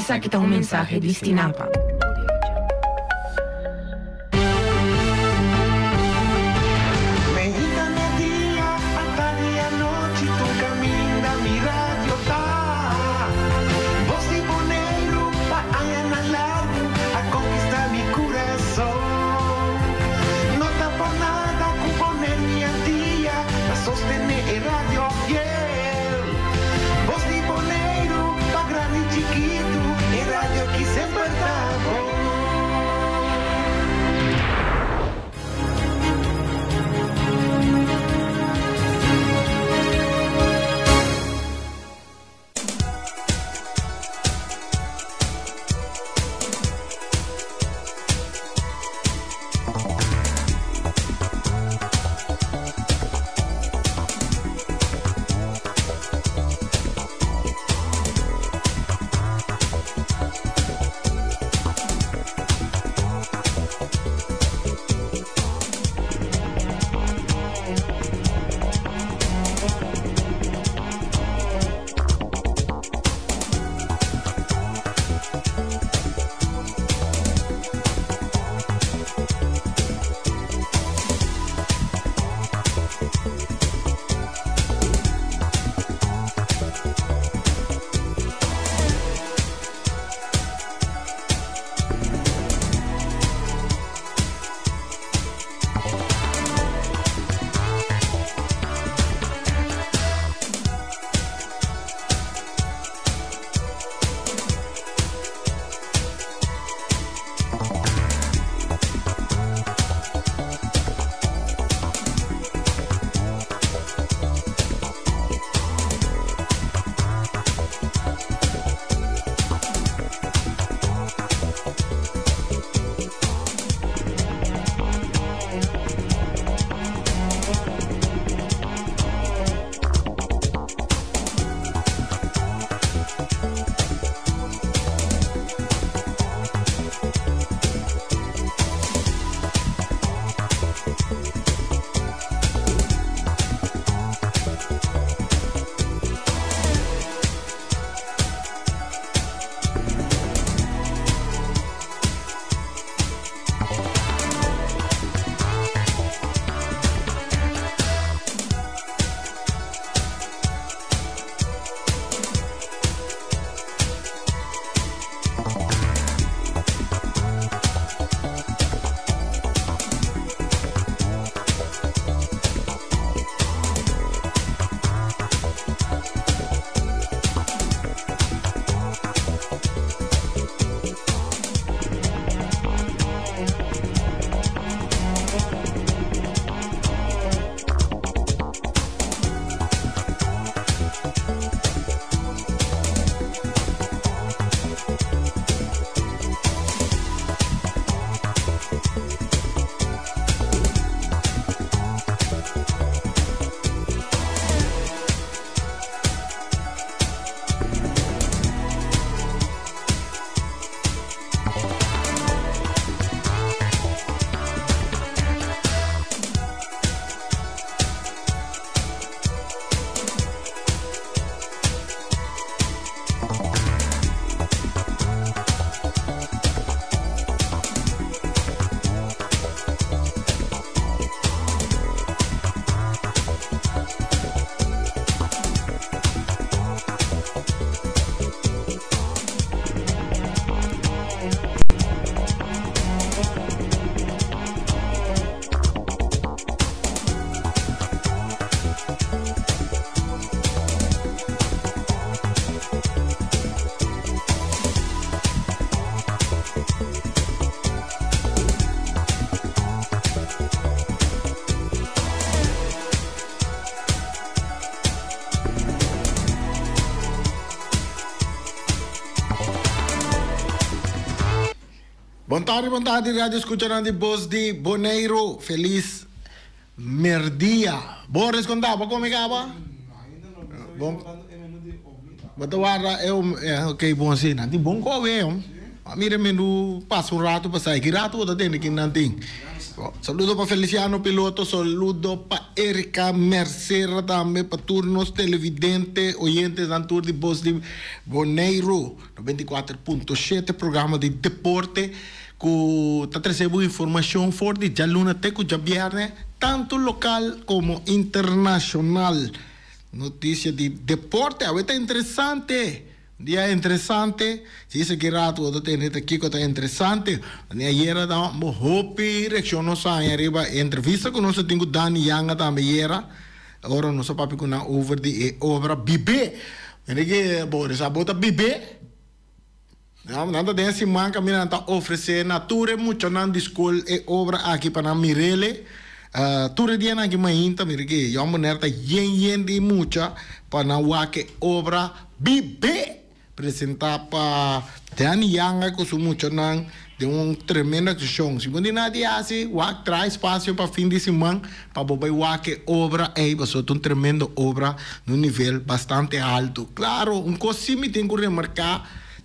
Esaki ta un mensahe di Stinapa. Meinta media, atardi anochi, tur caminda mi radio ta. Bos di Boneiru pa añanan largu a conquista mi curason. No ta por nada cu Boneiru y Antia ta sostene e radio fiel. Bos di Boneiru pa grandi y chikitu, e radio aki semper ta bon. Bon tardi, bon tardi radio escuchanan di Bos di Boneiru. Feliz merdia. Bo resconta, bo come caba? Bon. Bo ta warda e ok bon si. Nan tin bon kowe. A mira menu pasa un rato pasai. Ki rato bo ta tende ki nan tin? Saludo pa Feliciano Piloto, saludo pa Erika Mercera tambe, pa tur nos televidente, oyentenan tur di Bos di Boneiru, 94.7, programa di deporte ku ta trese bo informashon for di djaluna te ku djabièrnè, tantu lokal komo internashonal. Notisia di deporte awe ta interesante. Dia interesante, si esaki rato bo ta tende ta kiko ta interesante. Ni ayera ta bo hopi reaccion nos a haña riba e entrevista ku nos a tin ku Dani Yanga tambe ayera, ora nos a papia ku nan over di e obra Bibé. Mira ke bo sa bo ta bibé? Nan ta den e siman kaminda nan ta ofresé na tur e muchanan di skol e obra aki pa nan mir'el. Tur e dianan aki mainta mira ke Jòn Bonaire ta yen yen di mucha pa nan wak e obra Bibé presentá pa Danny Yanga ku su muchanan den un tremendo akshon. Si bo no tin nada di hasi, wak traha espasio pa fin di siman pa bo bai wak e obra ei pasobra ta un tremendo obra na un nivel bastante alto. Klaro, un kos si mi tin ku remarká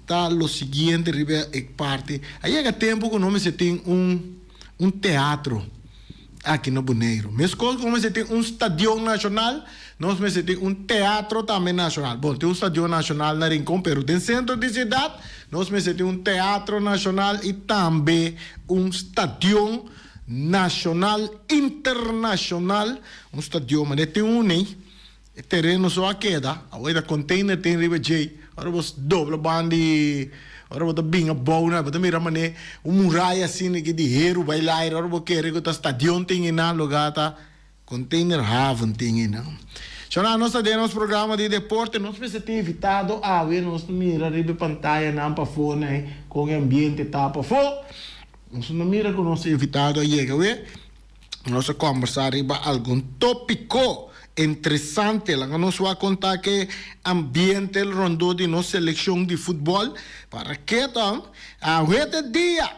ta lo siguiente riba e parti, a yega tempu ku nos mester tin un un teatro aki na Boneiru. Meskos ku nos mester tin un stadion nashonal, nos mester tin un teatro tambe nashonal. Bon, tin un stadion nashonal na Rincon, pero den sentro di siudat nos mester tin un teatro nashonal i tambe un stadion nashonal internashonal, un stadion manera tin un ei. E tereno so a keda, awor ta container tin riba djei, ora bo dobla ban di, ora bo ta bin abou nan, bo ta mira mane un muraya asina aki di heru bai laira, ora bo kere ku ta stadion tin einan lugar ta container haven tin einan. Shona nos ta den nos programa di deporte, nos mester tin invitado awe, nos ta mira riba e pantayanan pafó nan kon e ambiente ta pafó, nos no mira ku nos invitado a yega awe. Nos a kombersá riba algun tópiko interesante. Laga nos wak konta ke ambiente rondó di nos selekshon di futbòl. Para ke ta awe ta e dia,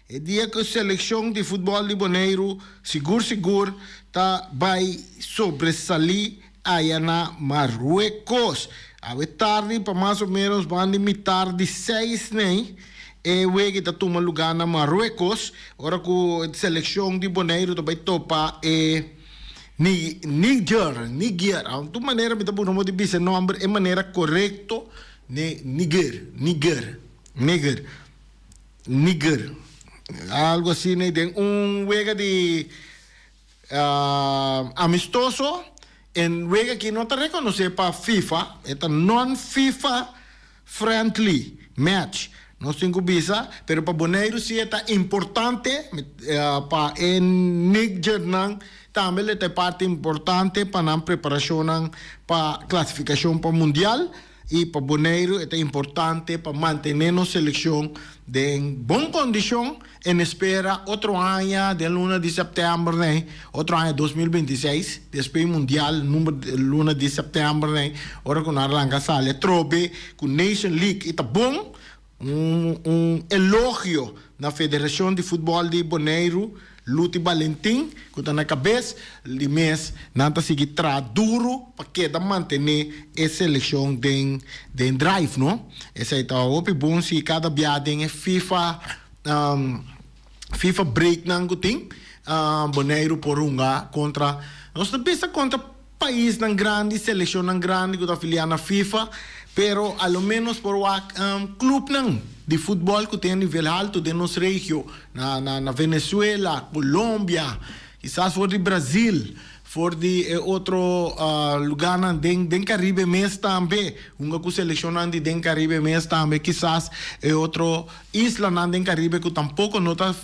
e dia ku selekshon di futbòl di Boneiru sigur sigur ta bai sobresalí aya na Marruecos. Awe tardi pa mas o menos banda di mitar di seis nei e wega ta tuma luga na Marruecos ora ku selekshon di Boneiru ta bai topa e Niger, Niger, tur manera mi ta busca modo di bisa e nomber e manera korekto Niger, Niger, Niger, Niger, algo asina den un wega di. Amistoso, e wega aki no ta rekonosé pa FIFA, e ta non-FIFA friendly match. Nos tin ku bisa, pero pa Boneiru si e ta importante, pa e Niggernan tambe lo ta e parti importante pa nan preparashonnan pa klasifikashon pa Mundial. I pa Boneiru e ta importante pa mantené nos selekshon den bon kondishon en espera otro aña den luna di sèptèmber nei, otro aña 2026, despues mundial number luna di sèptèmber nei, ora ku nan arranka sali atrobe ku Nation League. I ta bon Un un elogio na Federashon di Futbòl di Boneiru, Luti Balentin, ku ta na kabes di mes. Nan ta sigui traha duru pa keda mantené e selekshon den den drive, no? Esei ta hopi bon si kada bia den e FIFA FIFA breaknan ku tin, Boneiru por hunga kontra, nos ta bisa kontra Paisnan grandi, selekshonnan grandi ku ta afiliá na FIFA, pero a lo ménos por wak klupnan di futbòl ku tin nivel haltu den nos regio, na na Venezuela, Colombia, kisas for di Brazil, for di e otro lugánan den den Karibe mes tambe, hunga ku selekshonnan di den Karibe mes tambe, kisas e otro islanan den Karibe ku tampoko no ta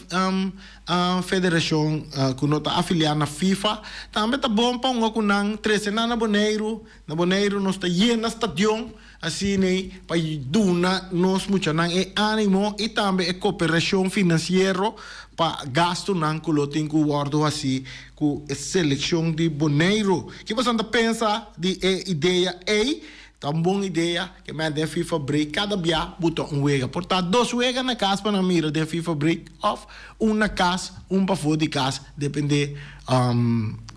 Federashon ku no ta afiliá na FIFA tambe ta bon pa hunga ku nan trese nan na Boneiru. Na Boneiru nos ta yena stadion asin'ei pa duna nos muchanan e ánimo i tambe e koperashon finansiero pa gastunan ku lo tin ku wòrdu hasí ku e selekshon di Boneiru. Ki boso ta pensa di e idea ei? Ta un bon idea ke men den FIFA break kada bia buta un wega. Por ta dos wega na kas pa nan mira den FIFA break of un na kas, un pafó di kas, depende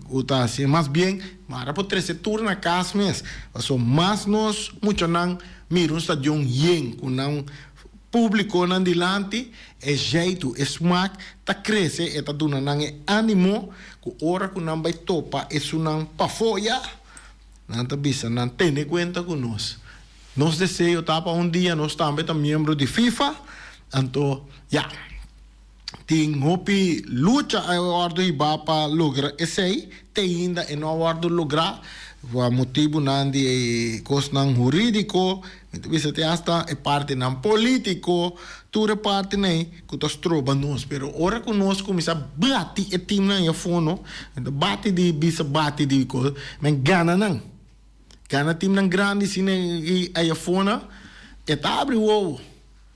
ku ta hasi. Mas bien mara por trese tur na kas mes. Pasobra mas nos muchanan mira un stadion yen ku nan. Públikonan dilanti, e zjeitu, e smak ta krese, e ta duna nan e ánimo ku ora ku nan bai topa esunnan pafó ya, nan ta bisa nan tene kuenta ku nos. Nos deseo ta pa un dia nos tambe ta miembro di FIFA, anto ya, tin hopi lucha a wòrdu hibá pa logra esei, te ainda e no a wòrdu lográ pa motibunan di kosnan hurídiko, mi ta bisa te asta e partinan polítiko, tur e partinan ei ku ta stroba nos. Pero ora ku nos kuminsá bati e timnan ei afó no, bati di bisa bati di kos, men gana nan. Gana timnan grandi asina ei afó nan, e ta abri wowo.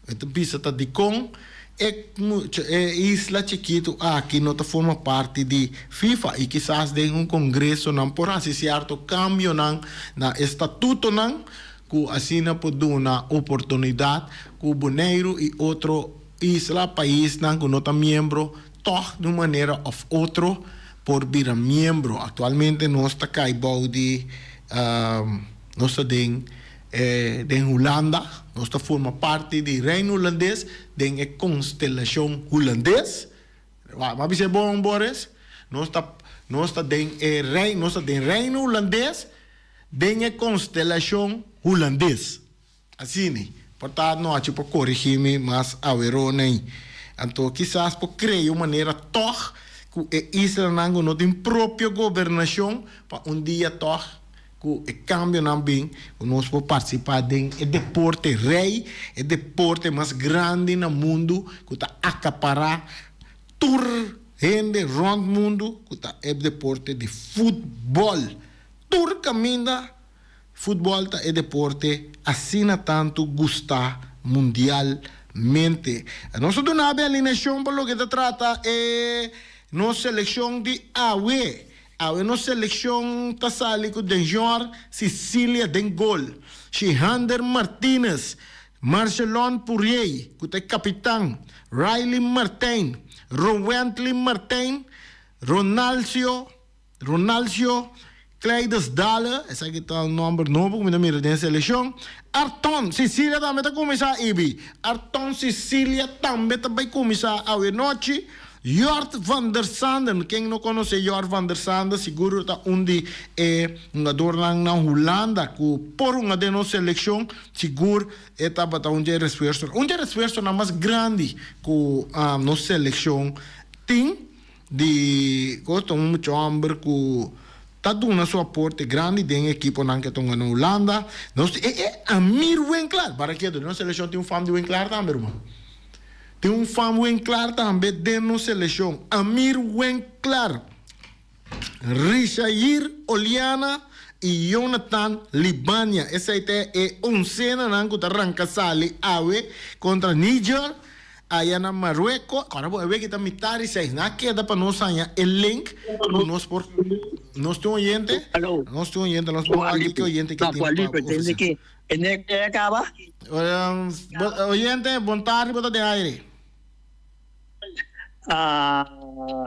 E ta bisa ta dikon e e isla chikitu aki no ta forma parti di FIFA i kisas den un kongreso nan por hasi sierto kambionan na e statutonan ku asina por duna oportunidat ku Boneiru i otro isla, paisnan ku no ta miembro tòg di un manera òf otro por bira miembro. Aktualmente nos ta kai bou di nos ta den Den Hulanda, nos ta forma parti di Reino Hulandes den e konstelashon hulandes. Wak, m'a bisa e bon, Boris? Nos ta, nos ta den e rei, nos ta den Reino Hulandes den e konstelashon hulandes. Asina, por ta anochi por korigí mi mas aweró nei. Anto kisas por krea un manera tòg ku e islanan ku no tin propio gobernashon pa un dia tòg Ku e kambionan bin ku nos por partisipá den e deporte rei, e deporte mas grandi na mundu ku ta akapará tur hende rònt mundu ku ta e deporte di futbòl. Tur kaminda futbòl ta e deporte asina tantu gustá mundialmente. Nos ta duna be alineashon pa loke ta trata e nos selekshon di awe. Awe nos selekshon ta sali ku Denjor Cicilia den gol, Shihander Martinez, Marcelon Pourier ku ta e kapitan, Riley Martijn, Rowentley Martijn, Ronalcio Ronalcio Cleides Dale, esaki ta un nòmber nobo ku mi ta mira den e selekshon, Arton Cicilia tambe ta kuminsá Ibi, Arton Cicilia tambe ta bai kuminsá awe nochi. Jort van der Sanden, ken no konosé Jort van der Sanden, sigur ta un di e hungadornan na Hulanda ku por hunga den nos selekshon, sigur e tabata un dje resfuersonan, un dje resfuersonan mas grandi ku nos selekshon tin di kos, ta un mucha hòmber ku ta duna su aporte grandi den e ekiponan ke ta hunga na Hulanda. Nos tin e e Amir Winklaar, Barakedo, den nos selekshon tin un fam di Winklaar tambe ruman. Tin un fam Winklaar tambe den nos selekshon, Amir Winklaar, Rishair Oliana i Jonathan Libania. Esei ta e onsenanan ku ta ranka sali awe kontra Niger aya na Marueko. Kòrda bo, e wiki ta mitar di seis. Nan a keda pa nos haña e link ku nos por. Nos tin oyente? Nos tin oyente, nos por wak ki oyente ke tin pa ofresé. E nek a kaba? Oyente, bon tardi, bo ta den aire.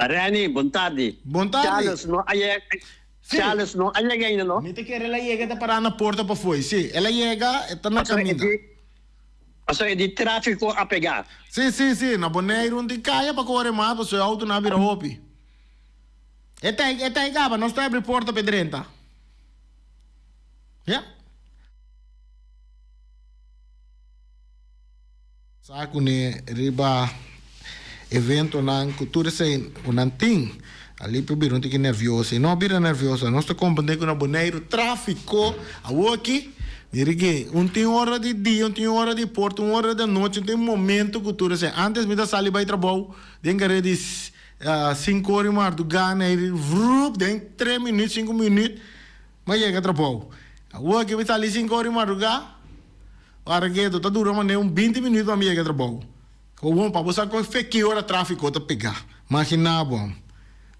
Renny, bon tardi. Bon tardi. Charles no a yega, Charles no a yega ainda no? Mi ta kere el a yega, e ta pará na porta pafoi. Sí, el a yega, e ta na kaminda. Pasobra e di tráfiko a pegá. Sí, sí, sí, na Boneiru un tin kaya pa kore mas pasobra e outonan a bira hopi. E ta, e ta kaba, nos ta abri porta pa e drenta. Ya. Sa ku ne riba eventonan ku tur esei ku nan tin. Alipio bira un tiki nervioso. E no bira nervioso. Nos ta komprendé ku na Boneiru tráfiko awoki, mira ke un tin ora di dia, un tin ora di porta, un ora di anochi, un tin momento ku tur esei. Antes mi ta sali bai trabou den kare di sinku ora i mardugá na e vrup den tres minüt, sinku minüt. M'a yega trabou. Awor ke mi sali sinku ora di madrugá, ora ke ta dura manera un binti minüt pa mi yega trabou. Gewoon pa bo sa kon fe ki ora tráfiko ta pegá. Maginá bo.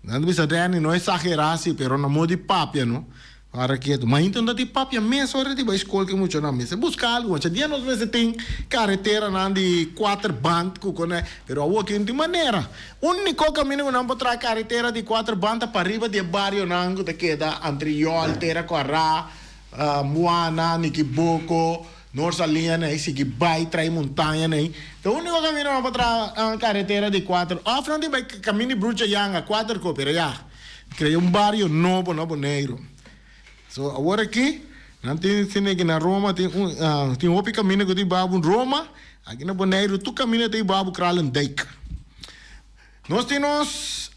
Nan ta bisa Renny no esagerá si, pero na modo di papia no. Ora ketu. Ma hinta no ta di papia mes ora di bai skol ke muchanan mester buska algu. Ancha dia nos mester tin kareteranan di kuater band ku kone, pero awor ke no tin manera. Úniko kaminda ku nan por traha karetera di kuater band ta pariba di e barionan ku ta keda Antriol, Tera Kòrá, Muana, Nikiboko. Noord Saliña nei, sigui bai trai montaña nei. Ta úniko kaminda nan por traha karetera di kuater òf nan tin bai kaminda di Brucha Yanga kuater ko, pero ya krea un bario nobo na Boneiru. So awor aki nan tin sine ki na Roma tin un tin hopi kaminda ku ta hiba bo Roma, aki na Boneiru tur kaminda ta hiba bo Kralendijk. Nos tin nos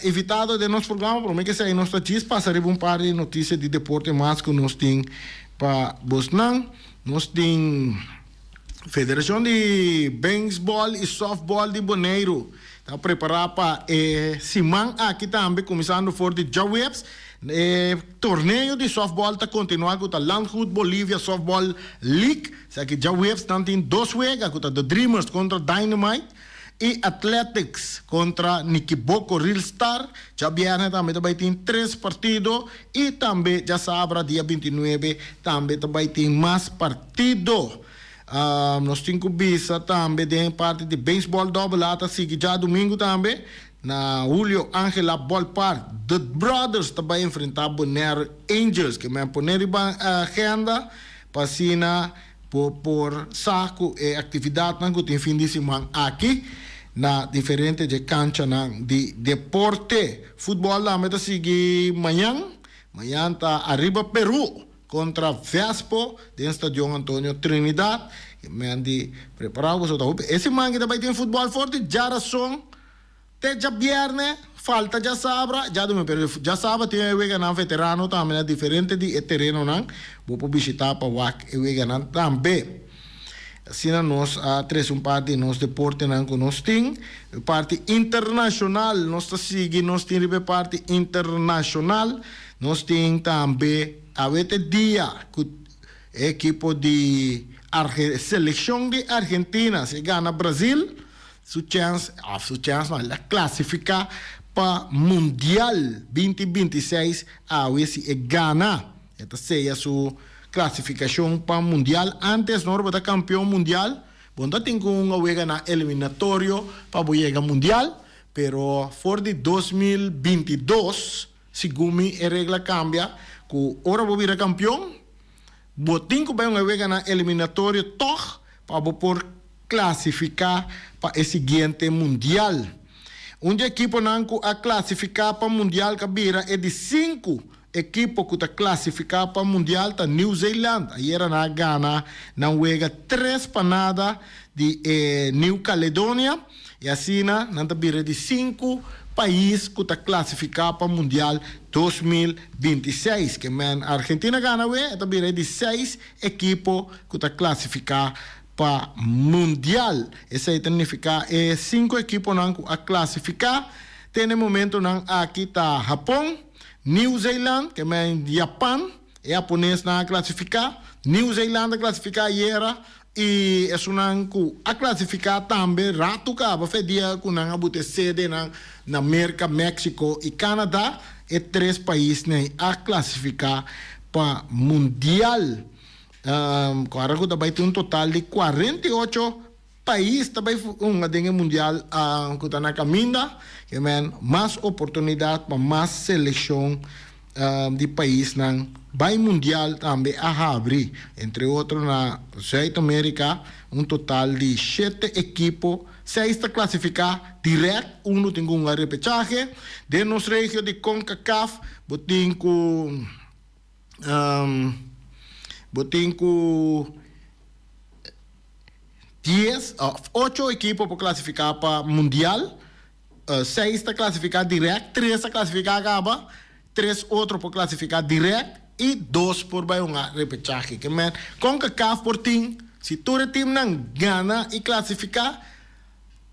invitado den nos programa, prome ke esei nos ta djis pasa riba un par di notisia di deporte mas ku nos tin pa bosnan. Nos tin Federashon di Beisbòl i Sòftbòl di Boneiru ta prepará pa e siman aki tambe kuminsando for di djaweps. E torneo di sòftbòl ta kontinuá ku ta Landgoed Bolivia Softball League. Esaki djaweps nan tin dos wega ku ta The Dreamers kontra Dynamite. I Athletics kontra Nikiboko Real Star. Djabièrnè tambe ta bai tin tres partido i tambe djasabra dia bintinuebe tambe ta bai tin mas partido. Nos tin ku bisa tambe den parti di beisbòl dòbel A ta sigui djadumingu tambe na Julio Angela Ballpark. The Brothers ta bai enfrentá Bonaire Angels ke men pone riba agenda pa asina Bo por sa ku e aktividatnan ku tin fin di siman aki na diferente dje kanchanan di deporte. Futbòl tambe ta sigui mañan. Mañan ta Arriba Peru kontra Vespo den Stadion Antonio Trinidad. E men di prepará boso ta hopi. E siman ki ta bai tin futbòl for di djarason. Te djabierne, falta djasabra, djadumingu, pero djasabra tin e weganan veterano tambe na diferente di e terenonan. Bo por bishita pa wak e weganan tambe. Asina nos a trese un par di nos deportenan ku nos tin. E parti internashonal nos ta sigui, nos tin riba e parti internashonal. Nos tin tambe awe te dia ku e ekipo di Arge, selekshon di Argentina si gana Brazil. Su chèns, òf su chèns no, el a klasifiká pa Mundial 2026 awe si e gana. E ta seya su klasifikashon pa Mundial. Ántes no bo ta kampion mundial, bo no ta tin ku hunga wega na eliminatorio pa bo yega Mundial, pero for di 2022, segun mi e regla kambia ku ora bo bira kampion, bo tin ku bai hunga wega na eliminatorio tòg pa bo por klasifiká pa e siguiente mundial. Un di ekiponan ku a klasifiká pa mundial ka bira e di sinku ekipo ku ta klasifiká pa mundial ta New Zealand. Ayera nan a gana nan wega 3-0 di e New Caledonia i asina nan ta bira e di sinku pais ku ta klasifiká pa mundial 2026. Ke men Argentina gana awe e ta bira e di seis ekipo ku ta klasifiká pa Mundial. Esei ta nifiká e sinku ekiponan ku a klasifiká te na e momentunan aki ta Hapon, Nieuw Zeeland, ke men Japan, e haponesnan a klasifiká, Nieuw Zeeland a klasifiká ayera i esunnan ku a klasifiká tambe ratu kaba fe dia ku nan a buta e sedenan na Merka, Meksiko i Kanada, e tres paisnan a klasifiká pa Mundial. Ora ku ta bai tin un total di 48 pais ta bai hunga den e mundial ku ta na kaminda. Ke men mas oportunidat pa mas selekshon di paisnan bai mundial tambe a habri. Entre otro na Zuid Amerika un total di shete ekipo, seis ta klasifiká dirèkt, unu tin ku hunga repechahe. Den nos regio di Concacaf bo tin ku. Bo tin ku dies òf ocho ekipo por klasifiká pa mundial. Seis ta klasifiká dirèkt, tres ta klasifiká kaba, tres otro por klasifiká dirèkt i dos por bai un repechahe. Ke men Concacaf por tin, si tur e timnan gana i klasifiká,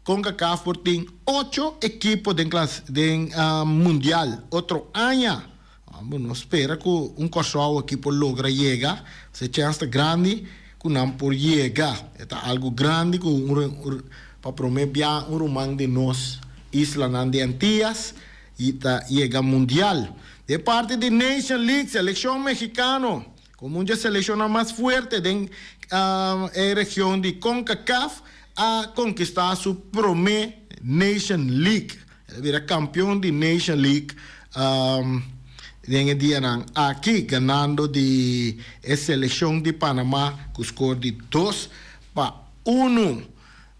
Concacaf por tin ocho ekipo den den mundial otro aña. Bo no spera ku un Kòrsou aki por logra yega. Se chèns ta grandi ku nan por yega. E ta algu grandi ku un pa promé bia un ruman di nos islanan di Antias i ta yega mundial. Den parti di Nation League, selekshon mexikano komo un dje selekshonnan mas fuerte den e region di Concacaf a konkistá su promé Nation League. El a bira kampion di Nation League. Den e dianan aki ganando di e seleccion di Panama cu score di 2-1.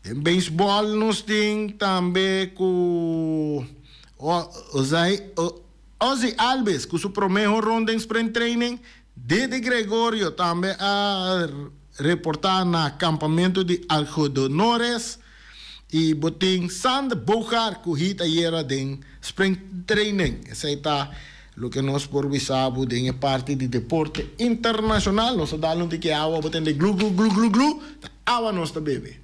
Den baseball nos tin tambe cu Ozzie Albies cu su prome honron den spring training. Didi Gregorio tambe a reporta na campamento di Algodonores. Y bo tin Sander Bogaert cu hit ayera den spring training. Esey ta loke nos por bisa bo den e parti di deporte internacional. Nos ta dal un tiki awa, bo tende glu glu glu glu glu, ta awa nos ta bebe.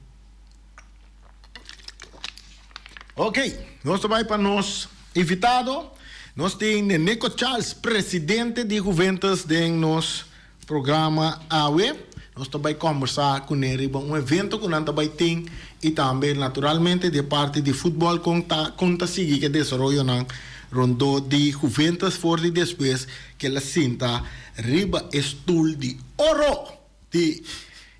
Ok, nos ta bay pa nos invitado. Nos tin Neneco Charles, presidente di Juventus den nos Programa awe, nos ta bai kombersá kuné riba un evento ku nan ta bai tin i tambe naturalmente di e parti di futbòl kon ta kon ta sigui ku e desaroyonan rondó di Juventus for di despues ku el a sinta riba e stul di oro di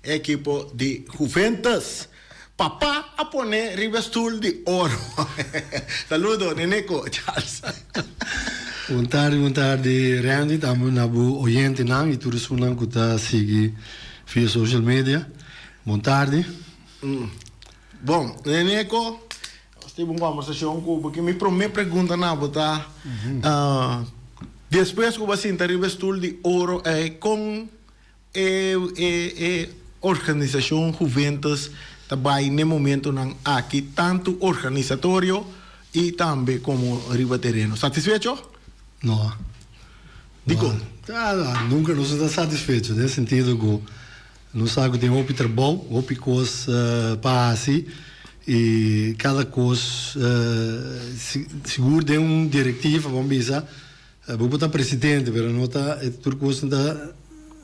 e ekipo di Juventus. Papa a pone riba e stul di oro. Saludo Neneco Charles. Bon tardi, bon tardi Randy, tambe na bo oyentenan y tur esunnan cu ta sigui via social media. Bon tardi. Bon, Neneco, nos tin un conversacion cu bo, cu mi prome pregunta na bo ta, despues cu bo a sinta riba e stul di oro ey, con E e organisashon Juventus ta bai n'e momentonan aki tantu organisatorio i tambe komo riba tereno. Satisfecho? No. Dikon? No. Nunka nos no ta satisfecho den sentido ku nos sa ku tin hopi trabou, hopi kos pa hasi i kada kos sigur den un direktiva bo a bisa Bo por ta presidente, pero no ta e tur cos no ta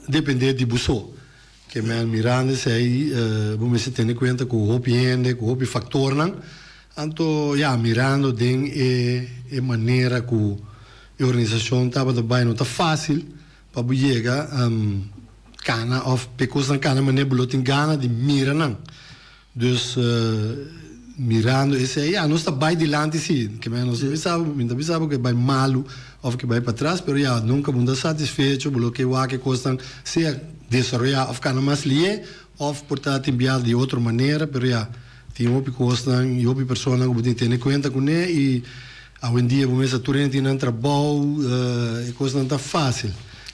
depende di bo so. Ke men mirando esei bo mester tene cuenta cu hopi hende, cu hopi factornan. Anto ya, mirando den e e manera cu e organisacion tabata bay no ta facil pa bo yega cana of p'e cosnan cana manera bo lo tin gana di mira nan. Dus mirando esei, ya, nos ta bai dilanti si, ke men nos ta bisa bo, mi ta bisa bo ke bai malu of ke bai patras, pero ya, nunka bo no ta satisfecho, bo lo ke wak e kosnan sea desaroyá of kana mas lié, of por ta tin bia di otro manera, pero ya, tin hopi kosnan i hopi personanan ku bo tin tene kuenta kuné i awendia bo mester tur hende tin nan trabou, e kosnan ta fásil.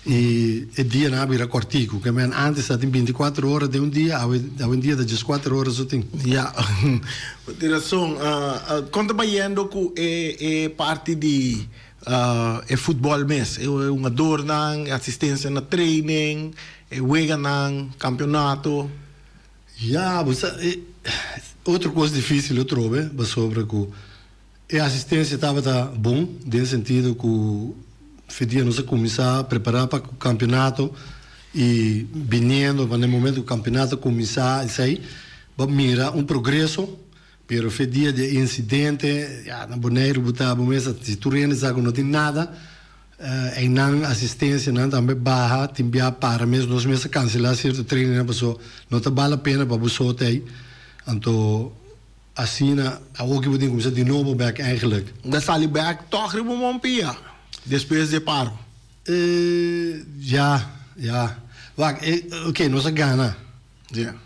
I e dianan a bira kòrtiku. Ke men ántes ta tin bintikuater ora den un dia, awe awendia ta dieskuater ora so tin. Ya, bo tin rason. Kon ta bayendo ku e e parti di e futbòl mes? E hungadornan, e asistensia na training, e weganan, kampionato? Ya, bo sa, e otro kos difísil atrobe, pasobra ku E asistencia tabata bon den sentido cu fe dia nos a cuminsa prepara pa campeonato y biniendo pa na e momento cu campeonato a cuminsa esey bo a mira un progreso pero fe dia di e incidente ya na Boneiru bo ta bo mes si tur hende sa cu no tin nada eynan asistencianan tambe baha tin bia para mes nos mes a cancela cierto trainingnan paso no ta bal la pena pa bo sota ey anto. Asina, awor ki bo tin kuminsá di nobo bèk eigenlijk. Bo ta sali bèk tòg riba un bon pia despues di e paro? E, ya, ya. Wak, e, oké, nos a gana. Ya.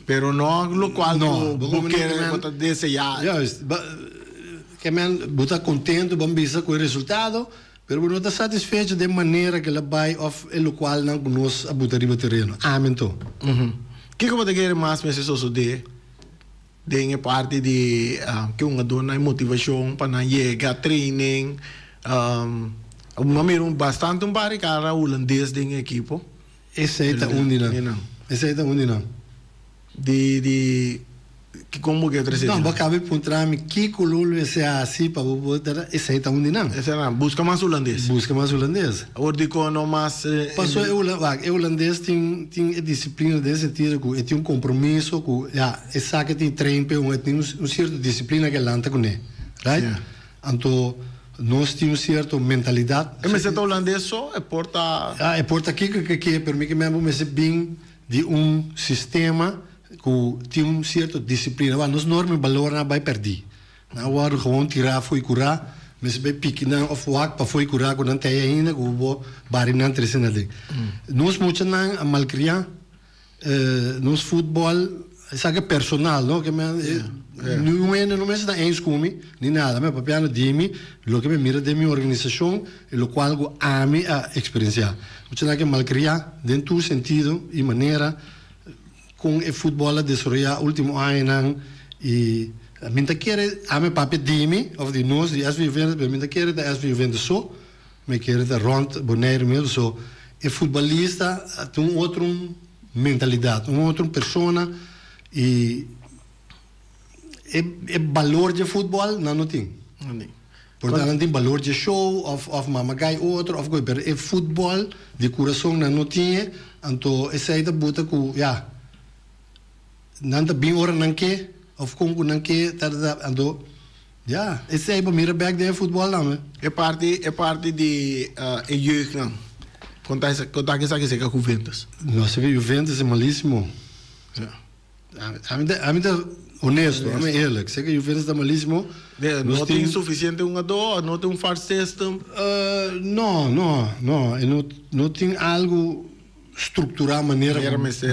Pero no lokual ku bo kere, bo ta deseá. Juist. Ba, ke men, bo ta kontentu, bo a bisa ku e resultado, pero bo no ta satisfecho den manera ku el a bai òf e lokualnan ku nos a buta riba tereno. Amen to. Kiko bo ta kere mas mester sosodé? Den e parti di ke un a duna e motivashon pa nan yega training. Mi a mira un bastante un par di kara hulandes den e ekipo. Esei ta un di nan. Esei ta un di nan. Di di kiko bo ke trese? No, bo a kaba di puntra mi kiko lo lo esei hasi pa bo por ta esei ta un di nan. Esei ta buska mas hulandes. Buska mas hulandes. Awor dikon no mas. Pasobra e hulan wak e hulandes tin tin e disiplina den sentido ku e tin un kompromiso ku ya e sa ke tin train p'e un e tin un sierto disiplina ke lanta kuné right anto nos tin un sierto mentalidat. E mester ta hulandes so e por ta. Ya e por ta kiko ke ke pero mi ke men bo mester bin di un sistema ku tin un sierto disiplina wak nos norma i balornan a bai pèrdí. Nan a wòrdu gewoon tirá fo'i kurá. mester bai piki nan of wak pafó e kurá ku nan ta ei ainda ku bo bari nan trese nan aden. Nos muchanan a malkriá nos futbòl, esaki personal no, ke men niun hende no mester ta eens ku mi ni nada, mi a papiando di mi loke mi a mira den mi organisashon i lokual ku ami a eksperensiá. Muchanan ke malkriá den tur sentido i manera. Kon e futbòl a desaroyá último añanan i mi ta kere ami papia di mi òf di nos di SV Juventus pero mi ta kere ta SV Juventus so mi kere ta rònt Boneiru mes paso e futbolista ta un otro mentalidat un otro persona i e balor dje futbòl nan no tin por ta nan tin balor dje show òf òf mama gai otro òf koe pero e futbòl di kurason nan no tin e anto esei ta buta ku ya nan ta bin ora nan ke òf kon ku nan ke ta ta ta anto ya esei bo mira bèk den e futbòl tambe. E parti e parti di e jeugdnan kon ta kon ta esaki serka Juventus? No serka Juventus e malisimo. Ami ta honesto, ami eerlijk. Sé que Juventus ta malisimo. No tin suficiente hungador, no tin un VAR system. No, no, no. E no, no tin algo structura manera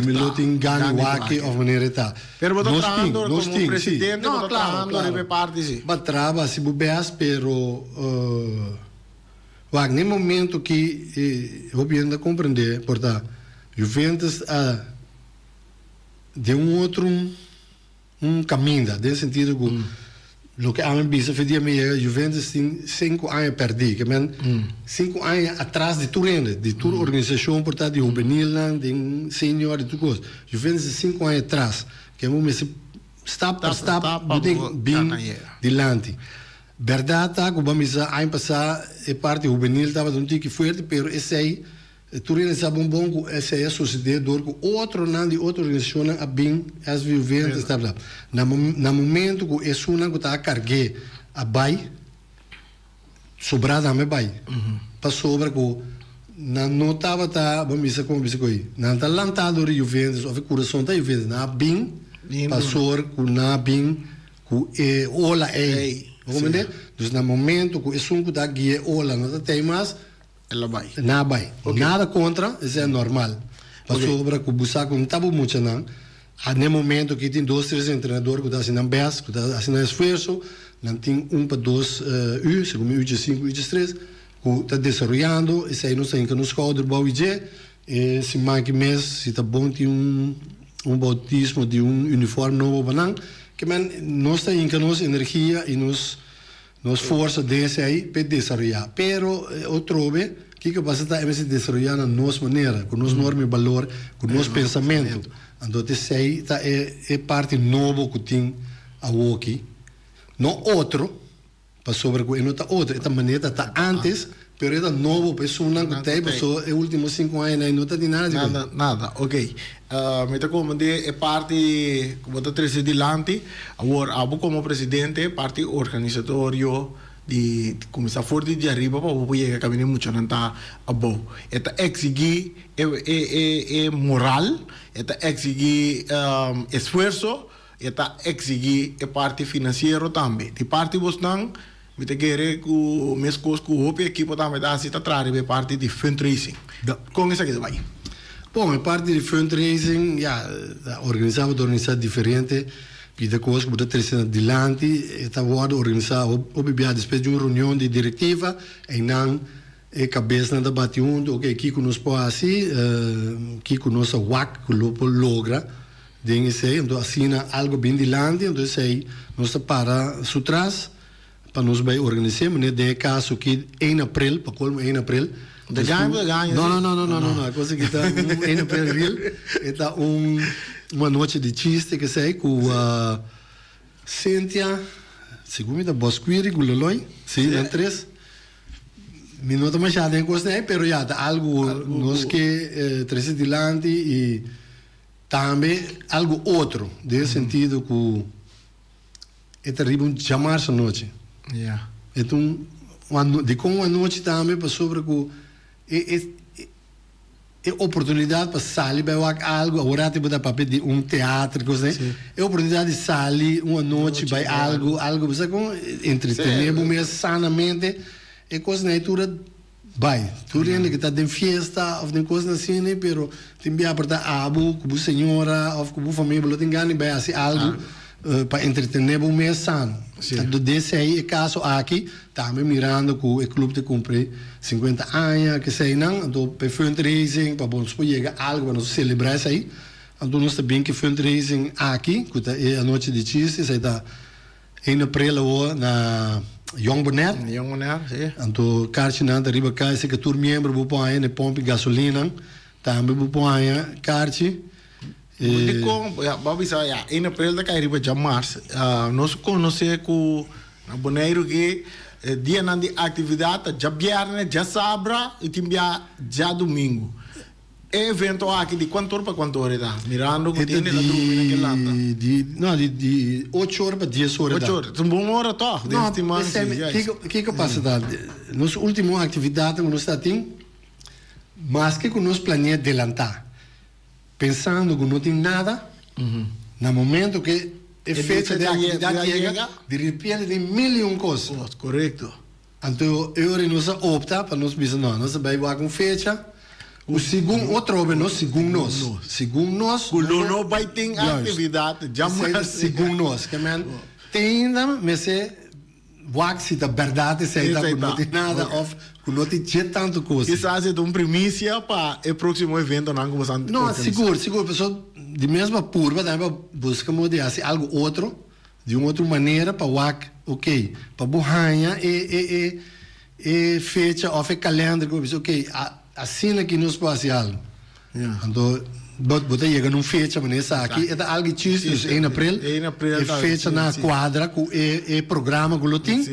mi lo tin gana wak of manera e ta. Pero bo ta trahando como presidente, bo ta trahando riba e parti si. Bo traha si bo best, pero wak, na e momento ki hopi hende ta comprende por ta Juventus a. Den un otro un caminda, den sentido cu loke ami bisa fe dia mi yega Juventus tin cinco aña perdi, ke men cinco aña atras di tur hende, di tur organisacion por ta di hubenilnan, den senior, di tur cos. Juventus tin cinco aña atras, ke bo mester stap pa stap bo tin bin dilanti. Berdad ta cu bo a misa aña pasa e parti hubenil tabata un tiki fuerte, pero esey E tur hende sa bon bon ku esei a susedé dor ku otronan di otro organisashonnan a bin SV Juventus bla bla. Na na momentu ku esunnan ku ta a karg'é a bai, sobrá tambe bai. Pasobra ku nan no tabata, bo misa kon bisa ku ei, nan ta lantá dor di Juventus òf e kurason ta Juventus. Nan a bin pasor ku nan a bin ku e ola ei. Bo komprendé? Dus na momentu ku esun ku ta a guia e ola no ta tei mas, El a bai. Nan a bai. Nada kontra, esei a normal. Pasobra ku bo sa ku no ta bo muchanan, a n'e momento aki tin dos tres entrenador ku ta hasi nan bèst, ku ta hasi nan esfuerso, nan tin un pa dos u, segun mi uchi sinku, uchi tres, ku ta desaroyando, esei nos ta hinka nos skouder bou i dje. E siman aki mes, si ta bon tin un un boutismo di un uniform nobo pa nan. Ke men nos ta hinka nos energia i nos Nos forsa den esei p'e desaroyá. Pero otrobe, kiko pasa ta e mester desaroyá na nos manera, ku nos norma i balor, ku nos pensamentu. Anto t'esei ta e e parti nobo ku tin awoki. No otro, pasobra ku e no ta otro, e ta manera ta antes, pero e ta nobo pa esunnan ku t'ei, pasobra e ultimo sinku añanan ei no ta tin nada di bai. Nada, nada. Ok. Mi ta komprendé e parti ku bo ta trese dilanti. Awor, abo komo presidente, parti organisatorio di kuminsá for di djariba pa bo por yega kaminda e muchanan ta abou. E ta eksigí e e e e moral, e ta eksigí esfuerso, e ta eksigí e parti finansiero tambe. Di parti bosnan, mi ta kere ku meskos ku hopi ekipo tambe ta hasi ta traha riba e parti di fundraising. Kon esaki ta bai? Bon, e parti di fundraising, ya, ta organisá, bo ta organisá diferente pida kos ku bo ta trese na dilanti. E ta wòrdu organisá hopi bia despues di un reunion di direktiva. Einan e kabesnan ta bati huntu, oke, kiko nos por hasi, kiko nos a wak ku lo por logra den esei. Anto asina algu bin dilanti, anto esei nos ta para su tras. Pa nos bai organis'é, manera den e kaso ki ein aprel, pa kolmo ein aprel. De gaña bo de gaña No, no, no, no, no, no, no, e kos aki ta un ein aprel real. E ta un un anochi di chiste kesei ku Cynthia, segun mi ta Bosquiri ku Loloi, si, nan tres. Mi no ta masha den e kosnan ei, pero ya, ta algu nos ke trese dilanti i tambe algu otro, den e sentido ku. E ta riba un djamarsa nochi. Ya. E ta un, un ano, dikon un anochi tambe? Pasobra ku e, e, E oportunidat pa sali bai wak algu, awor ati bo ta papia di un teater kos ei, e oportunidat di sali un anochi bai algu, algu bo sa kon entretené bo mes sanamente, e kosnan ei tur a bai. Tur hende ku ta den fiesta òf den kosnan asina ei, pero tin bia por ta abo ku bo señora òf ku bo famia bo lo tin gana di bai hasi algu pa entretené bo mes sano. Anto den esei e kaso aki, tambe mirando ku e klup ta kumpli sinkuenta aña, keseinan, anto pa e fundraising, pa bo nos por yega algu pa nos selebrá esei, anto nos ta bin ku e fundraising aki, ku ta e anochi di chiste, esei ta ein aprel awor na Jong Bonaire. Jong Bonaire, si. Anto karchinan ta riba kai, esei ku tur miembro bo por haña na e pòmp di gasolina, tambe bo por haña karchi. Dikon, ya, bo a bisa, ya, ein aprel ta kai riba djamars. Nos konosé ku na Boneiru ki e dianan di aktividat ta djabièrnè, djasabra i tin bia djadumingu. E evento aki di kuantu ora pa kuantu ora e ta? Mirando ku tin hende ta drumi na ke lanta. Di, no, di, di ocho ora pa dies ora e ta. Ocho ora, ta un bon ora tòg, den siman si, No, kiko, kiko pasa ta, nos último aktividatnan ku nos ta tin, maske ku nos planea delantá. Pensando cu no tin nada, na momento cu e fecha di actividad yega, di repente tin mil y un cos. Corecto. Anto e ora nos a opta pa nos bisa no, nos a bay wak un fecha cu segun otro hoben no segun nos, segun nos. Cu lo no bay tin actividad djamas. Segun nos, ke men te ainda mester. Wak si ta bèrdat esei ta ku no tin nada òf ku no tin dje tantu kos. Kisas e ta un primisia pa e próksimo eventonan ku boso a organisá. No, sigur, sigur. Pasobra di mes pa purba tambe pa buska modo di hasi algu otro, di un otro manera pa wak, oke, pa bo haña e e e e fecha òf e kalènder ku bo bisa oke, asina ki nos por hasi algu. Anto bo bo ta yega na un fecha manera esaki, e ta algu chis, dus 1 april, e fecha nan a kuadra ku e e programa ku lo tin,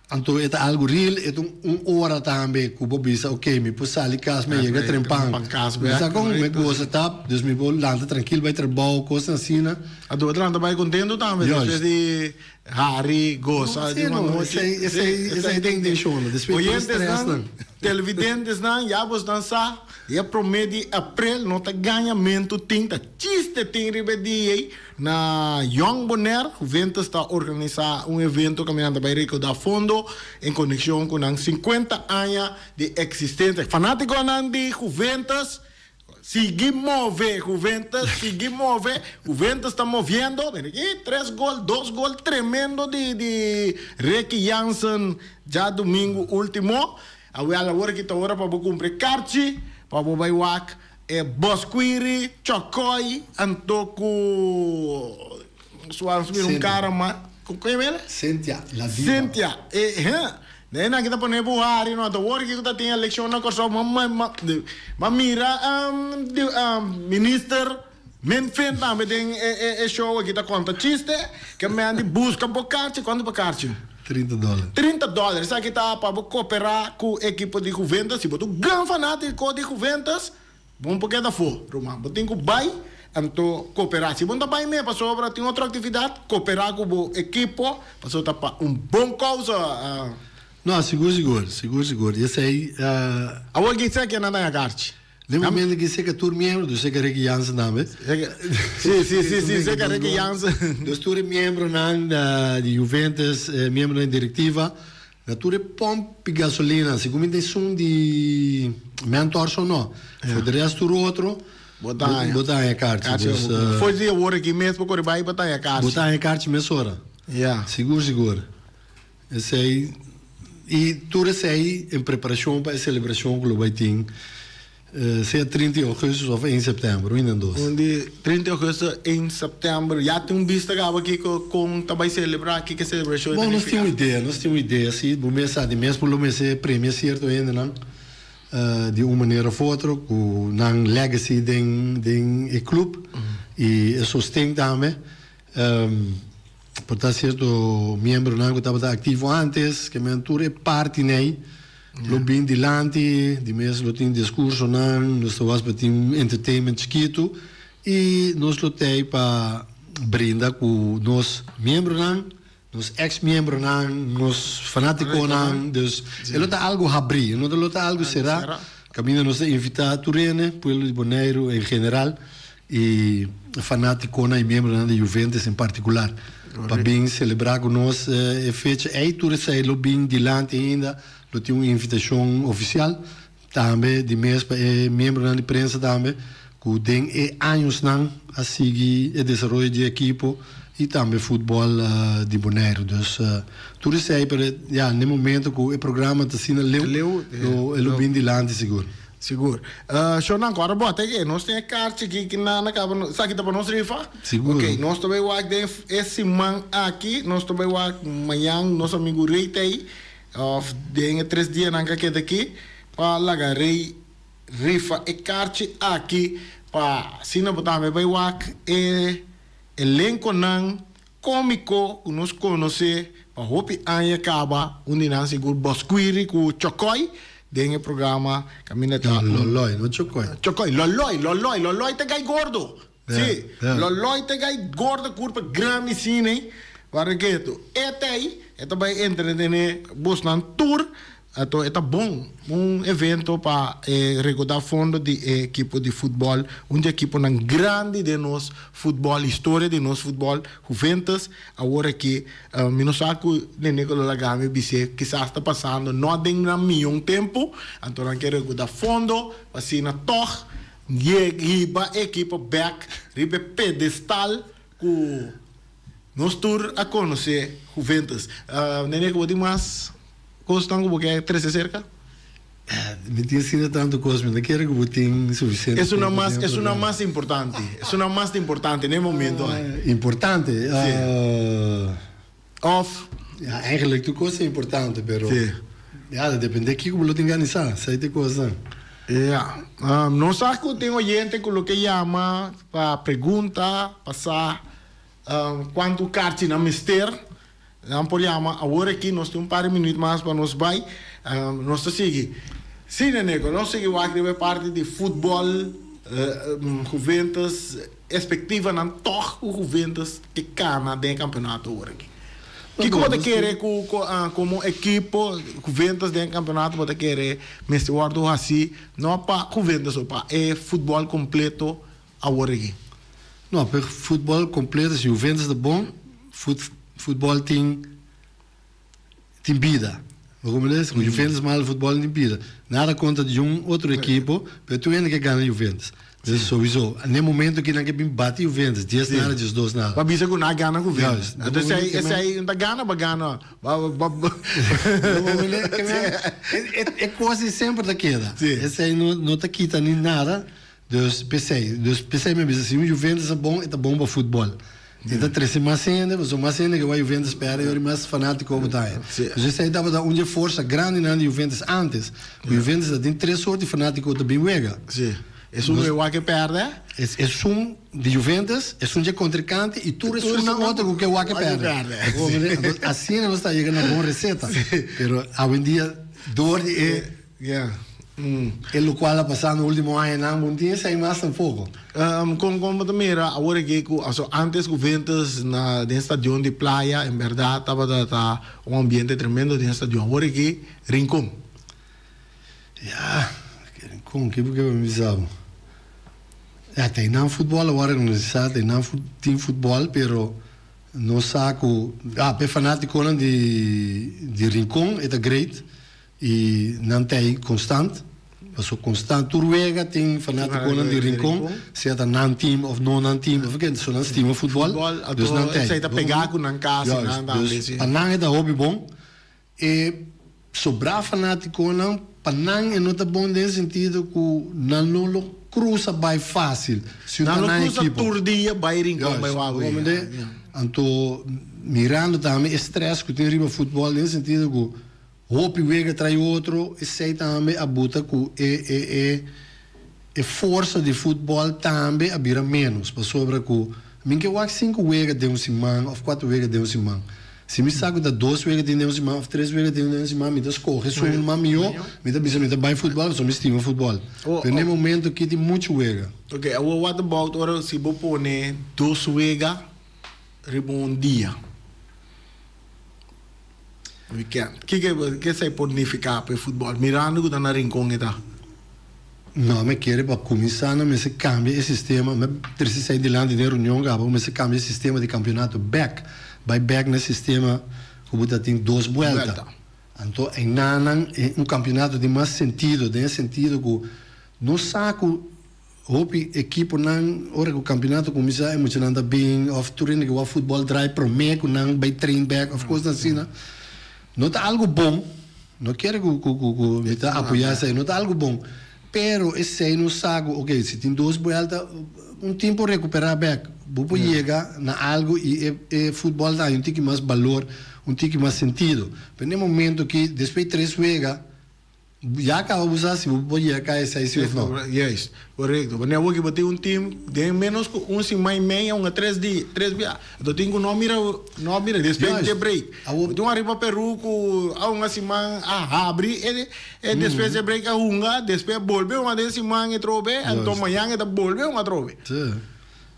anto e ta algu real, e ta un ora tambe ku bo bisa ok mi por sali kas mi a yega trempan, mi sa kon mi gosa tap, dus mi por lanta trankil bai trabou, kosnan asina. Anto bo ta lanta bai kontentu tambe despues di Hari, gosa di un anochi. Esei, esei, esei ta intenshon. Despues tur e stressnan. Televidentesnan, ya bosnan sa, dia promé di aprel no ta gañamentu tin, ta chiste tin riba e dia ei. Na Jong Bonaire, Juventus ta organisá un evento kaminda nan ta bai rekoudá fondo en konekshon ku nan 50 aña di eksistensia. Fanátikonan di Juventus, Sigui move Juventus, sigui move, Juventus ta moviendo, mira aki tres gol, dos gol tremendo di di Ricky Jansen djadumingu ultimo, awel awor aki ta ora pa bo cumpra e karchi pa bo bay wak e Bosquiri, Chocoy anto cu Suarez mira un cara ma, cu ken mira? Cynthia, la diva. Cynthia, e he. Den aki ta pone Buhari no ta wor kiko ta tin elekshon na Kòrsou ma ma ma mira minister Minfin tambe den e e show aki ta konta chiste ke men di buska bo karchi kuantu pa karchi? 30 dòler. 30 dòler esaki ta pa bo koperá ku ekipo di Juventus si bo ta un gran fanátiko di Juventus Bo no por keda afó, ruman. Bo tin ku bai, anto koperá. Si bo no ta bai mee pasobra tin otro aktividat, koperá ku bo ekipo, pasobra ta pa un bon kousa. No, sigur, sigur. Sigur, sigur. I esei. Awor ki seki nan ta haña karchi? Den momento ki seka tur miembro, dus seka Ricky Jansen tambe. Si, si, si, si, seka Ricky Jansen. Dus tur e miembronan di Juventus, miembronan di direktiva. Na tur e pomp di gasolina, segun mi ta esun di Mentor so no. For de rest tur otro, Bo ta haña. bo ta haña karchi. Karchi Dus, bo eh, For di awor aki mes bo kore bai bo ta haña karchi. bo ta haña karchi mesora. Ja. Sigur, sigur. Esei, i tur esei en preparashon pa e selebrashon ku lo bai tin Sea 30 di augustus of 1 september, un den dos. Un di 30 di augustus, 1 september. Ya tin un bista caba kico con ta bay celebra, kico e celebracion ta nifica? Bon, nos tin un idea, nos tin un idea si. Bo mes sa di mes bo lo mester premia cierto hendenan di un manera of otro cu nan legacy den den e club y e sosten tambe. Por ta cierto miembronan cu tabata activo antes, ke men tur e parti nei lo bin dilanti, di mes lo tin discursonan, nos ta was pa tin entertainment chikito y nos lo tei pa brinda cu nos miembronan, nos ex miembronan, nos fanaticonan, dus e lo ta algo habri, no lo ta algo cera. Kaminda nos ta invitá tur hende, pueblo di Boneiru en general i fanátikonan i miembronan di Juventus en partikular, pa bin selebrá ku nos e fecha ei. Tur esei lo bin dilanti ainda, lo tin un invitashon ofisial tambe di mes pa e miembronan di prensa tambe ku den e añosnan a sigui e desaroyo di e ekipo i tambe futbòl di Boneiru. Dus tur esei, pero ya n'e momento ku e programa ta asina leu, lo e lo bin dilanti sigur. Sigur. Shornan, ku ora bo a teke, nos tin e karchi aki ki nan a kaba, esaki ta pa nos rifa? Sigur. Ok, nos ta bai wak den e siman aki, nos ta bai wak mañan nos amigu Rey ta ei, òf den e tres dianan ku a keda aki, pa laga Rey rifa e karchi aki pa asina bo tambe bai wak e elenkonan kómiko ku nos konosé pa hopi aña kaba, un di nan sigur Bosquiri ku Chokoy den e programa kaminda ta. No, Loloy, no Chokoy. Chokoy, Loloy, Loloy, Loloy ta gai gordo. Sí, Loloy ta gai gordo kurpa grandi asina, wak ketu. E ta ei, e ta bai entretené bosnan tur. Anto e ta bon un evento pa e rekoda fondo di e ekipo di futbòl, un di ekiponan grandi den nos futbòl, historia di nos futbòl, Juventus. Awor aki mi no sa ku Nene ku lo laga mi bis'é kisas ta pasando no den nan mion tempu, anto nan ke rekoda fondo pa asina tòg hiba e ekipo bèk riba e pedestal ku nos tur a konosé Juventus. Nene ku bo tin mas? Kosnan ku bo ke trese serka? Mi tin asina tantu kos, mi no kere ku bo tin sufisiente tempu. Esunnan mas, esunnan mas importante, esunnan mas importante na e momento ai. Importante? Si. Of? Ja, eigenlijk tur kos ta importante, pero. Si. Ja, ta depende kiko bo lo tin organisá, esei ta e kosnan. Ja, nos sa ku tin oyente ku lo ke yama pa pregunta, pa sa kuantu karchi nan mester. Nan por yama awor aki, nos tin un par di minuut mas pa nos bai. Nos ta sigui. Sí, Neneco, nos sigui wak riba e parti di futbol, Juventus, expectivanan tog ku Juventus ke kana den e campeonato awor aki. Kiko bo ta kere ku komo ekipo Juventus den e campeonato bo ta kere mester wordo hasi no pa Juventus so pa e futbol completo awor aki? No, pa e futbol completo si Juventus ta bon, fut futbol tin tin bida. Bo comprende? Ku Juventus mal futbol no tin bida. Nada kontra di un otro ekipo, pero tur hende ke gana Juventus. Dus souiso, n'e momento ki nan ke bin bati Juventus, dies nada, diesdos nada. Bo a bisa ku nan a gana Juventus. Juist. Anto esei esei no ta gana, bo a gana. Bo bo bo E kos ei semper ta keda. Esei no no ta kita ni nada. Dus p'esei, dus p'esei mi a bisa si un Juventus ta bon, e ta bon pa futbòl. E ta trese mas hende, pasobra mas hende ke wak Juventus pèrdè, yori mas fanátiko bo ta haña. Dus esei tabata un di e forsa grandinan di Juventus ántes. Ku Juventus ta tin tres sort di fanátiko ta bin wega. Sí. Esun ku e wak e pèrdè. Esun di Juventus, esun dje kontrinkante i tur esunnan otro ku ke wak e pèrdè. Asina nos ta yega na bon reseta. Pero awendia dor di e. Yeah. E locual a pasa na ultimo añanan bo no tin esei mas tampoco. Con con bo ta mira awor aki cu aso antes Juventus na den stadion di Playa en berdad tabata ta un ambiente tremendo den stadion awor aki Rincon. Ya, Rincon ki bo ke pa mi bisa bo? Ya ta einan futbol awor aki no sa ta einan tin futbol pero nos sa cu ah p'e fanaticonan di di Rincon e ta great. I nan ta ei konstant, paso konstant tur wega tin fanatikonan di Rincon, sea ta nan team of no nan team of ke, so nan stima futbol, dus nan ta ei. Esei ta pegá ku nan kas i nan tambe, si. Pa nan e ta hopi bon. E sobrá fanatikonan, pa nan e no ta bon den sentido ku nan no lo krusa bai fásil si un ta nan ekipo. Nan lo krusa tur dia bai Rincon bai wak wega. Anto mirando tambe e strès ku tin riba futbol den sentido ku Hopi wega trai otro, esei tambe a buta ku e e e e forsa di futbòl tambe a bira ménos, pasobra ku mi ke wak sinku wega den un siman òf kuater wega den un siman. Si mi sa ku ta dos wega tin den un siman òf tres wega tin den un siman, mi ta skohe esun mas mihó, mi ta bisa mi ta bai futbòl pasobra mi stima futbòl. Pero na e momento aki tin muchu wega. Oke, awor what about ora si bo pone dos wega riba un dia? Weekend. Kiko esei por nifiká pa e futbòl? Mirando ku ta na Rincon e ta. No, mi kere pa kuminsá nan mester kambia e sistema. Mi trese esei dilanti den reunion kaba ku mester kambia e sistema di kampionato bèk, bai bèk na e sistema ku bo ta tin dos buelta. Anto einanan e un kampionato tin mas sentido, den e sentido ku nos sa ku hopi ekiponan ora ku kampionato kuminsá e muchanan ta bin òf tur hende ke wak futbòl drai promé ku nan bai train bèk òf kosnan asina. No ta algu bon, no kere ku ku ku ku mi ta apoyá esei, no ta algu bon, pero esei nos sa ku oke si tin dos buelta un tin por rekuperá bèk, bo por yega na algu i e e futbòl ta haña un tiki mas balor, un tiki mas sentido. Pero na e momento aki despues di tres wega Ya caba bo sa si bo por yega ca esei si of no. Juist, correcto. Wanneer awor bo tin un team den menos cu un siman y media un a tres dia, tres bia. Anto tin cu no mira, no mira despues di break. Bo tin un ariba Peru cu a hunga siman a habri e e despues di break a hunga, despues a bolbe hunga den siman e trobe, anto mañan e ta bolbe hunga trobe. Si.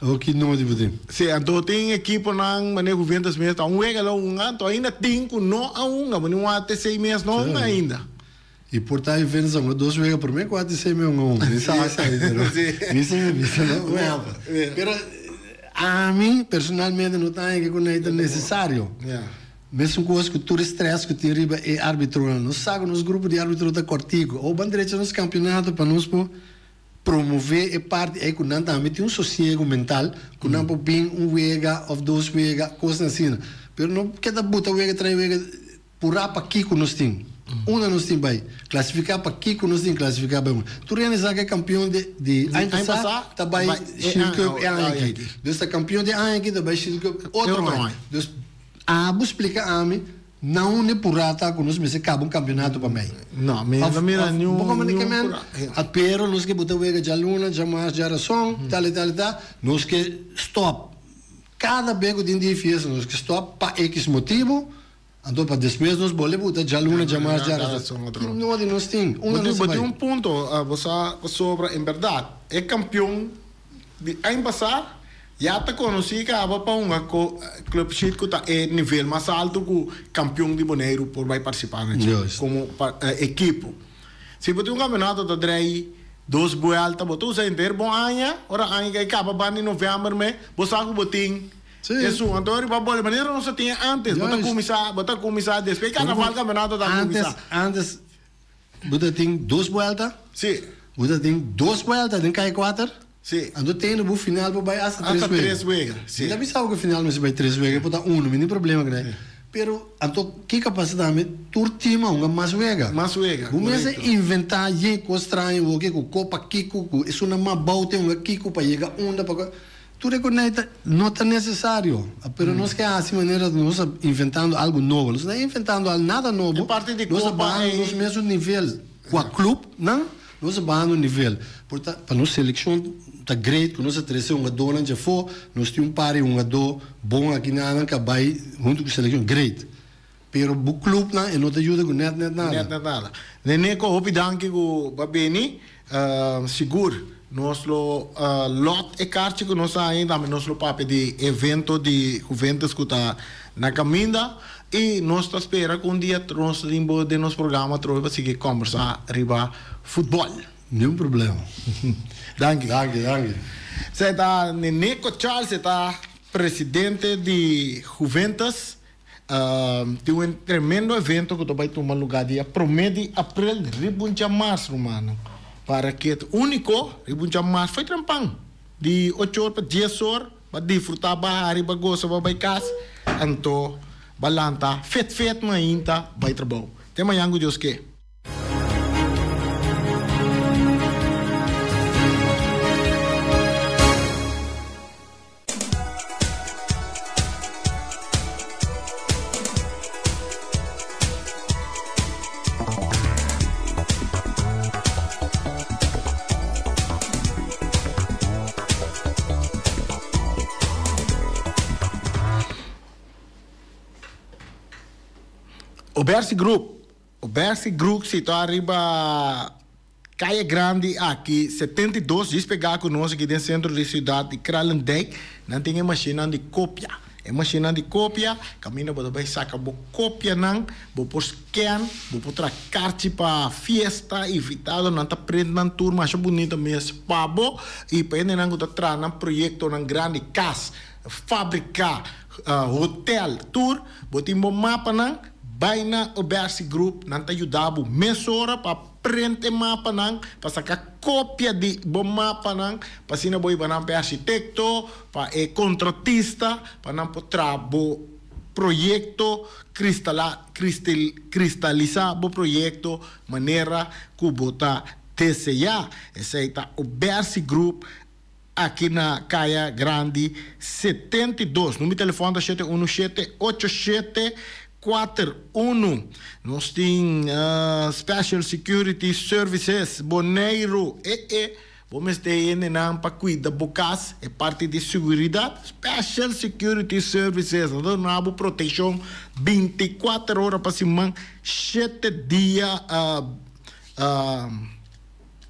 Awor ki no di bo tin? Si, anto tin ekiponan manera Juventus mes ta un wega lo hunga, anto ainda tin cu no a hunga, bo ni un ATC mes no hunga ainda. Y por ta Juventus a hunga dos wega prome cu ATC mes hunga un, mi sa esey pero mi sa mi bisa no un ehempel. Pero ami personalmente no ta haña cu ta necesario. Mesun cos cu tur e stress cu tin riba e arbitronan, nos sa cu nos grupo di arbitro ta cortico, o ban drecha nos campeonato pa nos por promové e parti ei ku nan tambe tin un sosiego mental ku nan por bin un wega òf dos wega, kosnan asina. Pero no keda buta wega trae wega purá pa kiko nos tin. Unda nos tin bai klasifiká pa kiko nos tin klasifiká bai. Tur hende sa ku e kampion di di aña pasá ta bai Shield Cup e aña aki. Dus ta kampion di e aña aki ta bai Shield Cup otro aña. Dus abo splika ami. Na unda e purá ta ku nos mester kaba un kampionato pa mei? No, mi no mira niun Bo komo ke men? Pero nos ke bo ta wega djaluna, djamars, djarason, tal i tal i tal. Nos ke stòp. Kada be ku tin dia fiesta nos ke stòp pa ekis motibu, anto pa despues nos bolbe buta djaluna, djamars, djarason. Ki nodi nos tin? Unda nos ta bai? Bo tin un punto, bo sa pasobra en bèrdat e kampion di aña pasá Ya ta konosí kaba pa hunga ku Club Sheet ku ta e nivel mas altu ku kampion di Boneiru por bai partisipá na dje komo ekipo. Si bo tin un kampeonato ta drei dos buelta bo ta usa henter bon aña, ora aña kai kaba banda di novèmber me bo sa ku bo tin esun. Anto riba bole manera nos a tin e ántes bo ta kuminsá bo ta kuminsá despues karnaval kampeonato ta kuminsá. Antes Bo ta tin dos buelta? Sí. Bo ta tin dos buelta den kai kuater? Sí. Anto tene bo final por bai hasta tres wega. Hasta tres wega, sí. Mi ta bisa bo ku final mester bai tres wega, por ta uno, mi tin problema ku esei. Pero anto kiko a pasa tambe? Tur team a hunga mas wega. Mas wega, korekto. Bo mester inventá yen kos straño woke ku kopa kiko, ku esunnan mas bou tin hunga kiko pa yega unda pa. Tur e konai ta no ta necesario, pero nos ke haci manera nos ta inventando algo nobo. Nos no ta inventando nada nobo. E parti di Nos ta copa bahando ei. nos mesun nivel. Cua club nan, nos ta bahando nivel. Por ta pa nos seleccion ta great cu nos a trece hungadornan djafo, nos tin un par di hungador bon aki na nan cu a bay hunto cu seleccion, great. Pero bo club nan e no ta yuda cu net net nada. Net net nada. Neneco hopi danki cu bo a bini. Sigur nos lo lot e karchi cu nos a haña y tambe nos lo papia di evento di Juventus cu ta na caminda y nos ta spera cu un dia nos ta tin bo den nos programa atrobe pa sigui combersa riba futbol. Niun problema. Danki. Danki, danki. Esei ta Neneco Charles, e ta presidente di Juventus. Tin un tremendo evento ku ta bai tuma lugá dia promé di aprel riba un djamars, rumannan. Para ke ta úniko riba un djamars foi trempan di ocho or pa dies or ba disfrutá, ba hari, ba gosa, ba bai kas, anto ba lanta fet fet mainta bai trabou. Te mañan ku Dios ke. Obersi Group Obersi Group situa riba Kaya Grandi aki 72 djis pegá ku nos aki den sentro di siudat di Kralendijk. Nan tin e mashinnan di kopia. E mashinnan di kopia, kaminda bo ta bai saka bo kopianan, bo por scan, bo por traha karchi pa fiesta, invitadonan ta print nan tur masha bunita mes pa bo i pa hendenan ku ta traha nan proyektonan grandi, kas, fabrika, hotel, tur, bo tin bo mapanan, bai na Obersi Group, nan ta yuda bo mesora pa. Print e mapanan pa saka kopia di bo mapanan pa asina bo hiba nan pa e architekto, pa e kontratista pa nan por traha bo proyekto kristala kristalisá bo proyekto manera ku bo ta deseá. Esei ta Obersi Group aki na Kaya Grandi 72. Number di telefòn ta shete unu shete ocho shete kuater unu. Nos tin Special Security Services Boneiru. E e bo mester hendenan pa kuida bo kas, e parti di seguridat. Special Security Services nan ta duna bo protekshon binti kuater ora pa siman, shete dia.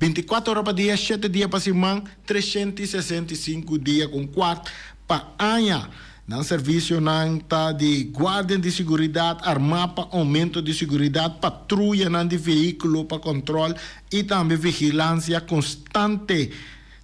24 ora pa dia, shete dia pa siman, 365 dia ku un kuart pa aña. Nan servisionan ta di guardian di siguridat armá pa oumento di siguridat, patruyanan di vehíkulo pa kòntròl i tambe vigilansia konstante,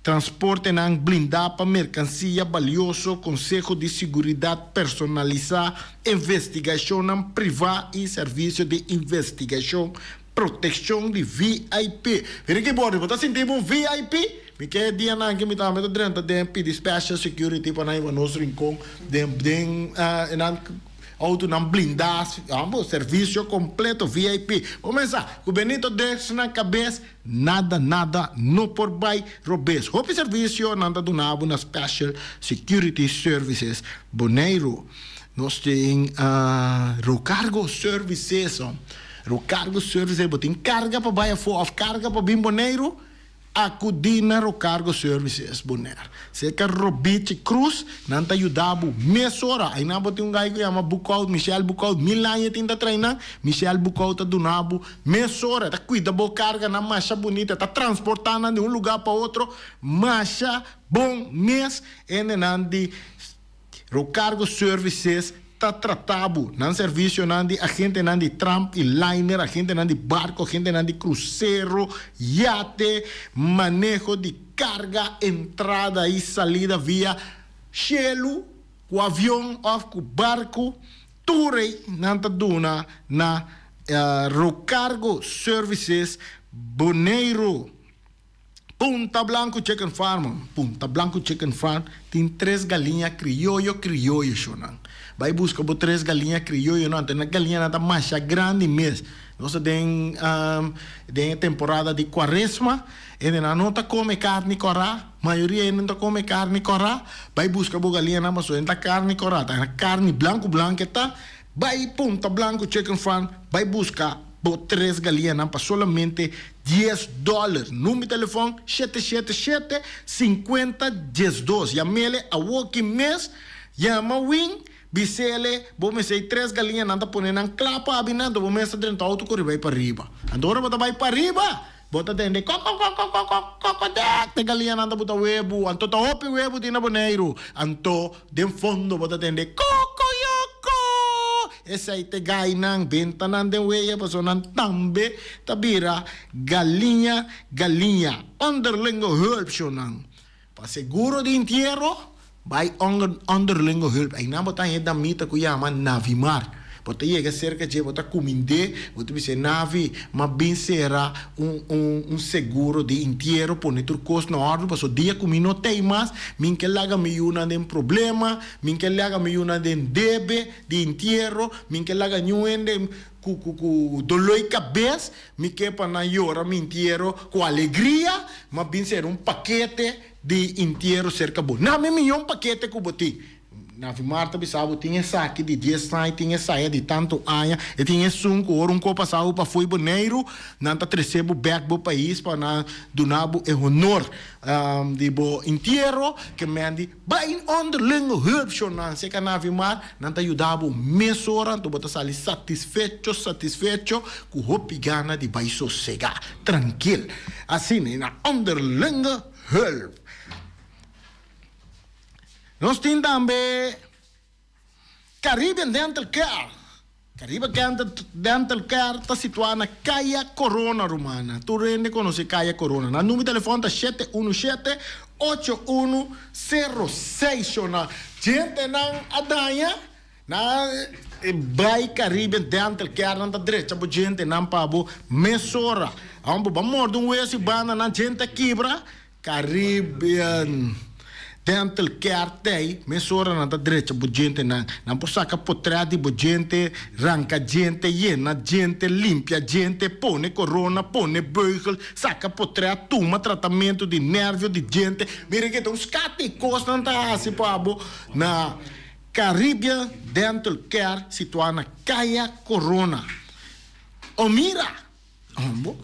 transportenan blindá pa merkansia balioso, konseho di siguridat personalisá, investigashonnan privá i servisio di investigashon Protekshon di VIP. Ricky Borges, bo ta sinti bo un VIP? Mi ke dianan ke mi tambe ta drenta den pidi special security pa nan hiba nos rincon den den nan autonan blinda, ambo servicio completo VIP. Bo mesa ku Benito Des na kabes nada nada no por bai robes. Hopi servicio nan ta duna bo na special security services Boneiru. Nos tin Rocargo Services. Rocargo Services, bo tin carga pa bai afó of carga pa bin Boneiru? Acudí na Rocargo Services Bonaire. Cerca Robichi Cruz, nan ta yuda bo mesora. Ainan bo tin un guy cu yama Boekhout, Michel Boekhout, mil aña e tin ta trae nan. Michel Boekhout ta duna bo mesora, e ta cuida bo carganan masha bunita, e ta transporta nan di un lugar pa otro masha bon mes. Hendenan di. Rocargo Services ta trata bo. Nan servicionan di agentenan di tramp y liner, agentenan di barco, agentenan di crucero, yate, maneho di carga, entrada y salida via cielo, cu avion of cu barco, tur ey nan ta duna na Rocargo Services Boneiru. Punta Blanco Chicken Farm Punta Blanco Chicken Farm tin tres galiña krioyo krioyo shonan. Bai buska bo tres galiña krioyonan anto e galiñanan ta masha grandi mes. Nos ta den den e temporada di kuaresma hendenan no ta kome karni kòrá, mayoria hende no ta kome karni kòrá. Bai buska bo galiñanan pasobra e no ta karni kòrá, ta karni blanku blanku e ta. Bai Punta Blanco Chicken Farm bai buska bo tres galianan pa solamente dies dòler. Number di telefòn shete shete shete sinkuenta diesdos. Yam'ele awoki mes, yama win, bis'ele bo mester ei tres galianan ta pone nan kla pa abi nan, anto bo mes ta drenta outo kore bai pariba. Anto ora bo ta bai pariba, bo ta tende kòkòkòkòkòkò kòkòdèk, te galianan ta buta webu, anto ta hopi webu tin na Boneiru. Anto Den fondo bo ta tende kokoyoko! Esei te gainan, bentanan den weya pasobra nan tambe ta bira galiña galiña. Onderlinge hulp shownan. Pa seguro di intiero, bai onderlinge hulp. Einan bo ta haña e damita ku yama Navimar. Bo ta yega serka dje, bo ta kumind'é, bo ta bis'é, Navi, m'a bin sera un un un seguro di intiero, pone tur kos na òrdu, pasobra dia ku mi no t'ei mas, mi n'ke laga mi yunan den problema, mi n'ke laga mi yunan den debe di intiero, mi n'ke laga niun hende ku ku ku doloi kabes, mi ke pa nan yora mi intiero ku alegria, m'a bin sera un pakete di intiero serka bo. Nami mihó un pakete ku bo tin. Navi Marta bisa bo tin esaki di dies aña, tin esaya di tantu aña, e tin esun ku ora un ko pasa bo pa fo'i Boneiru, nan ta trese bo bek bo pais pa nan duna bo e honor di bo intiero, ke men di bai onderlinge hulp shon nan seka Navi Mar, nan ta yuda bo mesora, anto bo ta sali satisfecho satisfecho ku hopi gana di bai sosega trankil. Asina na onderlinge hulp. Nos tin tambe Caribbean Dental Care. Caribbean Dental Care ta situá na Kaya Corona, Rumana. Tur hende konosé Kaya Corona. Nan number di telefòn ta 717 8106. Shona djentenan a daña na bai Caribbean Dental Care nan ta drecha bo djentenan pa bo mesora. Awor bo ba morde un wesu i banda nan djente a kibra. Caribbean Dental Care tei mesora nan ta drecha bo djentenan. Nan por saka potret di bo djente, ranka djente, yena djente, limpia djente, pone korona, pone beugel, saka potret, tuma tratamentu di nervio di djente. Mira ke ta un skat di kos nan ta hasi pa bo na Caribbean Dental Care situá na Kaya Corona. O mira! Hombo,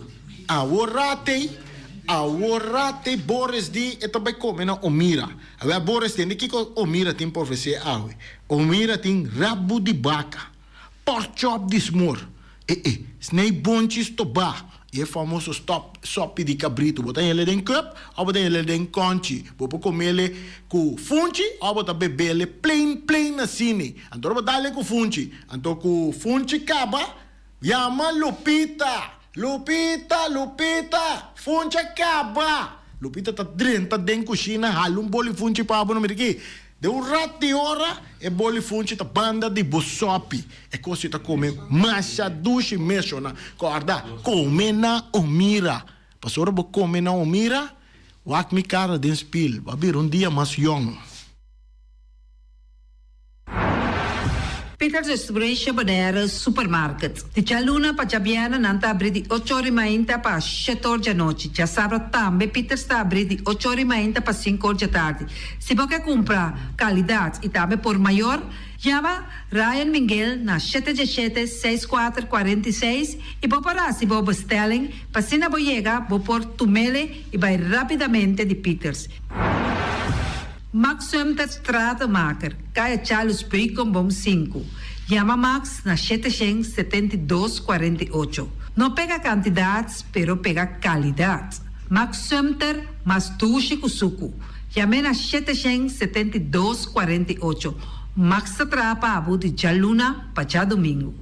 aworate, aworate Boris di e ta bai come na Omira. Awel Boris tende kico Omira tin pa ofrece awe. Omira tin rabu di baca, pork chop di smoor, e e, snei bonchi stobá y e famoso stop sopi di cabrito. Bo ta hele den cup of bo ta hele den conchi. Bo por comele cu funchi of bo ta bebele plain plain asini. Anto ora bo dale cu funchi, anto cu funchi caba. Yama Lupita! Lupita! Lupita! Funchi a kaba! Lupita ta drenta den kushina hala un boli funchi pa bo. No mira aki, den un rat di ora e boli funchi ta banda di bo sopi. E kos ta kome masha dushi mes shona. Kòrda, kome na Omira. Pasobra bo kome na Omira, wak mi kara den spil, bo a bira un dia mas yòn. Peters Restauration Bonaire Supermarket. Di djaluna pa djabièrnè nan ta abrí di ocho or i mainta pa shete or djanochi. Djasabra tambe Peters ta abrí di ocho or i mainta pa sinku or djatardi. Si bo ke kumpra kalidat i tambe por mayor, yama Ryan Minguel na shete djeshete, seis kuater, 46 i bo por hasi bo bestelling pa asina bo yega bo por tumele i bai rápidamente di Peters. Max Sumter Stratenmaker, Kaya Charles Beukenboom 5. Yama Max na 772 48. No pega kantidat, pero pega kalidat. Max Sumter, mas dushi ku suku. Yam'é na 772 48. Max ta traha pa bo di djaluna pa djadumingu.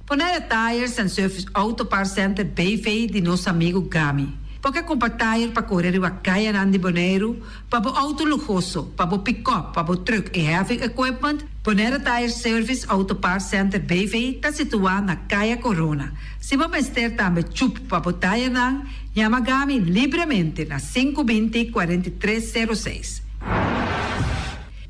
Bonaire Tires and Service Auto Parts Center BV di nos amigu Gami. Bo ke kumpra tire pa kore riba kayanan di Boneiru, pa bo outo luhoso, pa bo pikòp, pa bo trùk i heavy equipment? Bonaire Tire Service Auto Parts Center BV ta situá na Kaya Corona. Si bo mester tambe chup pa bo tirenan, yama Gami libremente na 520 43 06.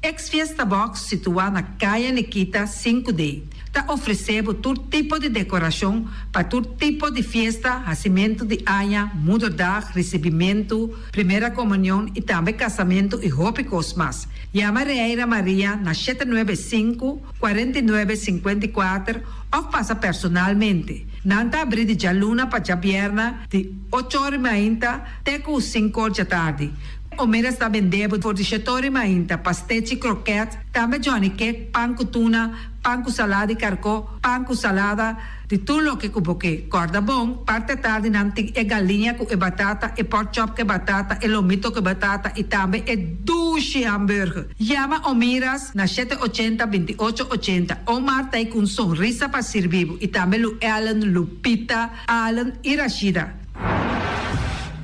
Ex Fiesta Box situá na Kaya Nikita 5D ta ofresé bo tur tipo di dekorashon pa tur tipo di fiesta, hasimentu di aña, moederdag, risibimentu, primera komunion i tambe kasamentu i hopi kos mas. Yama Reira Maria na 795, 49, 54 òf pasa personalmente. Nan ta abrí di djaluna pa djabièrnè di ocho or i mainta te ku sinku or djatardi. Omega sta bende bo for di shetori mainta, pastechi, kroket, tambe johnny cake, pan ku tuna, pan ku salada di karkó, pan ku salada, di tur loke ku bo ke. Kòrda bon, parti atardi nan tin e galiña ku e batata, e pork chop ku e batata, e lomito ku e batata i tambe e dushi hamburger. Yama Omiras na 780 28 80. Omar ta ei ku un sonrisa pa sirbi bo i tambe Lu Ellen, Lupita, Allen i Rashida.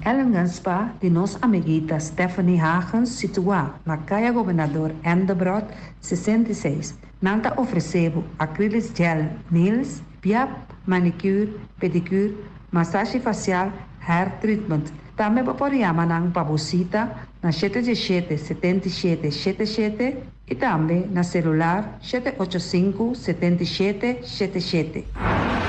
Ellingen Spa di nos amiguita Stephanie Hagens situá na Kaya Gobernador Endebrot 66. Nan ta ofresé bo acrylic gel nails, piap, manicure, pedicure, masashi fasial, hair treatment. Tambe bo por yama nan pa bo sita na 717 77 77 i tambe na selular 785 77 77.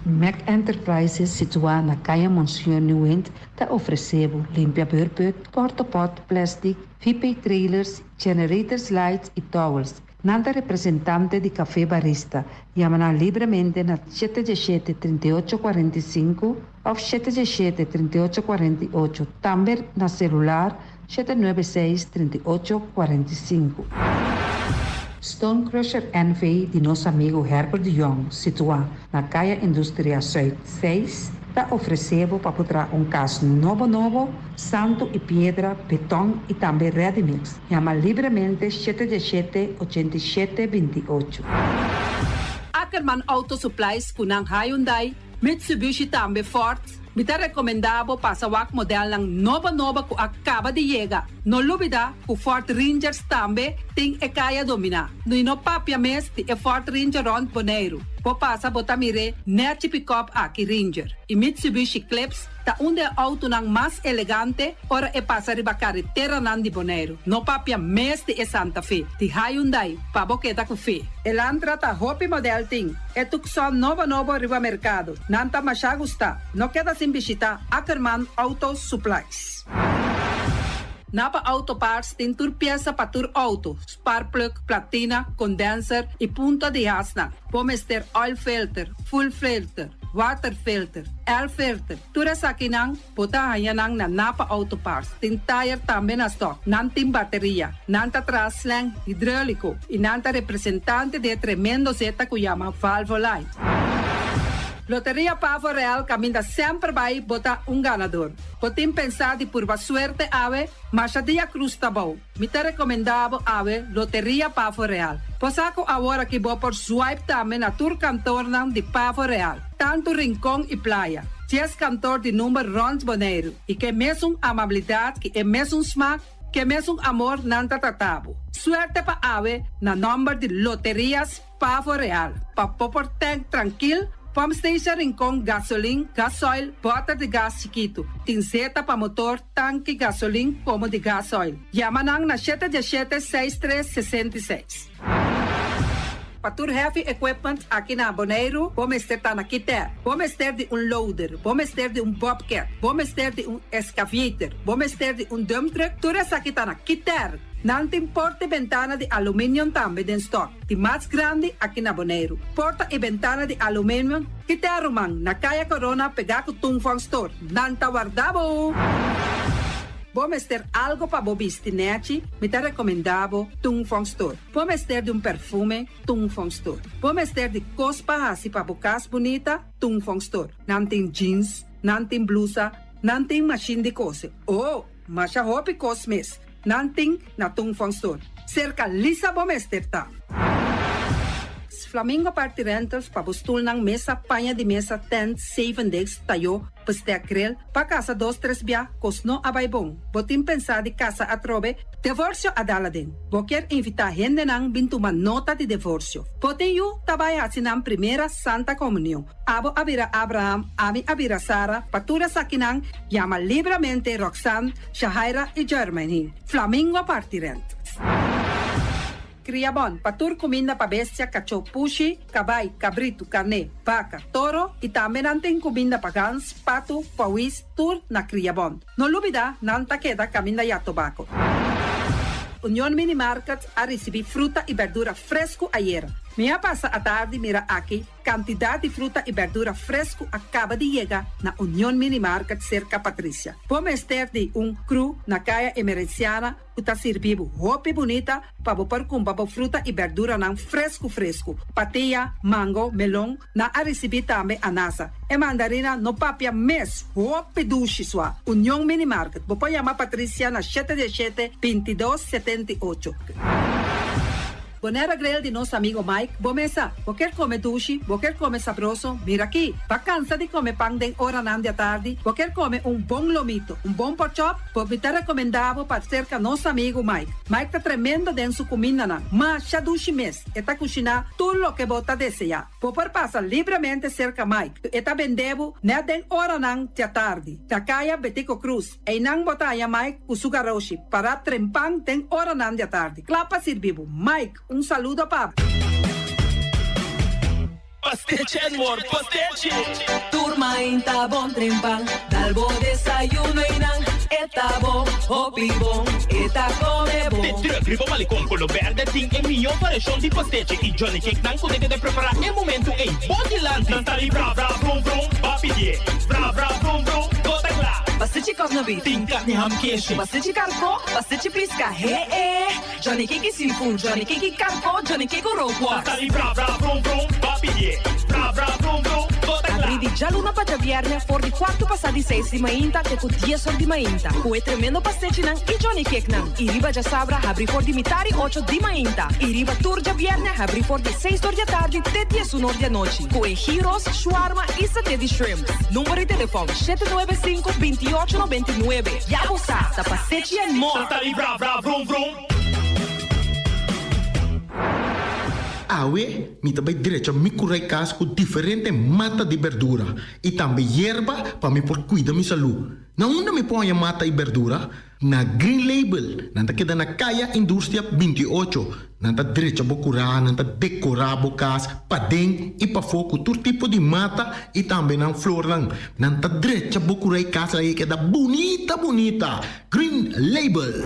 Mac Enterprises situá na Kaya Monseñor Nieuwind ta ofresé bo limpia beurput, portapot, plastic, VP trailers, generators lights i towels. Nan ta representante di Café Barista. Yama nan libremente na 717 38 45 òf 717 38 48. Tambe na selular 796 38 45. Stone Crusher NV di nos amigu Herbert de Jong, situá na Kaya Industria Zuid 6. ta ofresé bo pa por traha un kas nobo nobo, santu i piedra, beton i tambe ready mix. Yama libremente 717 87 28. Ackerman Auto Supplies ku nan Hyundai, Mitsubishi tambe Ford, mi ta rekomendá bo pasa wak modelnan nobo nobo ku a kaba di yega. No lubidá ku Ford Rangers tambe tin e kaya dominá. I no papia mes di e Ford Ranger rònt Boneiru. Bo pasa bo ta mir'é nèchi pikòp aki Ranger. I Mitsubishi Eclipse ta un di e outonan mas elegante ora e pasa riba kareteranan di Boneiru. No papia mes di e Santa Fe, di Hyundai, pa bo keda ku fe. Elantra ta hopi model tin. E Tucson nobo nobo riba merkado. Nan ta masha gusta. No keda sin bishita Ackerman Auto Supplies. Napa Auto Parts tin tur piesa pa tur outo, spark plug, platina, condenser y punta di hasnan. Bo mester oil filter, fuel filter, water filter, air filter. Tur esakinan bo ta haña nan na Napa Auto Parts. Tin tayer tambe na stock. Nan tin bateria. Nan ta traha slang hidrolico y nan ta representante di e tremendo zeta cu yama Valvoline. Loteria Pavo Real caminda semper bay bo ta un ganador. Bo tin pensá di purba suerte awe? Masha dia cruz ta bou. Mi ta recomendá bo awe Loteria Pavo Real. Bo sa cu awor aki bo por swipe tambe na tur kantornan di Pavo Real, tantu Rincon y Playa. Dies kantor di number rond Boneiru y ke mesun amabilidad ki e mesun smaak, ke mesun amor nan ta trata bo. Suerte pa awe na nomber di Loterias Pavo Real, pa bo por tank trankil, pump station Rincon, gasolin, gasoil, bòter di gas chikitu. Tin zeta pa motor, tanki, gasolin komo di gasoil. Yama nan na shete diesshete seis tres 66. Pa tur heavy equipment aki na Boneiru, bo mester ta na Kiter. Bo mester di un loader, bo mester di un bobcat, bo mester di un excavator, bo mester di un dump truck, tur esaki ta na Kiter. Nan tin porta i bentana di aluminium tambe den stock. Di mas grandi aki na Boneiru. Porta i bentana di aluminium Kiter ruman, na Kaya Corona pegá ku Tung Fong Store. Nan ta warda bo! Bo mester algo pa bo bisti nèchi? Mi ta rekomendá bo Tung Fong Store. Bo mester di un perfume? Tung Fong Store. Bo mester di kos pa hasi pa bo kas bunita? Tung Fong Store. Nan tin jeans, nan tin blusa, nan tin mashin di kose. Oh! Masha hopi kos mes. Nan tin na Tung Fong Store. Serka Lisa bo mester ta. Flamingo Party Rentals pa bo stulnan, mesa, paña di mesa, tent, zeven desk, tayó, bestek, grill, pa kasa dos tres bia, kos no a bai bon. Bo tin pensá di kasa atrobe? Devorsio a dal aden. Bo kier invitá hendenan bin tuma nota di devorsio. Bo tin yu ta bai hasi nan primera Santa Komunion. Abo a bira Abraham, ami a bira Sara, pa tur esakinan yama libramente Roxanne, Shahaira i Jermaine. Flamingo Party Rentals. Kria bon pa tur kuminda pa bestia, kachó, pushi, kabai, kabritu, karné, baka, toro i tambe nan tin kuminda pa gans, patu, pawis, tur na Kria Bon. No lubida nan ta keda kaminda ya tobako. Union Mini Market a risibí fruta i berdura fresku ayera. Mi a pasa atardi mira aki Kantidat di fruta i bèrdura fresku a kaba di yega na Union Mini Market serka Patricia. Bo mester di un kru na Kaya Emerenciana ku ta sirbi bo hopi bunita pa bo por kumpra bo fruta i bèrduranan fresku fresku. Patia, mango, melon, nan a risibí tambe anasa. E mandarina no papia mes, hopi dushi sua. Union Mini Market, bo por yama Patricia na shete diesshete, 22, 78. Bonaire Grill di nos amigo Mike, bo mesa. Bo kier come dushi, bo kier come sabroso, mira aki. Ba cansa di come pan den oranan di atardi, bo kier come un bon lomito, un bon porkchop, bo mi ta recomenda bo pa cerca nos amigo Mike. Mike ta tremendo den su cumindanan, masha dushi mes, e ta cushina tur loke bo ta desea. Bo por pasa libremente cerca Mike, e ta bende bo net den oranan di atardi, na caya Betico Croes. Einan bo ta haña Mike ku su garoshi pará trempan den oranan di atardi, kla pa sirbi bo. Mike, un saludo pa bo. Pastechi and more pastechi! Tur mainta bon trempan, dal bo desayuno einan, e ta bon, hopi bon, e ta come bon. De truck riba Malecon Colo Berde tin e mihó variashon di pastechi y Johnny Cake nan ku ta keda prepará e momentu ei bo dilanti. Nan ta di bra bra brum brum, ba pidié bra bra brum brum, bo ta kla. Pastechi kòf na bif. Tin karni ham keshi. Pastechi karkó, pastechi piska, he e. Johnny Cake seafood, Johnny Cake karkó, Johnny Cake rookworst. Nan ta di bra bra brum brum, ba pidié bra bra brum brum, bo ta kla. Abri di. djaluna pa djabièrnè for di kuartu pasá di seis di mainta te ku dies or di mainta ku e tremendo pastechinan i Johnny Cakenan. I riba djasabra habri for di mitari ocho di mainta i riba tur djabièrnè habri for di seis or di atardi te diesun or di anochi ku e gyros, shawarma i saté di shrimps. Number di telefòn, shete nuebe sinku, bintiocho nobenta i nuebe. Ya bo sa, ta pastechi and more! Santa di bra bra vrum vrum. Awe mi ta bai drecha mi kurai kas ku diferente mata di berdura i tambe yerba pa mi por kuida mi salú. Na unda mi por haña mata i berdura? Na Green Label. Nan ta keda na Kaya Industria 28. Nan ta drecha bo kurá, nan ta dekorá bo kas paden i pafó ku tur tipo di mata i tambe nan flornan. Nan ta drecha bo kurá i kas ei keda bunita bunita. Green Label.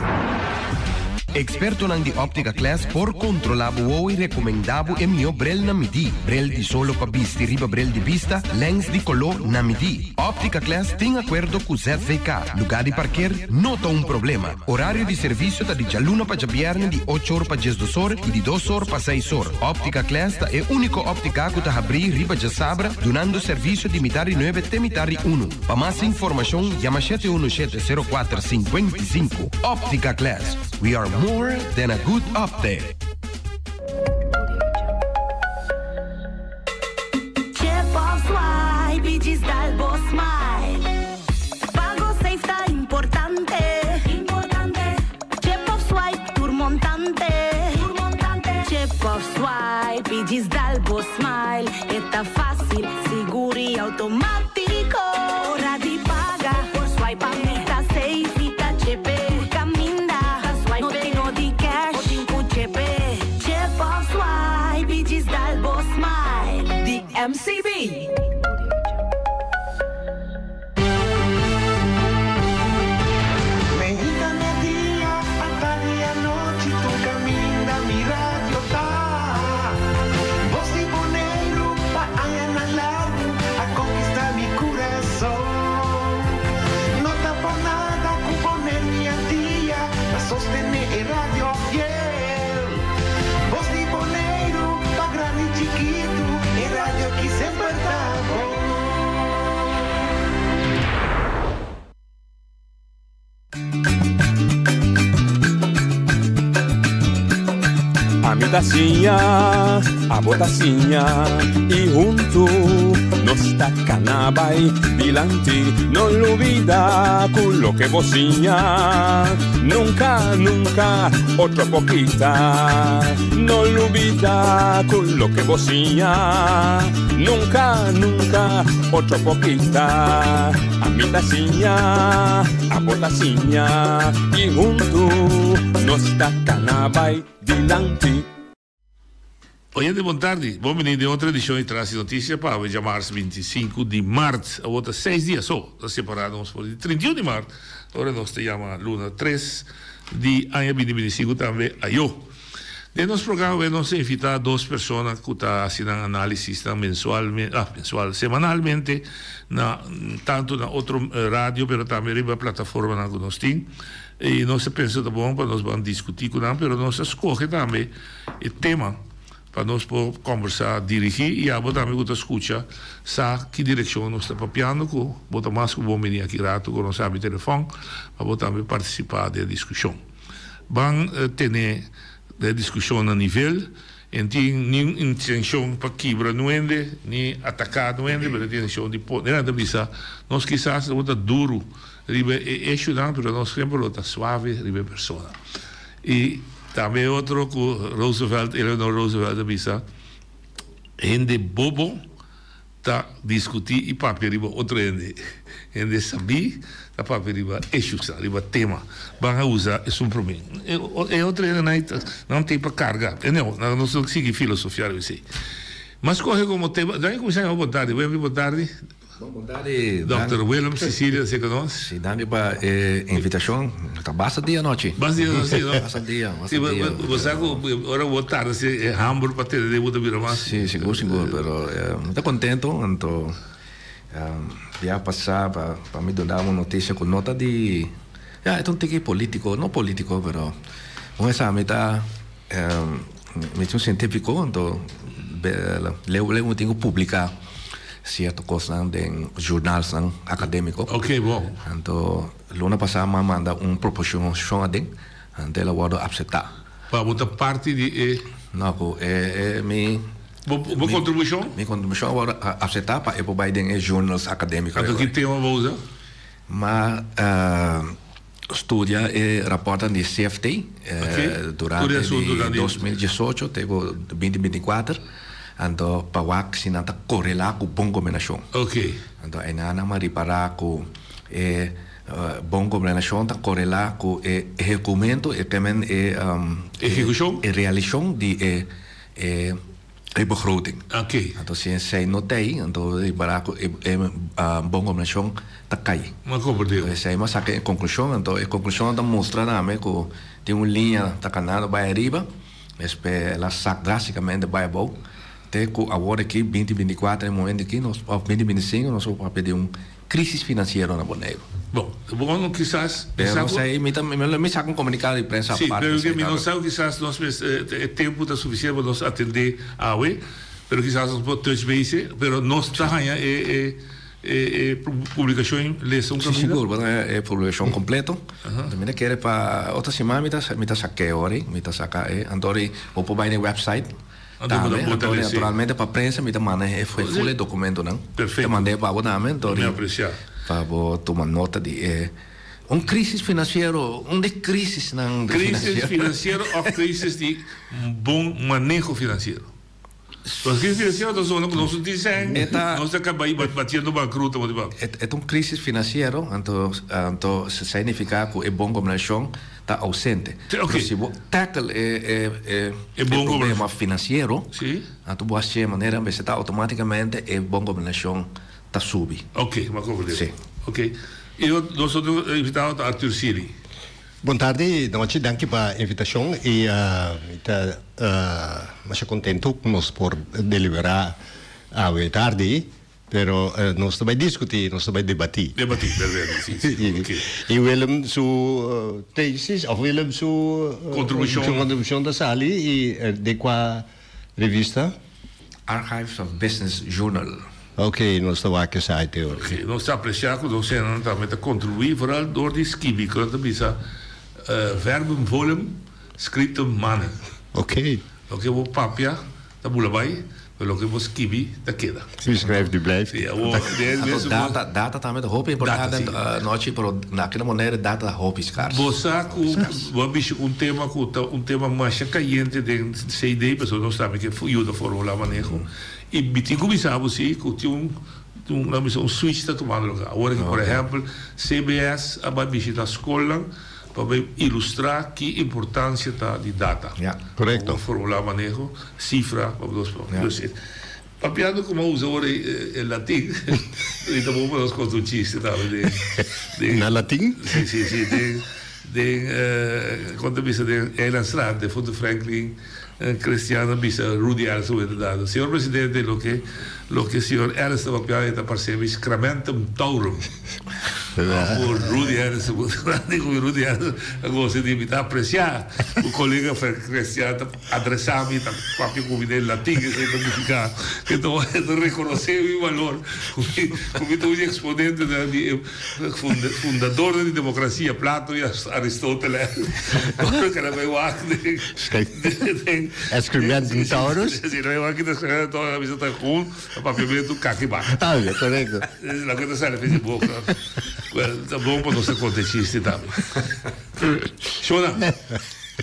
Ekspertonan di Optica Class por kontrolá bo wowo i rekomendá bo e mihó brel na midí. Brel di solo pa bisti riba brel di bista, lèns di koló na midí. Optica Class tin akuerdo ku ZVK. Lugá di parker no ta un problema. Orario di servisio ta di djaluna pa djabièrnè di ocho or pa diesdos or i di dos or pa seis or. Optica Class ta e úniko óptika ku ta habrí riba djasabra dunando servisio di mitar di nuebe te mitar di unu. Pa mas informashon yama shete unu shete sero kuater sinkuenta i sinku. Optica Class, we are more than a good optic. Chip of swipe i djis dal bo smile. Pago safe ta importante. Chip of swipe tur montante. Chip of swipe i djis dal bo smile. E ta fácil, sigur i automátiko. Ora di paga, por swipe pa mi ta safe. Mi ta chepe, tur kaminda. No tin no di cash, bo tin ku chepe. Chip of swipe i djis dal bo smile. Di MCB. Meinta media, atardi anochi, tur caminda mi radio ta. Bos di Boneiru pa añanan largu a conquista mi curason. No ta por nada cu Boneiru y Antia ta sostene e radio fiel. Bos di Boneiru pa grandi y chikitu, e radio aki semper ta bon. Ami ta siña, abo ta siña y huntu nos ta cana bay dilanti. No lubida cu loke bo siña nunca, nunca otro por kita. No lubida cu loke bo siña nunca, nunca otro por kita. Ami ta siña, abo ta siña y huntu nos ta cana bay dilanti. Oyente bon tardi, bon bini den otro edicion di Tras di Noticia pa awe djamars 25 di mart. Awor ta seis dia so ta separa nos for di 31 di mart, ora nos ta yama luna tres di aña binti 25 tambe ayo. Den nos programa awe nos a invita dos persona cu ta haci nan analisisnan mensualmente, ah mensual, semanalmente na tanto na otro radio pero tambe riba plataformanan cu nos tin. Y nos a pensa ta bon pa nos ban discuti cu nan pero nos a scoge tambe e tema pa nos por combersa dirigi y abo tambe cu ta scucha sa ki direccion nos ta papiando cu bo ta mas cu bon bini aki rato cu nos habri telefon pa bo tambe participa den e discusion. Ban tene e discusion na nivel en tin niun intencion pa kibra nuende ni ataca nuende pero tin intencion di pone nan ta bisa nos kisas lo ta duro riba e issuenan pero nos semper lo ta suave riba e persona. Y tambe otro cu Roosevelt, Eleanor Roosevelt a bisa hende bobo Ta diskutí i papia riba otro hende. Hende sabí ta papia riba issuesnan, riba tema. Ban a usa esun promé. E otro hendenan nan tin pa karga. Anyhow, nos lo sigui filosofia riba esei. M'a skohe komo tema, dan e kuminsá yama bon tardi. Wemby, bon tardi. Bon tardi. Dòkter Willem Cecilia ta seka nos. Sí, danki pa e invitashon. Ta basta dia anochi. Basta dia anochi, no? Basta dia, basta dia. Sí, bo sa ku ora bo tarda si e hamber pa tene den bo ta bira mas. Sí, sigur, sigur, pero mi ta kontento, anto bia pasá pa mi duna un notisia ku no ta di, ya e ta un tiki politiko, no politiko, pero un esami ta mi ta un sientifiko, anto leu leu mi tin ku publiká. sierto kosnan den journalsnan akadémiko. Oké, bon. Anto luna pasá mi a manda un proposishon aden, anto el a wòrdu apseptá. Pa bo ta parti di e. No, ku e e mi. Bo bo kontribushon? Mi kontribushon a wòrdu apseptá pa e por bai den e journals akadémiko. Anto ki tema bo usa? Ma studia e rapòrtnan di CFT durante di 2018 te ku 2024, anto pa wak si nan ta korelá ku bon gobernashon. Anto einan nan a ripará ku e bon gobernashon ta korelá ku e ehekumentu, e e realishon di e e begroting. Oké. Anto si esei no ta ei, anto e baraku e e bon gobernashon ta kai. M'a komprendé. Esei m'a saka e konklushon, anto e konklushon ta mustra tambe ku tin un liña ta kanando bai ariba, despues el a sak drástikamente bai abou, te ku awor aki binti 24 e momento aki nos òf 2025 nos por papia di un Crisis financiero na Boneiru. Bon, bon kisas. Pero no sé, mi ta, mi saca un comunicado di prensa aparte. Sí, pero mi no sa kisas nos mes e tempo ta suficiente pa nos atende awe, pero kisas nos por touch base, pero nos ta haña e e e publicacion lesa un caminda. Sí, sigur, bo ta haña e publicacion completo. Mi ta kere pa otro siman mi ta mi ta saca ori, mi ta saca e, anto ori bo por bay na e website. Tambe, anto naturalmente pa prensa mi ta manda e full e documentonan. Perfecto. Ta mand'e pa bo tambe, anto Mi aprecia. Pa bo tuma nota di e un crisis financiero, un di crisisnan Crisis financiero of crisis di bon maneho financiero? Pasobra crisis financiero ta zona cu nos no tin sèn, nos ta caba batiendo bankruto, bo di ba. E ta un crisis financiero, anto anto significa cu e bon gobernacion ta ausente. Ok. Pero si bo tackle e e e E bon problema financiero, Si. anto bo haci e manera mester ta automaticamente e bon gobernacion ta subi. Ok, m'a comprende. Si. Ok. Y nos otro invitado ta Arthur Siri. Bon tardi, nochi, danki pa invitacion y mi ta masha contento cu nos por delibera awe tardi. Pero nos ta bai diskutí, nos ta bai debatí. Debatí, bèrdat, sí, sí, ok. I Willem su tesis, òf Willem su Kontribushon. Su kontribushon ta sali i den kua revista? Archives of Business Journal. Ok, nos ta wak esei te ora. Ok, nos ta apresiá ku nos hendenan tambe ta kontribuí, vooral dor di skibi, ku nan ta bisa verbum volum, scriptum manen. Ok. Loke bo papia ta bula bai, pero loke bo skibi ta keda. Wie schrijft die blijft. Sí, awor, den Anto mesun data, data tambe ta hopi importante Data, sí. nochi, pero na kende manera data ta hopi skars. Bo sa ku bo a bishi un tema ku ta un tema masha kayente den CD, pasobra nos tambe ke yuda formula maneho. I mi tin ku bisa bo si ku tin un, un, laga bisa un switch ta tumando lugar. Awor aki, por ehèmpel, CBS a bai bishita skolnan Pa bay ilustra ki importancia ta di data. Correcto. Como formula maneho, cifra, pa nos por. Dus papiando como a usa ora e latin, y ta bon pa nos conta un chiste tambe den, den. Na latin? Si, si, si, den, den, con ta bisa den Eilandstraat, den Foto Franklin. Cristian a bisa Rudy Ellison wete dado. Señor Presidente, loke loke señor Ellison ta papia e ta parse mi scramentum taurum. Afu Rudy Ellison bo ta grandi ku mi Rudy Ellison a gosa di mi ta aprecia ku kolega Cristian ta adresa mi ta papia ku mi den latin esei ta nifica ke ta ta reconoce mi balor ku mi ku mi ta un exponente di e Fundadornan di demokrasia, Plato i Aristóteles, ora ku nan bai wak den. Excrementen Taurus? Si, nan bai wak den excrementen Taurus, nan bisa ta hun a papiamentu kaki baka. Ah, ya, korekto. Loke ta sali for di boka. Well, ta bon pa nos ta konta e chiste tambe. Shona,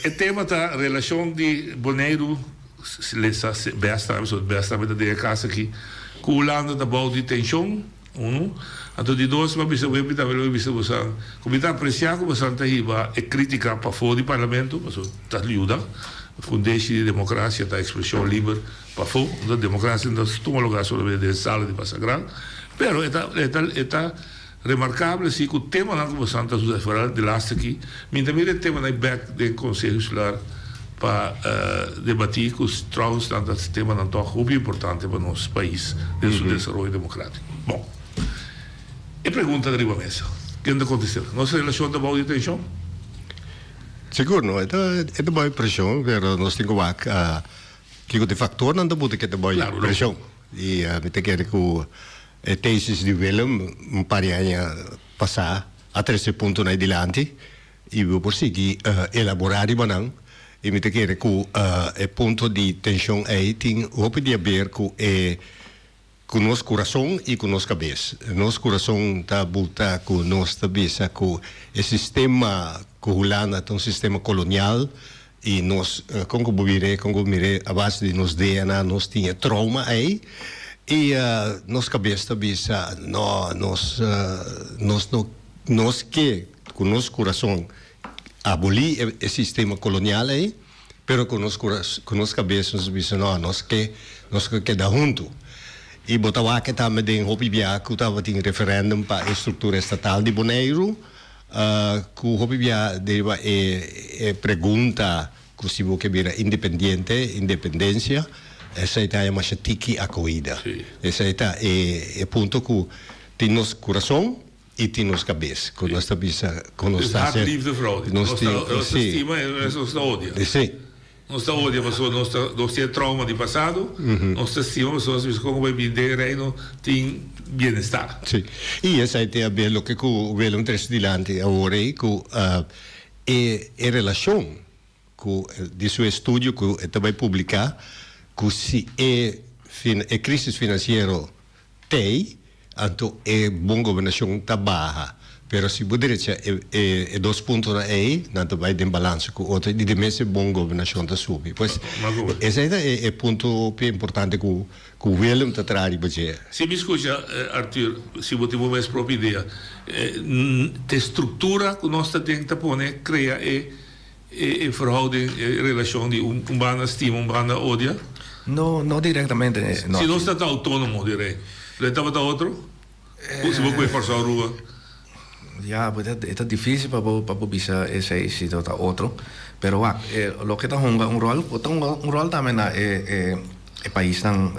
e tema ta relashon di Boneiru, lesa bes tambe, so bes tambe ta den e kas aki, ku Hulanda ta bou di tenshon. Unu. Anto di dos, mi a bisa web mi tambe lo a bisa bosan ku mi ta apresiá ku bosan ta hiba e krítika pafó di parlamento, pasobra ta yuda. Fundeshi di demokrasia ta ekspreshon liber pafó. Anto demokrasia no ta tuma lugá solamente den sala di pasa gran. Pero e ta e ta e ta remarkabel si ku temanan ku bosan ta usa foral di laatste aki, mi ta mira e temanan ei bèk den Konseho Insular pa debatí ku trouwens nan ta temanan tòg hopi importante pa nos pais den su desaroyo demokratiko. Bon, e pregunta ta riba mesa. Ken ta kontest'é? Nos relashon ta bou di tenshon? Sigur no, e ta e ta bou di preshon, pero nos tin ku wak kiko di faktornan ta buta ke ta bou di preshon. I mi ta kere ku. E tesis di Willem un par di aña pasá a trese puntonan ei dilanti i bo por sigui elaborá riba nan. I mi ta kere ku e punto di tenshon ei tin hopi di haber ku e ku nos kurason i ku nos kabes. Nos kurason ta buta ku nos ta bisa ku e sistema ku Hulanda ta un sistema kolonial i nos kon ku bo bir'é kon ku bo mir'é a base di nos DNA nos tin e trouma ei i nos kabes ta bisa no nos nos no nos ke ku nos kurason abolí e sistema kolonial ei. Pero ku nos kuras, ku nos kabes nos bisa no, nos ke, nos ke keda huntu. I bo ta wak tambe den hopi bia ku tabatin referendum pa e struktura estatal di Boneiru, ku hopi bia deriba e e pregunta ku si bo ke bira independiente, independensia, esei ta haña masha tiki akohida. Esei ta e e punto ku tin nos kurason I tin nos kabes ku nos ta bisa ku nos ta haat liefde verhouding. Nos ta nos ta stima en nos ta odia. Sí. Nos ta odia pasobra nos ta nos tin e trauma di pasado, nos ta stima pasobra nos ta bisa kon ku bai bini den e reino tin bienestar. Sí. I esei tin haber loke ku Willem trese dilanti awor ei ku e e relashon ku di su estudio ku e ta bai publiká ku si e e krisis finansiero Tei, anto e bon gobernashon ta baha. Pero si bo drecha e e dos puntonan ei, nan ta bai den balansa ku otro i di mes e bon gobernashon ta subi. Pues, esei ta e e punto hopi importante ku ku Willem ta traha riba dje. Si mi skucha, Arthur, si bo tin bo mes propio idea, ta e struktura ku nos ta den ta pone krea e E verhouding, e relashon di un banda stima, un banda odia? No, no direktamente, no. Si nos ta ta outónomo di rei, lo e tabata otro? O si bo kue Kòrsou Aruba? Ya, bo e ta difísil pa bo pa bo bisa esei si lo ta otro. Pero wak, loke ta hunga un ròl, bo ta hunga un ròl tambe na e e e paisnan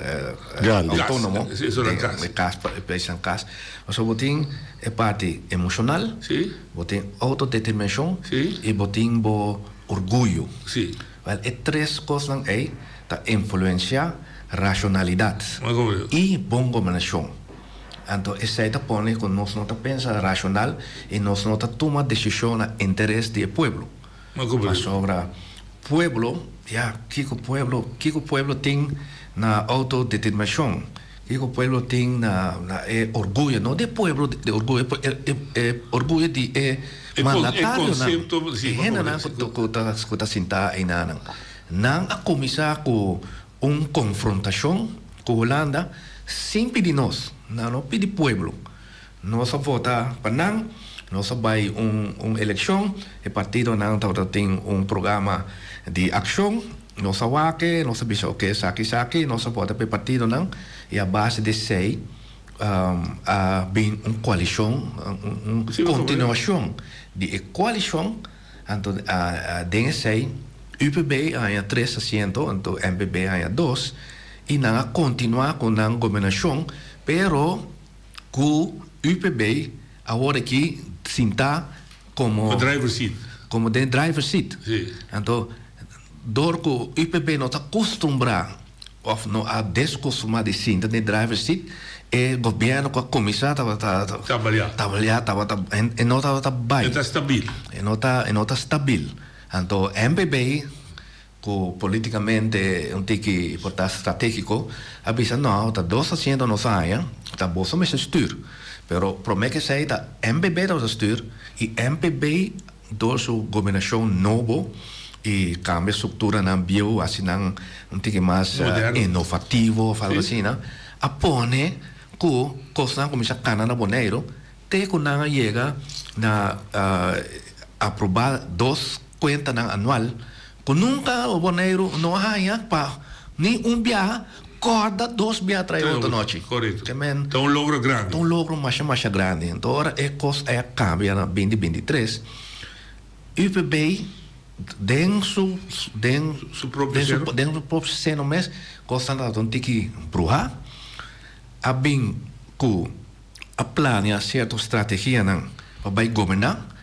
outónomo. E kas, e paisnan kas. Pasobra bo tin e parti emoshonal. Bo tin autodeterminashon i bo tin bo orguyo. Wèl, e tres kosnan ei ta influensiá rashonalidat i bon gobernashon. Anto esei ta pone ku nos no ta pensa rashonal i nos no ta tuma desishon na interes di e pueblo. Pasobra pueblo, ya, kiko pueblo, kiko pueblo tin na autodeterminashon? Kiko pueblo tin na na e orguyo, no di e pueblo di orguyo, e e orguyo di e mandatarionan, e hendenan ku ku ta ku ta sintá einanan. Nan a kuminsá ku un konfrontashon ku Hulanda sin pidi nos, nan no pidi pueblo. Nos a vota pa nan, nos a bai un un elekshon, e partidonan tabata tin un programa di akshon, nos a wak e, nos a bisa oke esaki esaki, nos a vota pa e partidonan i a base di esei a bin un koalishon, un kontinuashon di e koalishon, anto den esei UPB a haña tres asiento, anto MPB a haña dos i nan a kontinuá ku nan gobernashon, pero Ku UPB awor aki sintá komo. Driver seat. Komo den driver seat. Si. Anto dor ku UPB no ta kustumbrá òf no a deskostumá di sinta den driver seat, e gobièrnu ku a kuminsá tabata. Tambaleá. Tambaleá tabata e no tabata bai. E ta stabil. E no ta e no ta stabil. Anto MPB. Ku politikamente un tiki por ta strategiko, a bisa no, ta dos asiento nos a haña, ta boso mester stuur. Pero promé ku esei ta MPB tabata stuur i MPB dor su gobernashon nobo i kambia strukturanan bieu hasi nan un tiki mas inovativo òf algu asina, a pone ku kosnan a kuminsá kana na Boneiru te ku nan a yega na aprobá dos Kuentanan anual ku nunka Boneiru no a haña pa ni un biaha kòrda dos biaha trae otro nochi. Korekto. Ta un logro grandi. Ta un logro masha masha grandi. Anto ora e kos ei a kambia na binti binti tres, UPB den su den su propio seno den su propio seno mes kosnan tabata un tiki bruhá a bin ku a plania sierto strategianan pa bai goberná.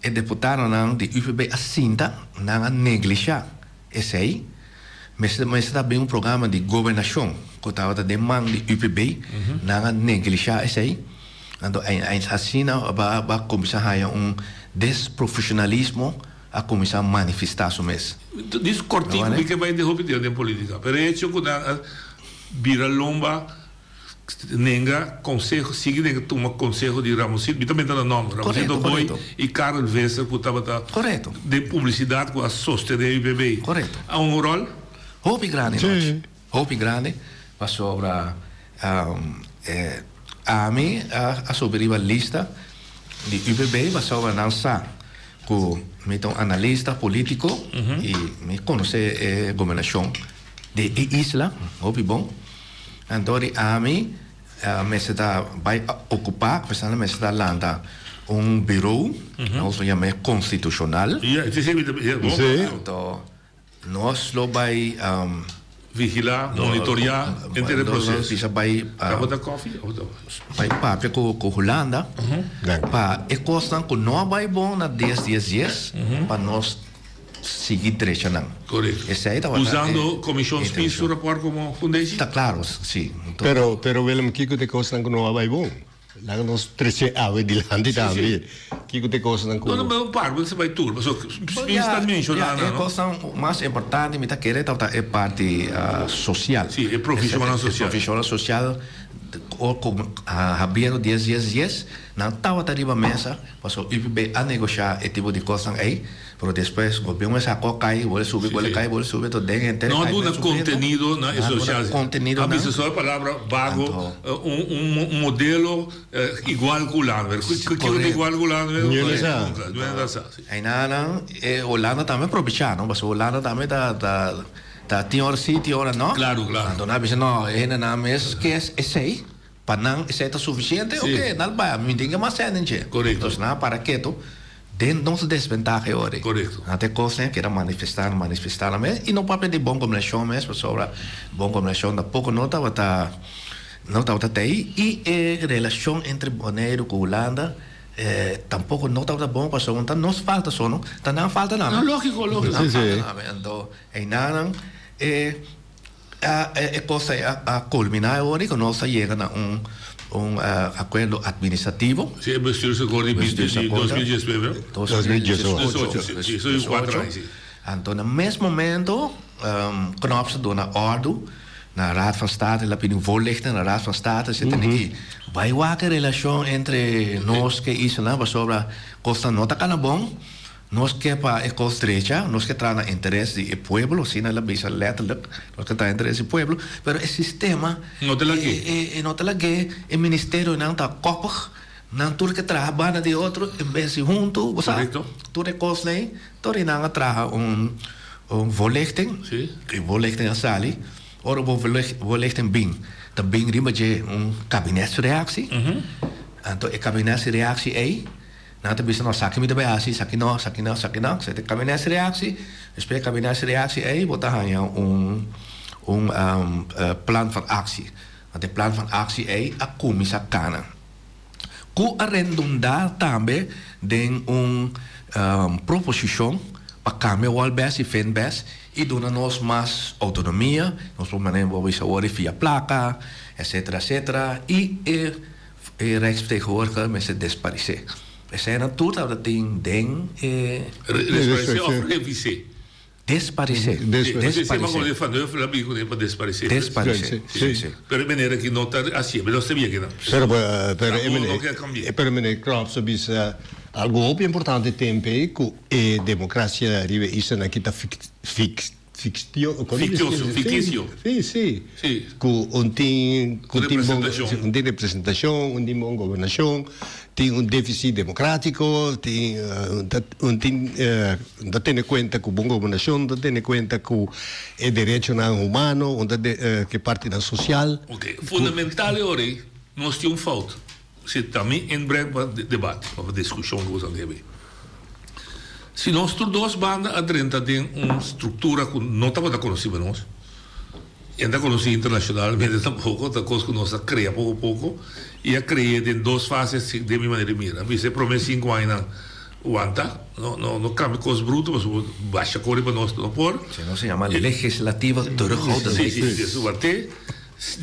E deputadonan di UPB a sinta, nan a neglishá esei. Mester mester ta bin un programa di gobernashon ku tabata den man di UPB, nan a neglishá esei. Anto asina ba ba kuminsá haña un desprofeshonalismo a kuminsá manifestá su mes. Dis kòrtiku mi ke bai den hopi den polítika, pero e hecho ku nan a bira lomba nenga konseho, sigui nenga tuma konseho di Ramosito, mi ta menta nan nòmber, Ramosito Boy i Karel Visser ku tabata den publisidat ku a sostené UPB. A un ròl? Hopi grandi nochi, hopi grandi pasobra ami a subi riba lista di UPB pasobra nan sa ku mi ta un analista polítiko i mi konosé e gobernashon di e isla hopi bon. Anto di ami mester ta bai ocupa, pesando mester ta lanta un bureau, nos lo yam'e constitucional. Anto nos lo bai Vigila, monitorea henter e proces. Bisa bai bai papia cu Hulanda pa e cosnan cu no a bai bon na dies dies dies pa nos sigui drecha nan. Correcto. Esey tabata e Usando Comisión Spies su rapport como fundeshi? Ta claro, si. Pero, pero Willem, kiko t'e cosnan cu no a bay bon? Laga nos trece awe dilanti tambe. Kiko t'e cosnan cu. No, no, un par, bo ta bay tur, pasobra Spies ta menciona nan, no? E cosnan mas importante mi ta kere tabata e parti social. Si, e provisionnan social. E provisionnan social, habiendo dies, dies, dies, nan tabata riba mesa, pasobra UPB a negocia e tipo di cosnan ey. Pero despues gobierno a sacó cay, bolbe subi, bolbe cay, bolbe subi, entonces den henter No a cay duna men subiendo. contenido na e No a duna social. contenido A nan. bisa solo e palabra vago, un, un, un modelo igual cu Hulanda. Pero cu, cu kico ta igual cu Hulanda? Ni el'e sa. Nunca, no el'e sa, si. Eynan nan, e Hulanda tambe probecha, no? Pasobra Hulanda tambe ta, ta, ta tin ora si, tin ora no. Claro, claro. Anto nan a bisa, no, e hendenan mes ke esey, pa nan esey ta suficiente, oke, nan bai, mi tin ke mas sende dje. Correcto. Entonces nan a para keto. Den nos desbentaha e ora ei. Korekto. Nan ta e kosnan keda manifestá, manifestá nan mes i no papia di bon kombinashon mes pasobra bon kombinashon tampoko no tabata no tabata ta ei i e relashon entre Boneiru ku Hulanda tampoko no tabata bon pasobra no ta nos falta so no ta nan falta tambe. No lógiko lógiko. Nan falta tambe anto einan e E kos ei a kulminá e ora ku nos a yega na un un akuerdo administrativo. Sí, e bestuursakkoord di 2019. 2018. Sí, so yu kuater aña, sí. Anto na mes momento Knops a duna òrdu na Raad van State, el a pidi un voorlichting na Raad van State, si tene ki bai wak e relashon entre nos ku e islanan pasobra kosnan no ta kana bon. Nos ke pa e kos drecha, nos ke traha na interes di e pueblo, asina el a bisa letterlijk, nos ke traha na interes di pueblo, pero e sistema No ta lag'é. E no ta lag'é, e ministerionan ta koppig, nan tur ke traha banda di otro en bes di huntu, bo sa, Korekto. tur e kosnan ei, tur e nan a traha un un voorlichting, e voorlichting a sali, ora bo voorlichting bin, ta bin riba dje un kabinetsreactie, anto e kabinetsreactie ei, Nan ta bisa no, esaki mi ta bai hasi, esaki no, esaki no, esaki no. Esei ta kabinetsreactie. Despues di kabinetsreactie ei bo ta haña un un plan van actie. Want e plan van actie ei a kuminsá kana. Ku a rendundá tambe den un proposishon pa kambia Walbes i Finbes i duna nos mas outonomia. Nos por manera bo bisa awor di fia plaka, etcetera, etcetera. I e E Rijksvertegenwoordiger mester desparisé. Eseinan tur tabata tin den e. Desparisé òf revisé? Desparisé. Desparisé. Van Heuvel a bin kuné pa desparisé. Desparisé, sí, sí. Pero e manera ki no ta hasié, pero nos ta bia kinan. Pero, pero e meneer, pero meneer Knops a bisa algu hopi importante tempe ei ku e demokrasia riba e islanan aki ta fik. Fictio, Fictioso, ficticio. Sí, sí. Sí. Cu un tin, cu tin bon, Representacion. un tin representacion, un tin bon gobernacion, tin un deficit democratico, tin, un tin, un ta tene cuenta cu bon gobernacion, un ta tene cuenta cu e derechonan humano, un ta de, cu e partinan social. Ok, fundamental e ora ei, nos tin un fout. Si ta mi inbreng pa debate, pa discusion cu boso a debe. Si nos tur dos banda a drenta den un structura cu no tabata conoci pa nos, y no ta conoci internacionalmente tampoco, ta cos cu nos a crea poco poco, y a crea den dos fases den mi manera di mira. Bisa e prome cinco añanan. Wanta, no, no, no cambia cos bruto, pasobra basha cori pa nos no por. Si no se llama legislativa terughoudendheid. Si, si, si, wante.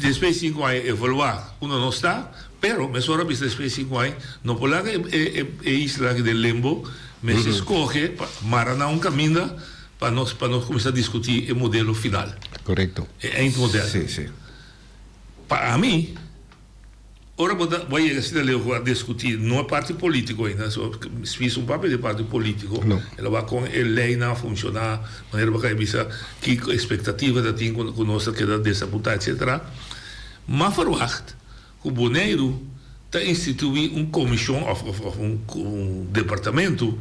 Despues di cinco aña evalua unda nos ta, pero mesora bisa despues di cinco aña no por laga e e isla aki den limbo, mester scoge pa mara na un caminda pa nos pa nos cuminsa discuti e modelo final. Correcto. E eindmodel. Si, si. Pa ami. Ora bo ta bo a yega asina leu ku a diskutí no e parti polítiko ainda, so Spies un papia di e parti polítiko, el a wak kon e leinan a funshoná, manera bo a kai bisa kiko ekspektativa ta tin ku ku nos ta keda desapuntá etsetera. M'a ferwagt ku Boneiru ta instituí un komishon òf òf òf un un departamentu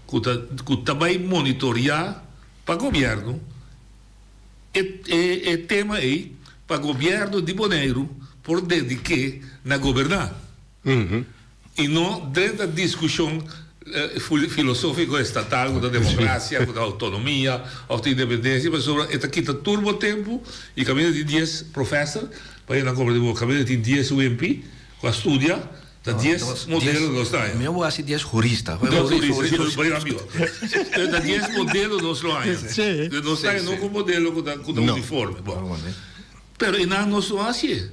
ku ta ku ta bai monitoriá pa gobièrnu E e tema ei pa gobièrnu di Boneiru por dediké na goberná i no drenta diskushon filosófiko estatal ku ta demokrasia, ku ta outonomia òf ta independensia pasobra e ta kita tur bo tempu i kaminda tin dies profèser pa yena komprendé bo kaminda tin dies UMP ku a studia Ta dies modelo nos ta haña. Mi a wou hasi dies hurista. Dies hurista, si, bai rápido. Ta dies modelo nos lo haña. Nos ta haña no ku modelo ku ta uniforme. Bon. Pero e nan nos no hasié.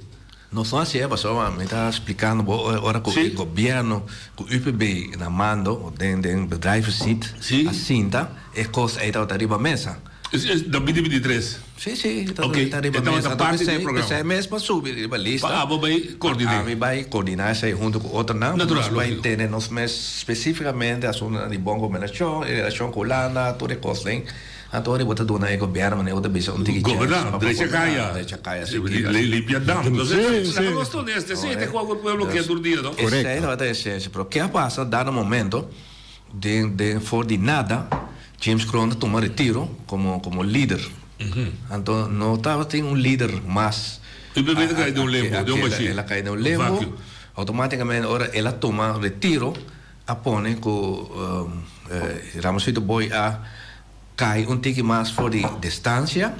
Nos no hasié pasobra mi ta splikando bo ora ku e gobièrnu ku UPB na mando den den bedrijvensit a sinta e kos ei tabata riba mesa. Es es da binti binti tres. Si, si, ta Ok, ta riba e tabata mesa. parti di e Pesei, programa. pesei mes pa subi riba lista. Pa abo bai coordiné. Ami bai coordiná esei hunto ku otronan. Natural, Nos bai lógico. tene nos mes spesífikamente asuntonan di bon gobernashon, e relashon ku Hulanda, tur e kosnan. Anto ora bo ta duna e gobièrnu manera bo ta bisa un tiki chèns Goberná, pa pa drecha goberná, kaya. drecha kaya, Si, si li, kiko. li, limpia dam. Entonces, Sí, laga sí. nos ta honesto, esei ta kua ku e pueblo ke tur dia, no? Esei tabata e esensia. Pero ke a pasa dado momento Den den for di nada James Kroon ta tuma retiro como como lider. Anto no tabatin un lider mas. Y bebé ta cay den un lembo, den un bashí. El a cay den un lembo. Automaticamente ora el a tuma retiro a pone cu Ramosito Boy a Kai un tiki mas for di distancia.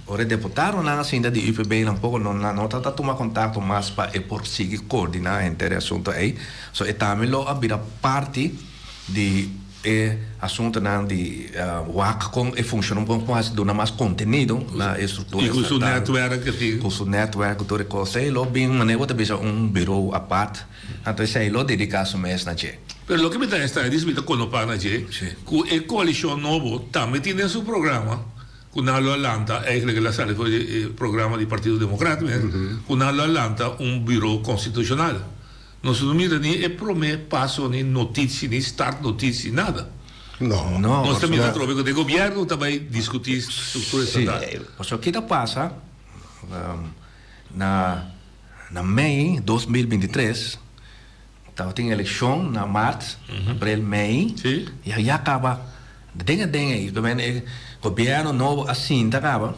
Ora e deputadonan a sinta di UPB tampoco no nan no ta ta tuma contacto mas pa e por sigui coordina henter e asunto ey. So e tambe lo a bira parti di e asuntonan di wak con e funciona con con haci duna mas contenido na e structura Y cu su estatal. netwerk que tin. Cu su netwerk cu tur e cos ey lo bin manera bo ta bisa un bureau apart. Anto esey lo dedica su mes na dje. Pero loke mi ta esta e mi ta konopa na dje ku e koalishon nobo tambe tin den su programa ku nan lo a lanta, eigenlijk el a sali for di e programa di Partido Demokrat mes, ku nan lo a lanta un buro konstitushonal. Nos no mira ni e prome paso ni notitsi ni start notitsi nada. No. Nos ta mira atrobe ku den gobièrnu ta bai diskuti struktura estatal. Si, pasobra ki ta pasa na na mei 2023. Tabatin elekshon na mart, aprel, mei, i a ya kaba den e den ei. E gobièrnu nobo a sinta kaba,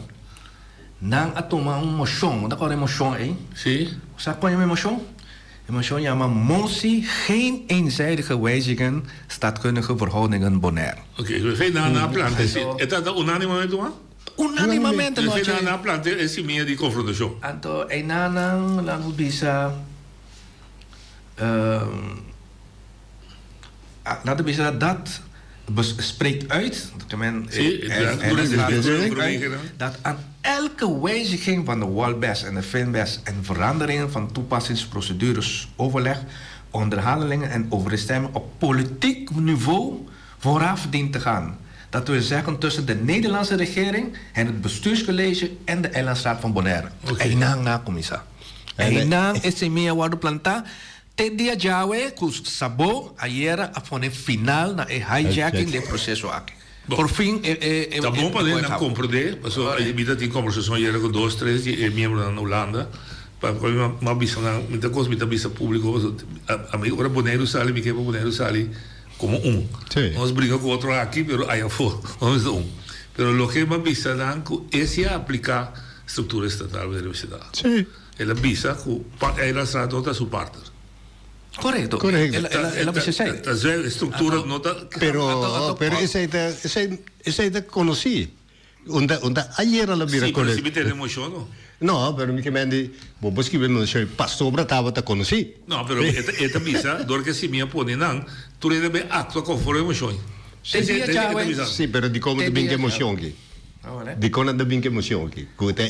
nan a tuma un moshon. Bo ta kòrda e moshon ei? Bo sa kon yama e moshon? E moshon yama Motie geen eenzijdige wijzigen staatkundige verhoudingen Bonaire. Oké, dus nan a planta esi. E tabata unánimamente tuma? Unánimamente no. Dus nan a planta e simia di konfrontashon. Anto einan nan a bisa. Laat ik bisa dat spreekt uit, dat aan elke wijziging van de Walbes en de Finbes en veranderingen van toepassingsprocedures, overleg, onderhandelingen en overeenstemming op politiek niveau vooraf dient te gaan. Dat wil zeggen tussen de Nederlandse regering en het bestuurscollege en de Eilandsraad van Bonaire. Einan na kumisa. Einan e semia wòrdu plantá te dia djawe ku Sabó ayera a pone final na e hijacking di e proseso aki. Por fin e e e Ta bon pa nan komprendé, pasobra mi ta tin kombersashon ayera ku dos tres di e miembronan na Hulanda, pa mi a bisa nan, mi ta kos mi ta bisa públiko, pasobra ami ora Boneiru sali mi ke pa Boneiru sali komo un. Nos bringa ku otro aki pero aya afó nos ta un. Pero loke mi a bisa nan ku e si a apliká Structura estatal di universidad. Sí. El a bisa cu Eilandsraad no ta su partner. Correcto. Correcto. El, el, el a bisa esey. Ta zuiver, structura no ta... Pero, pero esey ta, esey, esey ta conoci. Unda, unda ayer al a bira Sí, pero correcto. si mi tene emocion no. No, pero mi ke men di, bo por skibi moshon pasobra tabata konosí. No, pero e ta bisa, dor ku e simia pone nan, tur hende bay aktua konforme e moshon. Te dia djawe. Sí, pero dikon bo ta bin ku e moshon aki? Dikon nan ta bin ku e moshon aki? Ku ta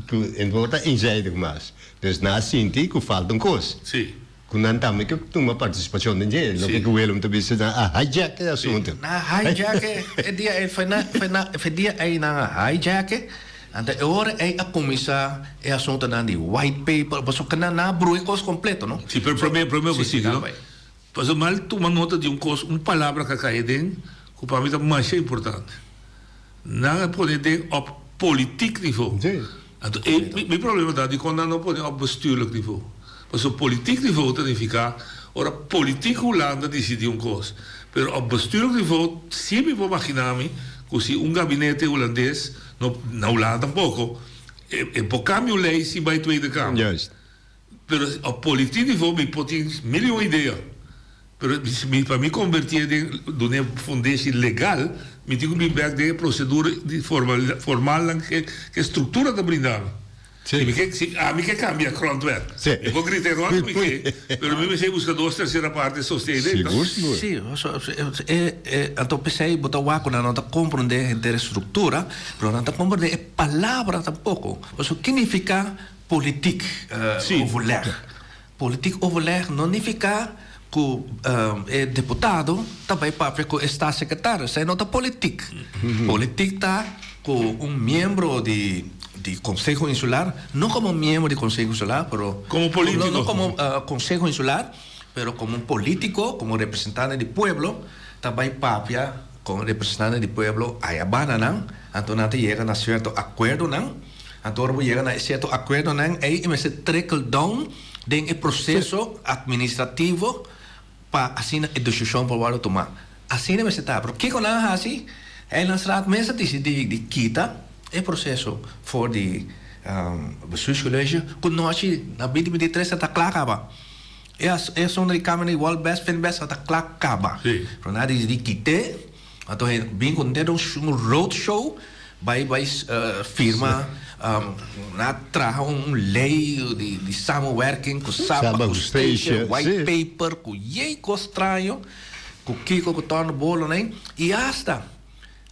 ku e no ta eenzijdig mas. Dus nan a sinti ku falta un kos. Sí. Ku nan tambe ke tuma partisipashon den dje. Loke ku Willem ta bisa nan a hijack e asuntu. Nan a hijack e, e dia ei foi na foi na foi dia ei nan a hijack e, anto e ora ei a kuminsá e asuntunan di white paper, pasobra nan a brui e kos kompleto no. Sí, pero promé promé bo sigui no. Pasobra mal tuma nota di un kos, un palabra ku a kai aden ku pa mi ta masha importante. Nan a pone den op politiek nivo. Anto e mi problema ta dikon nan no pone op bestuurlijk nivo. Pasobra politiek nivo ta nifiká ora politiek Hulanda disidí un kos. Pero op bestuurlijk nivo si mi por maginá mi ku si un gabinete hulandes, no na Hulanda tampoko, e por kambia un lei sin bai Tweede Kamer. Pero op politiek nivo mi por tin mil y un idea. Pero mi pa mi convertié den dun'é fundeshi legal, mi tin cu bin bek den e procedura di formalnan ke e structura ta brinda mi. Si mi ke, si ami ke cambia grondwet, mi por grita e rond mi ke, pero mi mester busca dos tercera parte sostené den, no? Sí, anto p'esei bo ta wak cu nan no ta comprende henter e structura, pero nan ta comprende e palabra tampoco. Pasobra ki nifica Politiek overleg. Politiek overleg no nifiká ku e deputado ta bai papia ku e staatssecretaris. Esei no ta politiek. Politiek ta ku un miembro di di Konseho Insular, no komo miembro di Konseho Insular, pero Komo politiko. No komo Konseho Insular, pero komo un politiko, komo representante di pueblo ta bai papia ku representante di pueblo aya banda nan, anto nan ta yega na sierto akuerdonan. Anto ora bo yega na e sierto akuerdonan ei e mester trickle down den e proseso atministrativo pa asina e desishon por wòrdu tumá. Asina mester ta. Pero kiko nan a hasi? Eilandsraad mes a disidí di kita e proseso for di bestuurscollege ku nochi na binti 23 a ta kla kaba. E asuntu di Kamer di Wolbest, Finbest a ta kla kaba. Pero nan a disidí kit'é. Anto he bin ku net un road show bai bai firma na traha un ley di samenwerking ku Saba ku Statia white paper ku yey kos straño ku kiko ku torno bolo nan i hasta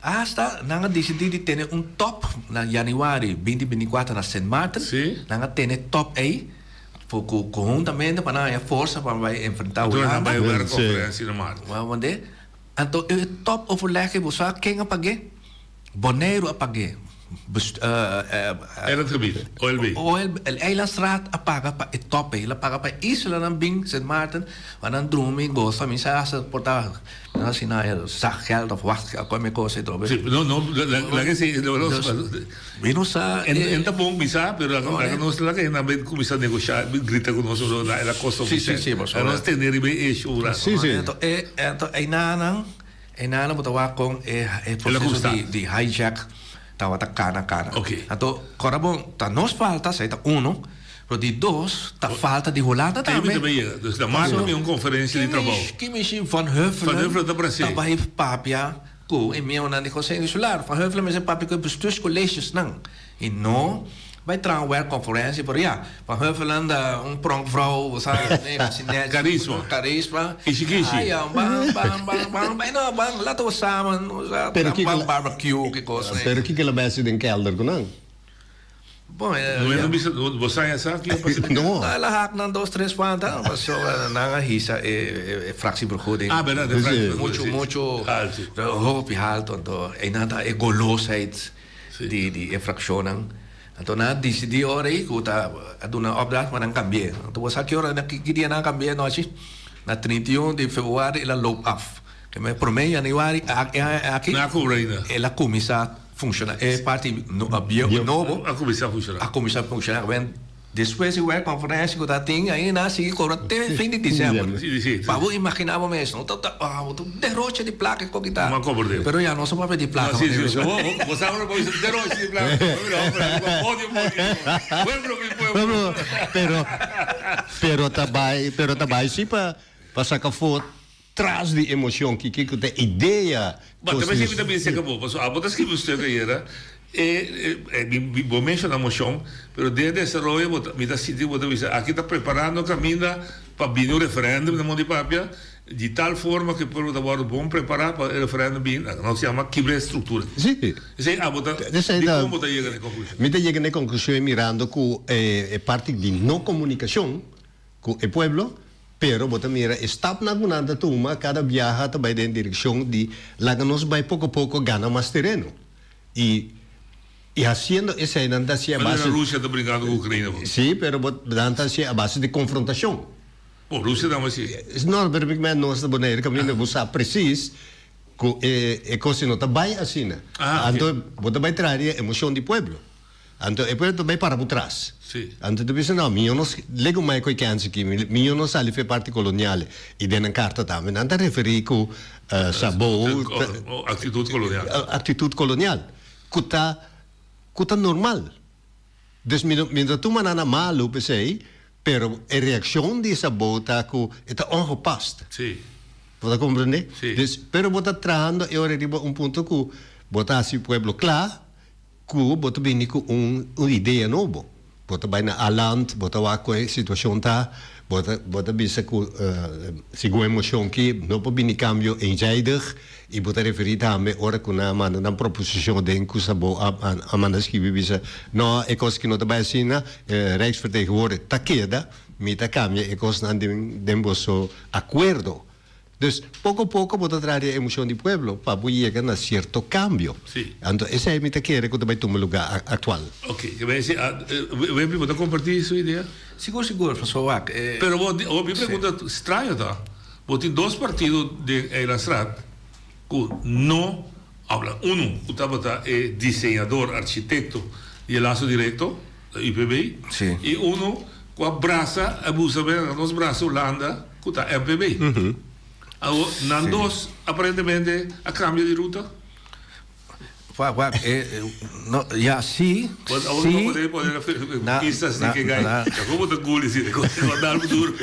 hasta nan a disidí di tene un top na januari binti 24 na Sint Maarten nan a tene top ey ku konhuntamente pa nan haña forsa pa bai enfrentá Hulanda. Anto e top overleg ei bo sa ken a pag'é? Boneiru a pag'é. Eilandgebied, OLB. OLB, Eilandsraad a paga pa e top ei. El a paga pa e islanan bin Sint Maarten, pa nan drumi, gosa. Mi sa hasta por ta nan asina e zakgeld of wachtgeld, kome kos ei trobe. Sí, no, no, laga esei, Mi no sa. En ta bon mi sa, pero laga nos laga e nan bin kuminsá negoshá, bin grita ku nos ora el a kosta un Sí, sí, sí, pasobra. Laga nos tene riba e issue un rato. Sí, sí. Anto e, anto einanan, einanan bo ta wak kon e e proseso di di hijack tabata kana kana. Oké. Anto kòrda bon, ta nos falta, esei ta uno, pero di dos ta falta di Hulanda Ei mi tambe. ta bin yega. Dus na maart mi un konferensia di trabou. Ki mishi Van Huffelen Van Huffelen ta Brasil. ta bai papia Ku e miembronan di Konseho Insular. Van Huffelen mester papia ku e bestuurscollegesnan i no bai traha un werkconferentie, pero ya, Van Huffelen ta un pronkvrouw, bo sa, ne, hasi nèchi. Karisma. Karisma. Kishi kishi. Ah ya, ban, ban, ban, ban, bai no, ban, laten we samen, bo sa, Pero kiko ban barbecue, ki kos, ne. Pero kiko lo bai hasi den kelder ku nan? Bon, No ya. no bisa, bo sa ya sa kiko pasa den No. El a hak nan dos, tres panta, pasobra nan a hisa e fractievergoeding. Ah, berdad, e fractievergoeding, Mucho, si. mucho Alto. hopi halto, anto einan ta e golosheid di di e fraccionnan. Anto nan a disidí ora ei ku ta a duna opdracht pa nan kambi'é. Anto bo sa ki ora, ki dia nan a kambi'é anochi? Na 31 di februari el a loop af. Ke men promé januari e aña aki Nan a kubra ainda. el a kuminsá Funciona e parti bieu nobo a cuminsa funciona. A cuminsa funciona ben despues di werkconferencia cu ta tin ainda a sigui cobra te fin di december. Si si. Pa bo imagina bo mes no ta ta bo ta un deroche di placa e coki ta. Ma cobra Pero ya nos a papia di placa. No si si bo sa ora bo bisa deroche di placa. Odio pueblo mi pueblo. Pero pero ta bay pero ta bay si pa pa saca foto. Tras di emocion ki kiko ta idea Ba, ta mester mi ta bisa ka bo, pasobra abo ta skibi un stuk ayera, E, e, mi, bo menciona mocion, pero den desaroyo bo ta, mi ta sinti bo ta bisa aki ta preparando caminda pa bini un referendum na Monte Papia, di tal forma cu e pueblo ta wordo bon prepara pa e referendum bini, nos yama kibra e structura. Si. Esey abo ta, Esey di ta, con bo ta yega na e conclusion? Mi ta yega na e conclusion mirando cu e, e parti di no comunicacion cu e pueblo, pero bo ta mira e stapnan cu nan ta tuma cada biaha ta bay den direccion di laga nos bay poco poco gana mas tereno. Y y haciendo esey nan ta haci a Manera base. Rusia ta brincando cu Ucraina bo. Si, pero bo nan ta haci a base di confrontacion. Bo, Rusia ta haci. No, pero mi men nos ta Bonaire caminda bo sa precies cu e e cos no ta bay asina. Ah, ok. Anto bo ta bay traha di e emocion di pueblo. Anto e pueblo ta bay para bo tras. Si. Anto ta bisa no, mi yo no lego mai cu e kens aki, mi yo no sali for e parti coloniale. Y den nan carta tambe nan ta referi cu Sabou ta. Actitud colonial. Actitud colonial. Cu ta, cu ta normal. Dus mi no, mi no ta tuma nan na malu p'esey, pero e reaccion di Sabou ta cu e ta ongepast. Si. Bo ta comprende? Si. Dus, pero bo ta trahando e ora riba un punto cu bo ta haci pueblo cla Ku bo ta bini ku un un idea nobo. Bo ta bai na Aland, bo ta wak kon e situashon ta, bo ta bo ta bisa ku segun e moshon ki no por bini kambio eenzijdig i bo ta referí tambe ora ku nan a manda nan proposishon den ku sa bo a a manda skibi bisa no e kos ki no ta bai asina, Rijksvertegenwoordiger ta keda, mi ta kambia e kosnan den den boso akuerdo. Dus, poko poko bo ta traha di e emocion di pueblo pa bo yega na cierto cambio. Sí. Anto esey mi ta kere cu ta bay tuma lugar actual. Ok, ke bay si, Wempi bo ta comparti su idea? Sigur sigur, pasobra wak e. Pero bo, bo mi pregunta straño ta, bo tin dos partido den Eilandstraat cu no habla, uno cu tabata e diseñador, architecto di e lazo directo, UPB, Sí. y uno cu a brasa, a busa nos brasa Hulanda, Ku ta MPB. Awor, nan dos aparentemente a kambia di ruta. Wak, wak, e, no, ya, si, Want awor si. no por pone Na, pistas di na, ke gai. na. Ya komo ta guli si, komo ta dal duro.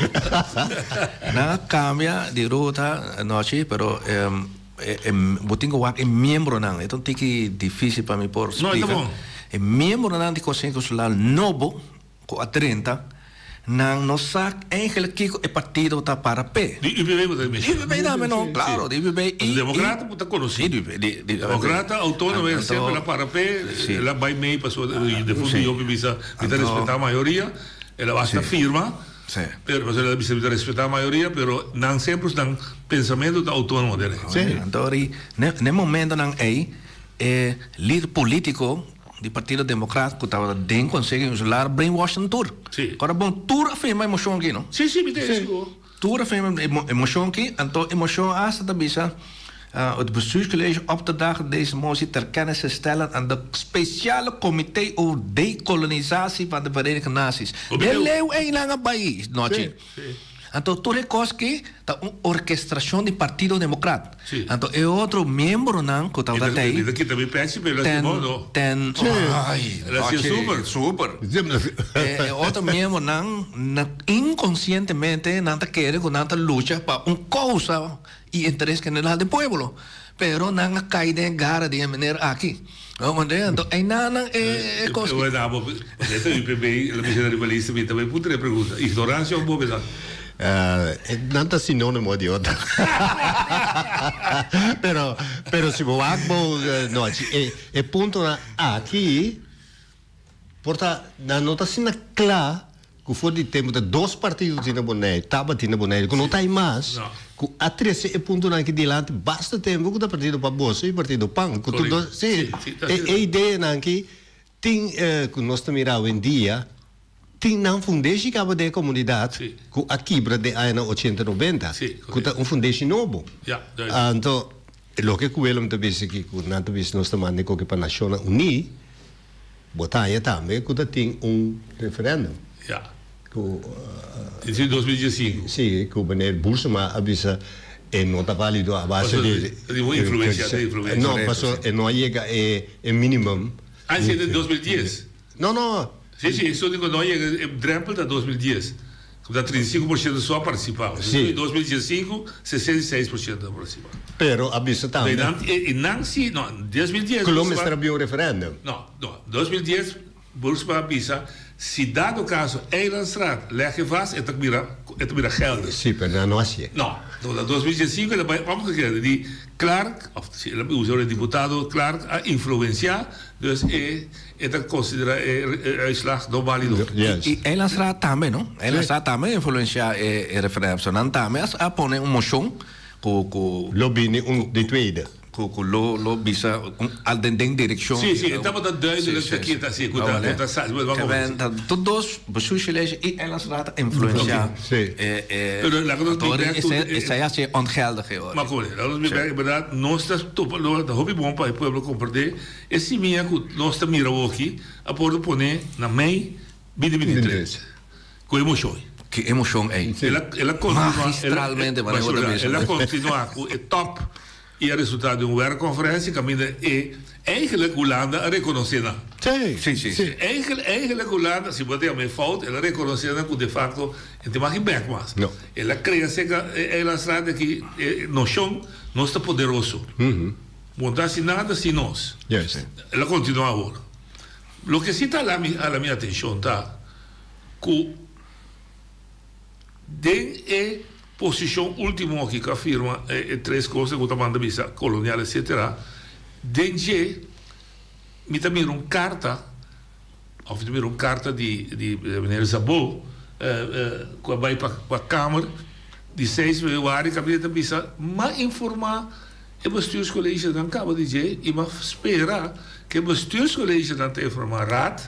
Nan a kambia di ruta anochi, pero em, e, e, bo tin ku wak e miembronan. E ta un tiki difisil pa mi por No, e ta splika. bon. E miembronan di Konseho Insular nobo Ku a 30, nan no sa eigenlijk kiko e partido ta para p'e. Di UPB bo ta menciona. Di UPB tambe no, claro, di UPB i. Pasobra Democrata bo ta conoci. Di UPB, di, di. Democrata autonomo e semper la para p'e, el a bai mei pasobra defunto Jopi bisa mi ta respeta mayoria, el a hasta firma, pero pasobra el a bisa mi ta respeta mayoria, pero nan semper nan pensamento ta autonomo dere. Anto ri, n'e momentonan ei e lider politico Di Partido Democraat ku tabata den Konseho Insular brainwash nan tur. Sí. Ora bon tur a firma e moshon aki no. Sí, sí, mi ta esku. Tur a firma e moshon aki, anto e moshon asta ta bisa, Het bestuurscollege op te dagen deze motie ter kennis te stellen aan de speciale comité over dekolonisatie van de Verenigde Naties. De leeuw een lange bai, nochi. Sí. Anto tur e kos ki ta un orkestrashon di Partido Demokrat. Sí. Anto e otro miembronan ku tabata Mi ta tei. mi ta kita mi pechi pero el a Ten, hasi bon no. ten, Sí. ai, El a hasi nochi, super. super. E e otro miembronan na inkonsientemente nan ta kere ku nan ta lucha pa un kousa i interes general den pueblo. Pero nan a kai den e gara di e meneer aki. Bo comprende? Anto einanan e e kos ki. Bueno, abo, e ta UPB, la misión riba lista, mi tambe puntra e pregunta. Ignorancia of bobedad? Nan ta sinónimo di otro. Pero, pero si bo wak bo, no, e, e puntonan aki, Por ta nan no ta asina kla ku for di tempu ta dos partido tin na Boneiru, tabatin na Boneiru, ku no ta ei mas, ku a trese e puntonan aki dilanti basta tempu ku ta partido pa boso i partido pan, ku tur dos, si, e e ideanan aki tin ku nos ta mira awendia tin nan fundeshi kaba den e komunidat ku a kibra den añanan ochenta, nobenta, ku ta un fundeshi nobo. Anto loke ku Willem ta bisa aki ku nan ta bisa nos ta manda e koke pa Nashonnan Uní. Bo ta haña tambe ku ta tin un referendum. Ja. Ku. Tin 2015. Si, ku meneer Boersema a bisa e no ta válido a base di. Paso tin un influencia, tin influencia. No, paso e no a yega e e minimum. Ah, esei ta 2010? No, no. Si, si, eso digo no a yega, e drempel ta 2010. Ku ta 35% so a partisipá. Sí. En 2015, 66% a partisipá. Pero a bisa tambe. I nan, i nan si, no, 2010. Ku lo mester a bin un referèndum. No, no, 2010 Boersma a bisa, si dado kaso Eilandstraat leg e vast, e ta bira, e ta bira geldig. Sí, pero nan no hasié. No, no, na 2015 el a bai omgekeerde. Di Clark, of si el a usa e diputado Clark a influensiá, dus e e ta konsiderá e uitslag no válido. I Eilandsraad tambe, no? Eilandsraad tambe a influensiá e referèndum. So nan tambe a pone un moshon ku ku. Lo bini un di tweede. Ku ku lo lo bisa un al den den direkshon. Sí, sí, e tabata duidelijk ta kiet así ku ta ku ta sa. Tur dos, Bestuurscollege i Eilandsraad a influensiá e e. Pero laga nos bin bek tu. Esei a hasi ongeldig e ora. Maar ku, laga nos bin bek, en bèrdat nos ta topa lo ta hopi bon pa e pueblo komprendé e simia ku nos ta mira awoki a por pone na mei binti binti tres ku e moshon. Ki emoshon ei. El a el a kontinuá Magistralmente manera bo ta bisa. El a kontinuá ku e top. I a resultá den un werkconferentie kaminda e eigenlijk Hulanda a rekonosé nan. Sí, sí, sí. Sí, eigenlijk, eigenlijk Hulanda, si bo ta yama e fout, el a rekonosé nan ku de facto e tin mag bek mas. No. El a krea serka e eilandsraad aki e noshon nos ta poderoso. Bo no ta hasi nada sin nos. Juist. El a kontinuá awor. Loke si ta hala mi hala mi atenshon ta ku Den e posishon ultimo aki ku a firma e tres kosnan ku ta manda bisa kolonial etsetera, den dje mi ta mira un karta òf mi ta mira un karta di di meneer Szabó ku a bai pa kamer di seis februari kaminda ta bisa m'a informá e bestuurscollegenan kaba di dje i m'a spera ku e bestuurscollegenan ta informá raad.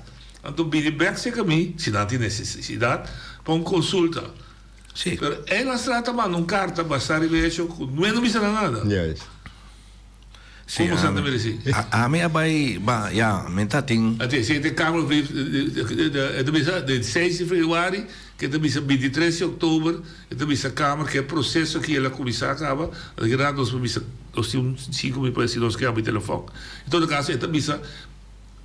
Anto bini bek serka mi, si nan tin nesesidat, pa un konsulta. Sí. Pero Eilandsraad ta manda un karta basá riba e hecho ku no e no bisa nan nada. Juist. Sí, Komo sa ta meresí? Ami a bai, ba, ya, mi ta tin. Ate, si e kamerbrief, e ta bisa di seis di februari, ke ta bisa bintitres di oktober, e ta bisa kamer ke e proseso aki el a kuminsá kaba, anto ki rato nos por bisa, nos tin un sinku mi por si nos ke habri telefòn. En todo kaso e ta bisa.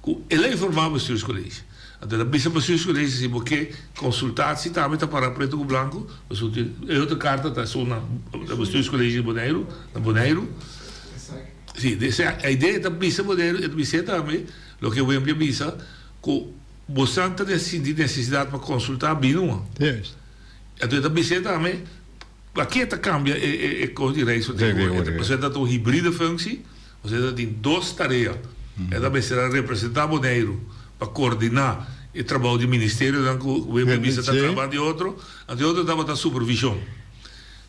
Ku el a informá Bestuurscollege. Anto el a bisa Bestuurscollege si bo ke konsultatie tambe ta pará pretu ku blanku, pasobra tin e otro karta ta esun na Bestuurscollege di Boneiru, na Boneiru. Si, e idea ta bisa Boneiru, e ta bis'é tambe loke Wemby a bisa, ku bosan ta sinti nesesidat pa konsultá bini. Anto e ta bis'é tambe Pake ta kambia e kos di Rijksvertegenwoordiger? Pasobra e ta un hibride functie, osea e ta tin dos tarea. E ta mester a representá Boneiru pa koordiná e trabou di ministerionan ku Wim a bisa ta trabá di otro, anto e otro tabata supervishon.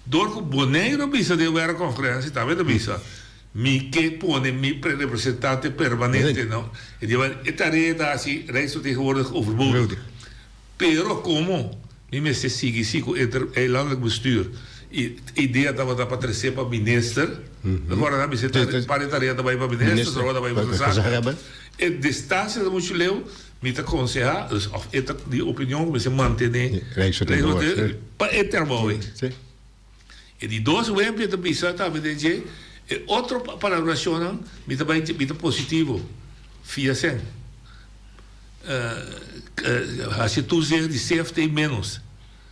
Dor ku Boneiru a bisa den werkconferentie tambe ta bisa, mi ke pone mi representante permanente no. E di e tarea ta hasi Rijksvertegenwoordiger overbodig. Pero komo mi mester sigui si ku inter eilandelijk bestuur i e idea tabata pa trese pa minister, awor nan mester ta par di tarea ta bai pa minister, otro ta bai pa gezaghebber. E distansia ta muchu leu, mi ta konsehá, dus òf e ta di opinion ku mester mantené Rijksvertegenwoordiger pa e trabou ei. E di dos wempia ta bisa tambe den dje, e otro palabrashonnan mi ta bai mi ta positivo fia sen hasi toezicht di CFT menos.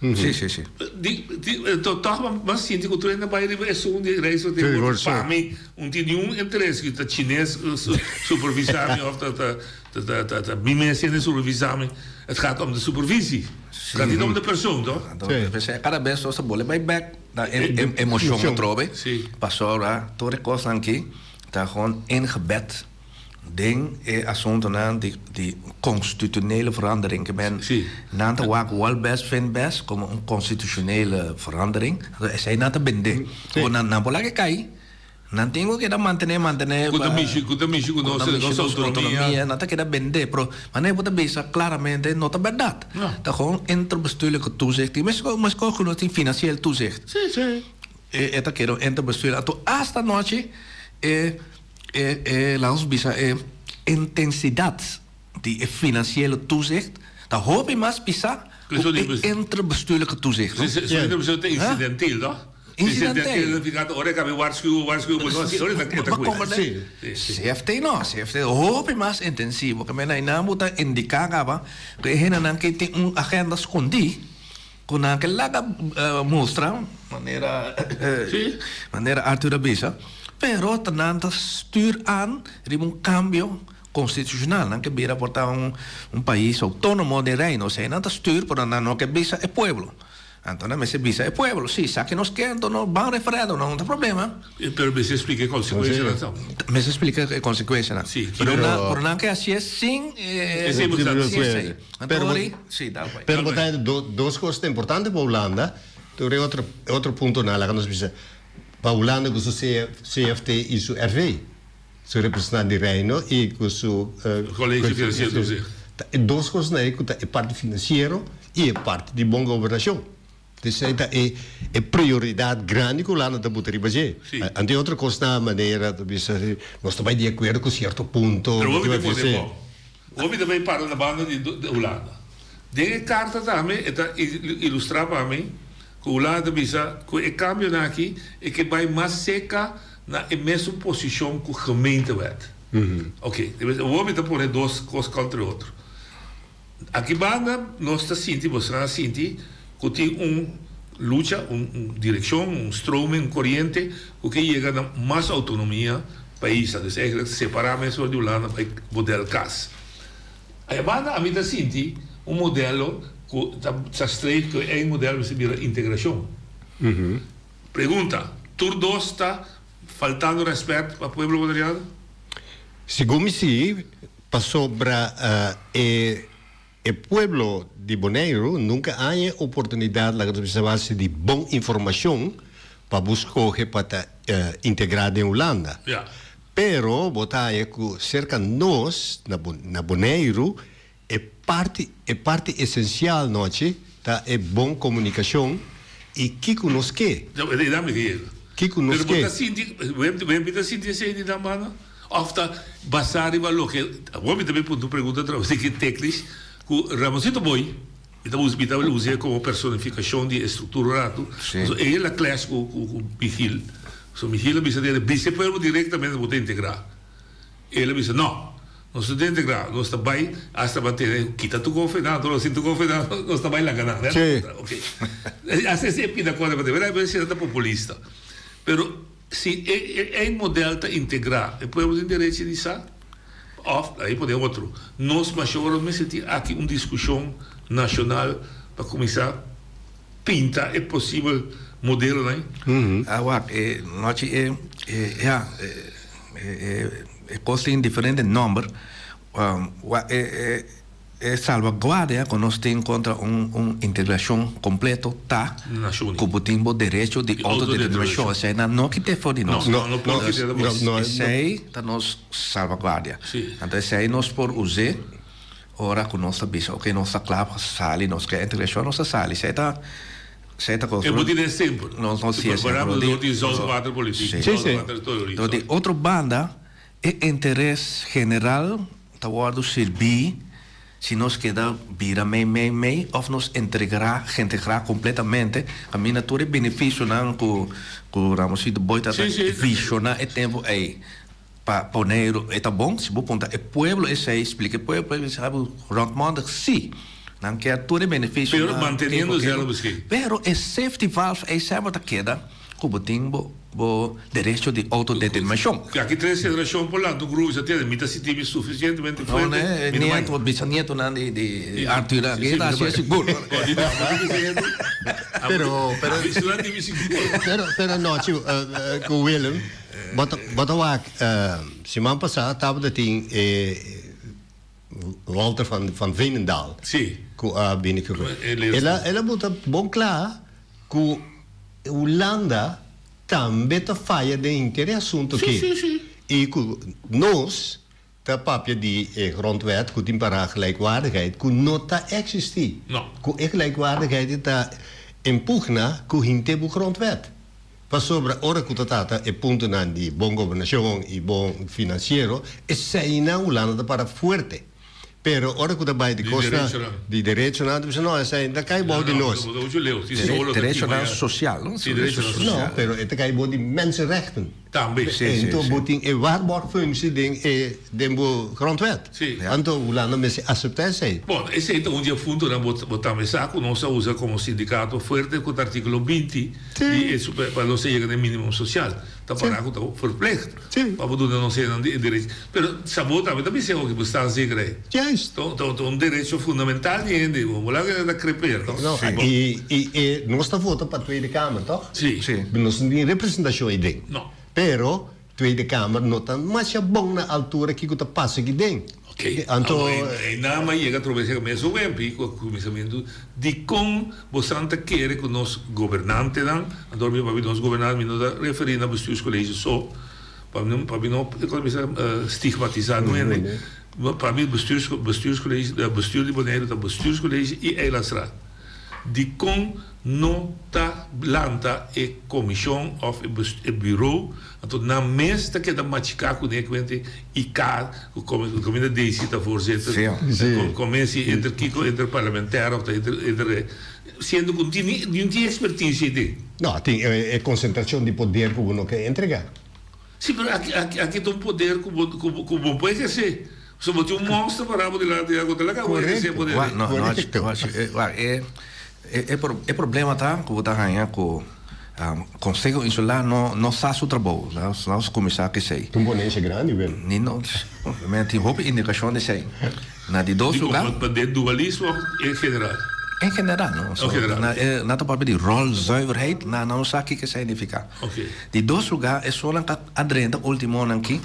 Sí, sí, sí. Di di enton tòg mi a sinti ku tur hende a bai riba esun di Rijksvertegenwoordiger pa mi un tin niun interes ku ta chines supervisá mi òf ta ta ta ta ta mi mes hende supervisá mi. Het gaat om de supervisie. Het gaat niet om de persoon, toch? Sí. Cada bes nos ta bole bai bek na e emocion atrobe. Pasobra tur e kosnan aki ta gewoon ingebed den e asuntonan di di constitutionele verandering. Ke men nan ta wak wal bes vindt bes como un constitutionele verandering. Esei nan ta bende. Nan por laga e kai. Nan tin ku keda mantené, mantené. Ku ta mishi, ku ta mishi ku nos, nos outonomia. Nan ta keda bendé, pero manera bo ta bisa klaramente no ta bèrdat. Ta gewoon interbestuurlijke toezicht. I meskos, meskos ku nos tin financieel toezicht. Sí, sí. E ta keda un interbestuurlijk. Anto asta anochi e, e, e, laat ons bisa e intensidat di e financiële toezicht ta hopi mas pisá ku e interbestuurlijke toezicht. Sí, sí, sí, ta incidentil, no? Incidentil. Ora e waarschuwen, waarschuwen, bo no hasi, ora e ta kue. CFT no, CFT hopi mas intensivo. Ke men einan bo ta indiká kaba ku e hendenan ke tin un agenda skondí. Ku nan ke laga mustra manera manera Arthur a bisa, pero ta nan ta stuur aan riba un kambio konstitushonal. Nan ke bira por ta un un pais outónomo den Reino. Esei nan ta stuur pero nan no ke bisa e pueblo. Anto nan mester bisa e pueblo, si esaki nos ke anto nos ban referendum, no ta problema. Pero mester splika e konsekuensianan tambe. Mester splika e konsekuensianan. Si. Pero nan pero nan ke hasié sin Esei bo ta sin esei. Anto ori, si, dal bai. Pero bo ta dos kos ta importante pa Hulanda, tur e otro otro puntonan laga nos bisa pa Hulanda ku su CFT i su RV, su representante di Reino i ku su Colegio Financiero Toezicht. Ta e dos kosnan ei ku ta e parti finansiero i e parti di bon gobernashon. Esei ta e e prioridat grandi ku Hulanda ta buta riba dje. Anto e otro kosnan manera ta bisa nos ta bai di akuerdo ku sierto punto. Pero hopi ta pone bon. Hopi ta bai para na banda di Hulanda. Den e karta tambe e ta ilustra pa mi ku Hulanda ta bisa ku e kambionan aki e ke bai mas seka na e mesun posishon ku gemeentewet. Oke, hopi ta pone dos kos kontra otro. Aki banda nos ta sinti, boso a sinti ku tin un lucha, un direkshon, un stroming, un koriente ku ke yega na mas outonomia pa e isla. Dus eigenlijk separá mes for di Hulanda bai model kas. Aya banda ami ta sinti un modelo ku ta streef ku e eindmodel mester bira integrashon. Pregunta, tur dos ta faltando rèspèt pa pueblo boneriano? Segun mi si, Pasobra e e pueblo di Boneiru nunka haña e oportunidat, laga nos bisa base di bon informashon, pa bo skohe pa ta integrá den Hulanda. Pero bo ta haña ku serka nos na na Boneiru e parti e parti esensial nochi ta e bon komunikashon i kiko nos ke. Kiko nos Pero bo ke. ta sinti, bo ta sinti esei di nan banda? Of ta basá riba loke, awor mi ta bin puntra un pregunta atrabes di ki teknisch, ku Ramoncito Boy, mi ta mi ta us'é komo personifikashon di e struktura ratu, pasobra e la clash ku ku Michiel. So Michiel a bisa den bisa e pueblo direktamente bo ta integrá. El a bisa no, nos no ta integrá, nos ta bai asta mantene kita tur konfenan, anto nos sin tur konfenan nos ta bai laga nan. Oke. Asta esei e pida kòrda pa te, pero ta populista. Pero Si e eindmodel ta integrá, e pueblo tin derechi di sa? Òf, ahí pone otro, nos mashora mester tin aki un diskushon nashonal pa kuminsá pinta e posibel modelonan ei? A wak, e nochi e, ya, e kos tin diferente nòmber. Wak, e. E salvaguardia ku nos tin kontra un un integrashon kompleto ta ku bo tin bo derecho di outodeterminashon. Esei nan no kit'é for di nos. Esei ta nos salvaguardia. Anto esei nos por us'é ora ku nos ta bisa oke nos ta kla pa sali, nos ke integrashon nos ta sali. Esei ta esei ta kos. E bo tin e semper. Nos no si e semper. Di otro banda E interes general ta wòrdu sirbí si nos keda bira mei mei mei òf nos entregrá gentegrá kompletamente kaminda tur e benefisionan ku ku Ramosito Boy ta vishoná e tempu ei pa Boneiru e ta bon si bo puntra e pueblo esei splika e pueblo pueblo bisa bo ròntmòndig si nan kier tur e benefisionan Pero manteniendo zelfbeschikking. Pero e safety valve ei semper ta keda ku bo tin bo bo derecho di outodeterminashon. Aki tres generashon por lanta un grupo bisa tende mi ta sinti mi sufisientemente fuerte, mi ta bai. No, bisanietonan di Arthur aki ta hasi sigur. Pero, pero, pero, pero no, chico, cu Willem, bo ta, bo ta wak, siman pasa tabata tin e Walter van, van Veenendaal. Sí. Cu a bini cu. El a, el a buta bon cla cu Hulanda tambe ta faya den henter e asunto aki. I ku nos ta papia di e grondwet ku tin para gelijkwaardigheid ku no ta eksistí. Ku e gelijkwaardigheid ta en pugna ku henter bo grondwet. Pasobra ora ku ta trata e puntonan di bon gobernashon i bon finansiero, eseinan Hulanda ta para fuerte. Pero ora ku ta bai di kosnan di derechonan, ta bisa no, esei ta kai bou di nos. Derechonan sosial, no? Sí, derechonan sosial. No, pero e ta kai bou di mensenrechten. Tambe. Anto bo tin e waarborgfunctie den e den bo grondwet. Anto Hulanda mester aseptá esei. Bon, esei ta un di e puntonan bo bo tambe sa ku nos a usa komo sindikato fuerte ku ta artíkulo 20 di e pa nos a yega na e minimum sosial. Ta para ku ta verplicht pa bo duna nos hendenan e derecho. Pero sa bo tambe ta bisa oke bestaanszekerheid. Juist. Ta un derecho fundamental di hende. Bo por laga hende ta creper toch? No, i i e nos ta vota pa Tweede Kamer toch? Si. Nos no tin representashon ei den. No. Pero Tweede Kamer no ta masha bon na altura kiko ta pasa aki den. Oké. Anto. Awor e nama yega atrobe esei mesun wempi ku a kuminsamentu dikon bosan ta kere ku nos gobernantenan, anto mi papia nos gobernante mi no ta referí na bestuurscollege so, pa mi pa mi no kuminsá stigmatisá nu hende, pa mi bestuurscollege, bestuur di Boneiru ta bestuurscollege i eilandsraad. Dikon no ta lanta e komishon òf e bureau, anto nan mes ta keda machiká kuné kuente i ka ku kaminda Daisy ta voorzitter, commissie inter kiko interparlementair òf ta inter siendo ku no tin ni tin ekspertisia ei den. No, tin e konsentrashon di poder ku bo no ke entregá. Si, pero aki aki ta un poder ku bo ku bo por ehersé. Pasobra bo tin un monster pará bo dilanti ya ku ta laga bo ehersé poder ei. No, no, wak, e e problema ta ku bo ta haña ku Konseho Insular no no sa su trabou. Nos kuminsá ku esei. Ta un ponensha grandi, Willem. Ni no, men tin hopi indikashon di esei. Na di dos lugá. Pa den dualismo òf en general? En general, no. En general. Nan ta papia di rolzuiverheid, nan no sa kiko esei nifiká. Di dos lugá, esunnan ta a drenta ultimonan aki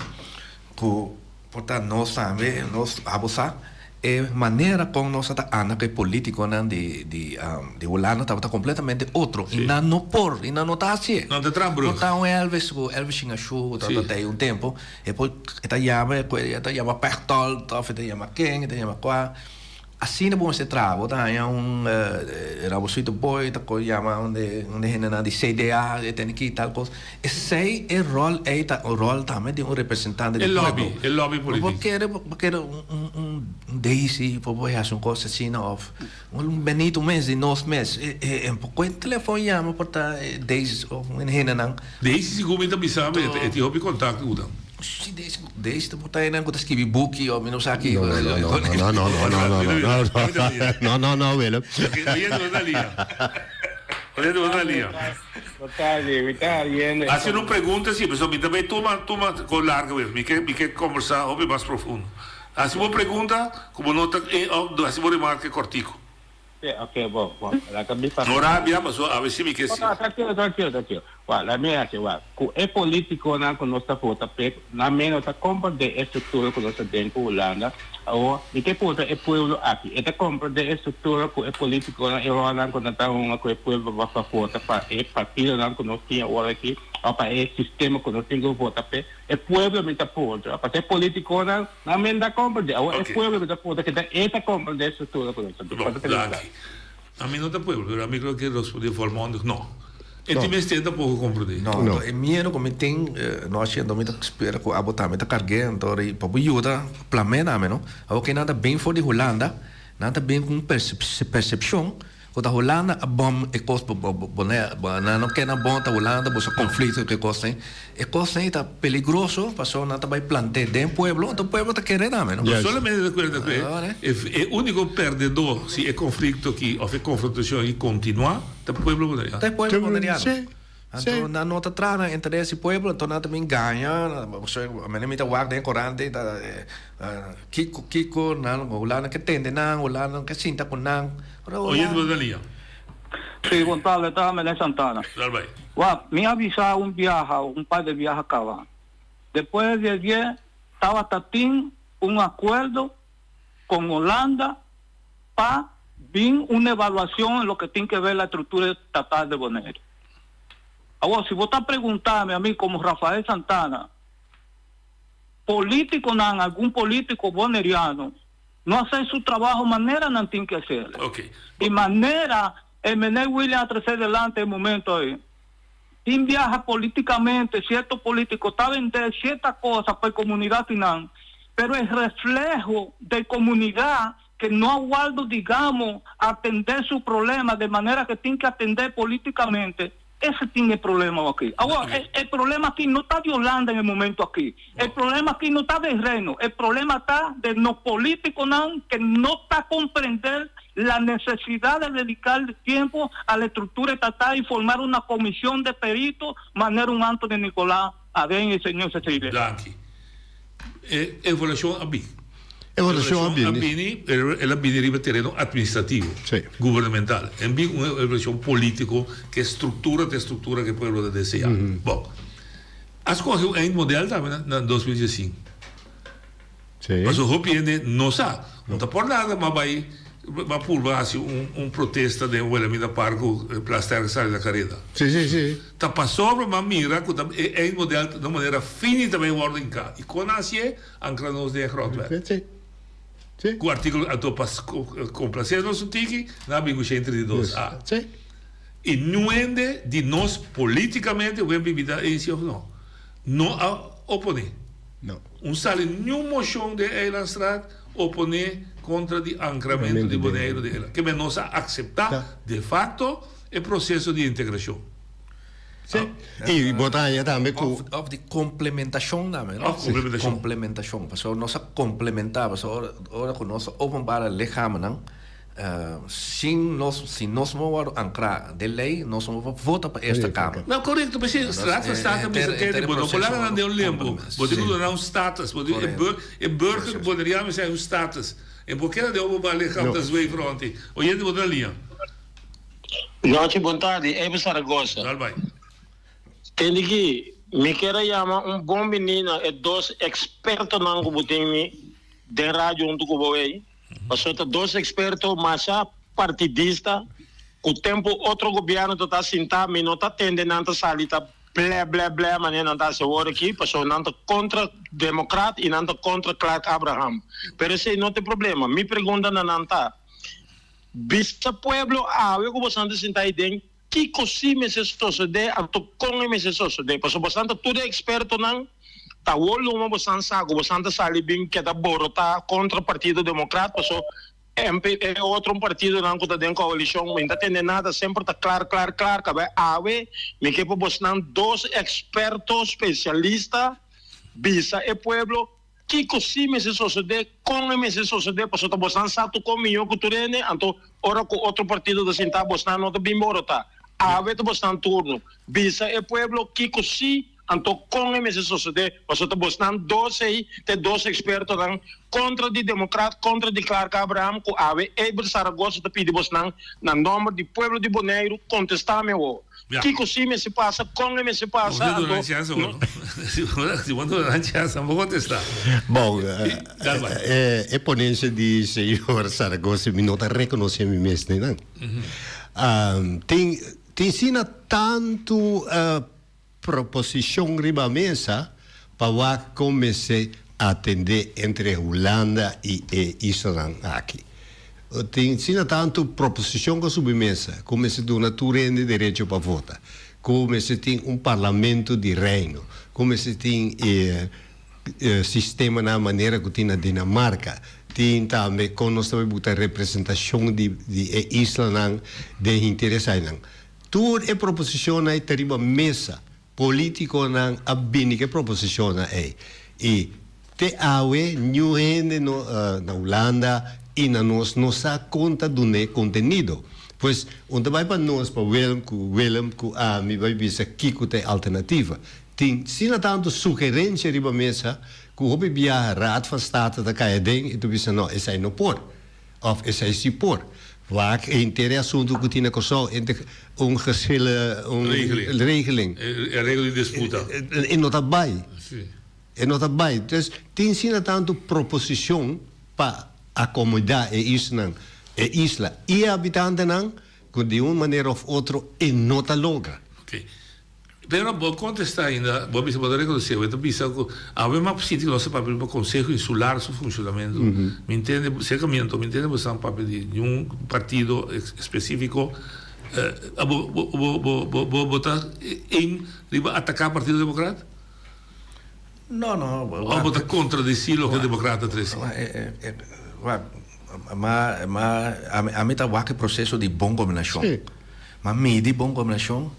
ku por ta nos tambe, nos abo sa e manera kon nos a ta anda ku e politikonan di di di Hulanda tabata kompletamente otro i nan no por i nan no ta hasié. Nan ta traha brug. Por ta un Elvis ku Elvis Shingashu ku tabata ei un tempu. E por e ta yama e ta yama Pechtold of e ta yama ken e ta yama kua. Asina bo mester traha. Bo ta haña un Rabosito Boy ta por yama un de un de hendenan di CDA e tene ki tal kos. Esei e ròl ei ta un ròl tambe di un representante di E pueblo. lobby, e lobby Bo por politico. kere bo kere un un un Daisy por por hasi un kos asina of un Benito mes di nos mes e e por kohe telefon yama por ta Daisy of un hendenan. Daisy sigur mi ta bisa mi e tin hopi contacto cu nan. Si Daisy Daisy ta por ta hendenan cu ta skibi buki of mi no sa kico. No no no no no no no no no no no Willem. Oyendo bo ta lia. Oyendo bo ta lia. Haci un pregunta si pasobra mi ta bay tuma tuma con larga wes mi ke mi ke combersa hopi mas profundo. Haci bo pregunta cu bo no ta of haci bo remarke cortico. Sí, ok, bon, bon. Laga mi papia. No rabia, pasobra awe sí mi ke No, no, trankilo, trankilo, trankilo. Wak, laga mi hasi, wak, ku e politikonan ku nos ta vota p'e, nan mes no ta komprendé e struktura ku nos ta den ku Hulanda. Awor, mi ke puntra e pueblo aki, e ta komprendé e struktura ku e politikonan, e rolnan ku nan ta hunga ku e pueblo pa pa vota pa e partidonan ku nos tin awor aki, òf pa e sistema ku nos tin ku vota p'e? E pueblo mi ta puntra, pasobra e politikonan Nan men ta comprende. Awor e pueblo mi ta puntra kita e ta comprende e structura cu nos ta bin. Bon, danki. Ami no ta pueblo, pero ami creo ke responde volmondig no. E tin mester tampoco comprende. No, anto e miedo cu mi tin, no haci anto mi ta spera cu abo tambe ta cargu'e, anto ri pa bo yuda plam'e tambe no. Awor ke nan ta bin for di Hulanda, nan ta bin cu un percepcion Ku ta Hulanda a bom e kos bo bo nan no keda bon ta Hulanda boso konflikto ku e kos ei. E kos ei ta peligroso pasobra nan ta bai plant'é den pueblo anto pueblo ta kere tambe no. No solamente ta kuerda ku e e uniko perdedó si e konflikto aki òf e konfrontashon aki kontinuá ta pueblo boneriano. Ta e pueblo boneriano. Anto nan no ta traha nan interes di pueblo anto nan ta bin gaña mene mi ta wak den korant ei ta kiko kiko nan Hulanda ke tende nan Hulanda no ke sinta ku nan. Oye tu Rosalia. Sí, bon tarde, ta Mene Santana. Dal bai. Wak, mi a bisa un biaha, un par de biaha caba. Despues di ayer tabata tin un acuerdo con Holanda pa bin un evaluacion en loke tin que ver la estructura estatal de Bonaire. Awor, si bo ta preguntami a mi como Rafael Santana, politiconan, algun politico boneriano, No hacer su trabajo manera nan tin que hacerle. Y manera e meneer William a trece delante e momento ey. Tin biaha politicamente cierto politico ta bende cierta cosa pa e comunidad y nan. Pero el reflejo de comunidad que no aguardo, digamos, atender su problema de manera que tiene que atender políticamente, ese tiene problema aquí. Ahora, el, problema aquí no está de Holanda en el momento aquí. El problema aquí no está del reino. El problema está de los políticos que no está comprender la necesidad de dedicar tiempo a la estructura estatal y formar una comisión de peritos, manera un Anthony Nicolás, Adén y el señor Cecilia. Danki. E evaluashon a bin. Evaluashon a bini. A bini, pero el a bini riba tereno administrativo, gubernamental. En bin un evaluashon politico ke struktura ta e struktura ke pueblo ta desea. Bon, a skohe un eindmodel tambe na 2015. Pasobra hopi hende no sa. No ta por nada m'a bai m'a purba hasi un un protesta den Wilhelmina Park ku Plasterk sali na kareda. Sí, sí, sí. Ta pasobra m'a mira ku ta e eindmodel ta na un manera fini ta bai wòrdu hinká. I kon a hasié? Ankra nos den e grondwet. Sí, sí. Ku artíkulo anto pa komplasé nos un tiki nan a bin ku 132 A. Sí. I niun hende di nos polítikamente, wen bibida eens òf no, no a oponé. No. Un sali niun moshon den Eilandstraat oponé kontra di ankramentu di Boneiru den Eiland. Ke men nos a akseptá de facto e proseso di integrashon. Sí. I bo ta haña tambe ku. Òf di komplementashon tambe, no? Òf komplementashon. Komplementashon. Pasobra nos a komplementá, pasobra ora ku nos a openbara lichamannan, Sin nos, si nos no wòrdu ankrá den lei, nos no por vota pa Eerste Kamer. No, korekto, p'esei Raad van State a bisa tende bo no por laga nan den un limbo, bo tin ku duna nan un status, bo tin e burger boneriano mester hay un status, en por keda den openbaar lichaam ta zweef rond ei. Oyente bo ta na liña. Nochi bon tardi, Eber Zaragoza. Dal bai. Tende ki, mi kier a yama un bon bini na e dos expertonan ku bo tin mi den radio huntu ku bo ei. Pasobra ta dos experto masha partidista cu tempo otro gobierno ta ta sinta mi no ta tende nan ta sali ta ble ble ble manera nan ta haci awor aki pasobra nan ta contra democrat y nan ta contra Clark Abraham pero esey no ta e problema mi pregunta na nan ta bisa pueblo awe cu boso nan ta sinta ahi den kico si mester sosode anto con e mester sosode pasobra boso nan ta tur e expertonan Ta awor luma bosan sa ku bosan ta sali bin keda borotá kontra Partido Demokrat paso MP e otro partidonan ku ta den koalishon mi ta tende nada semper ta klar klar klar kab'e awe mi ke pa bosnan dos eksperto spesialista bisa e pueblo kiko si mester sosodé kon e mester sosodé paso ta bosnan sa tur kon mihó ku tur hende anto ora ku otro partido ta sintá bosnan no ta bin borotá awe ta bosnan turno bisa e pueblo kiko si Anto kon e mester sosodé? Pasobra ta bosnan dos ei ta e dos ekspertonan kontra di Demokrat, kontra di Clark Abraham ku awe Eber Zaragoza ta pidi bosnan na nòmber di pueblo di Boneiru kontestá mi awor. Kiko si mester pasa, kon e mester pasa, Bo anto duna chèns awor no. Si bo duna chèns nan por kontestá. Bon, e ponensia di señor Zaragoza mi no ta rekonosé mi mes den nan. Tin tin asina tantu Proposicion riba mesa pa wak con mester atende entre Hulanda y e islanan aki. Tin asina tanto proposicion cu a subi mesa cu mester duna tur hende derecho pa vota, cu mester tin un parlamento di reino, cu mester tin e sistemanan manera cu tin na Dinamarca, tin tambe con nos ta bay buta representacion di e islanan den henter esainan. Tur e proposicionnan ei ta riba mesa. Politiconan a bini cu e proposicionnan ei. Y te awe niun hende no na Hulanda y na nos no sa con ta dun'e contenido. Pues un ta bay pa nos, pa Willem cu Willem cu ami bay bisa kico ta e alternativa. Tin asina tanto sugerencia riba mesa cu hopi biaha Raad van State ta cay aden y ta bisa no, esey no por. Of esei si por. Wak e henter e asuntu ku tin na Kòrsou enter un geschillen un Regeling. regeling. E regel di disputa. E no ta bai. Si. E no ta bai. Dus tin asina tantu proposishon pa akomodá e isnan, e isla i e habitantenan ku di un manera òf otro e no ta logra. Oké. Pero bo contesta ainda, bo a bisa bo ta reconoce, bo ta bisa cu awe map sinti cu nos ta papia riba Conseho Insular su funcionamento. Mi intende, cerca mi anto, mi intende bo esnan papia di niun partido especifico. Bo, bo, bo, bo, bo, bo ta aim riba ataca Partido Democrat? No, no. Of bo ta contradeci loke democrata trece? Wak, ma, ma, ami, ami ta wak e proceso di bon gobernashon. Ma midi bon gobernashon,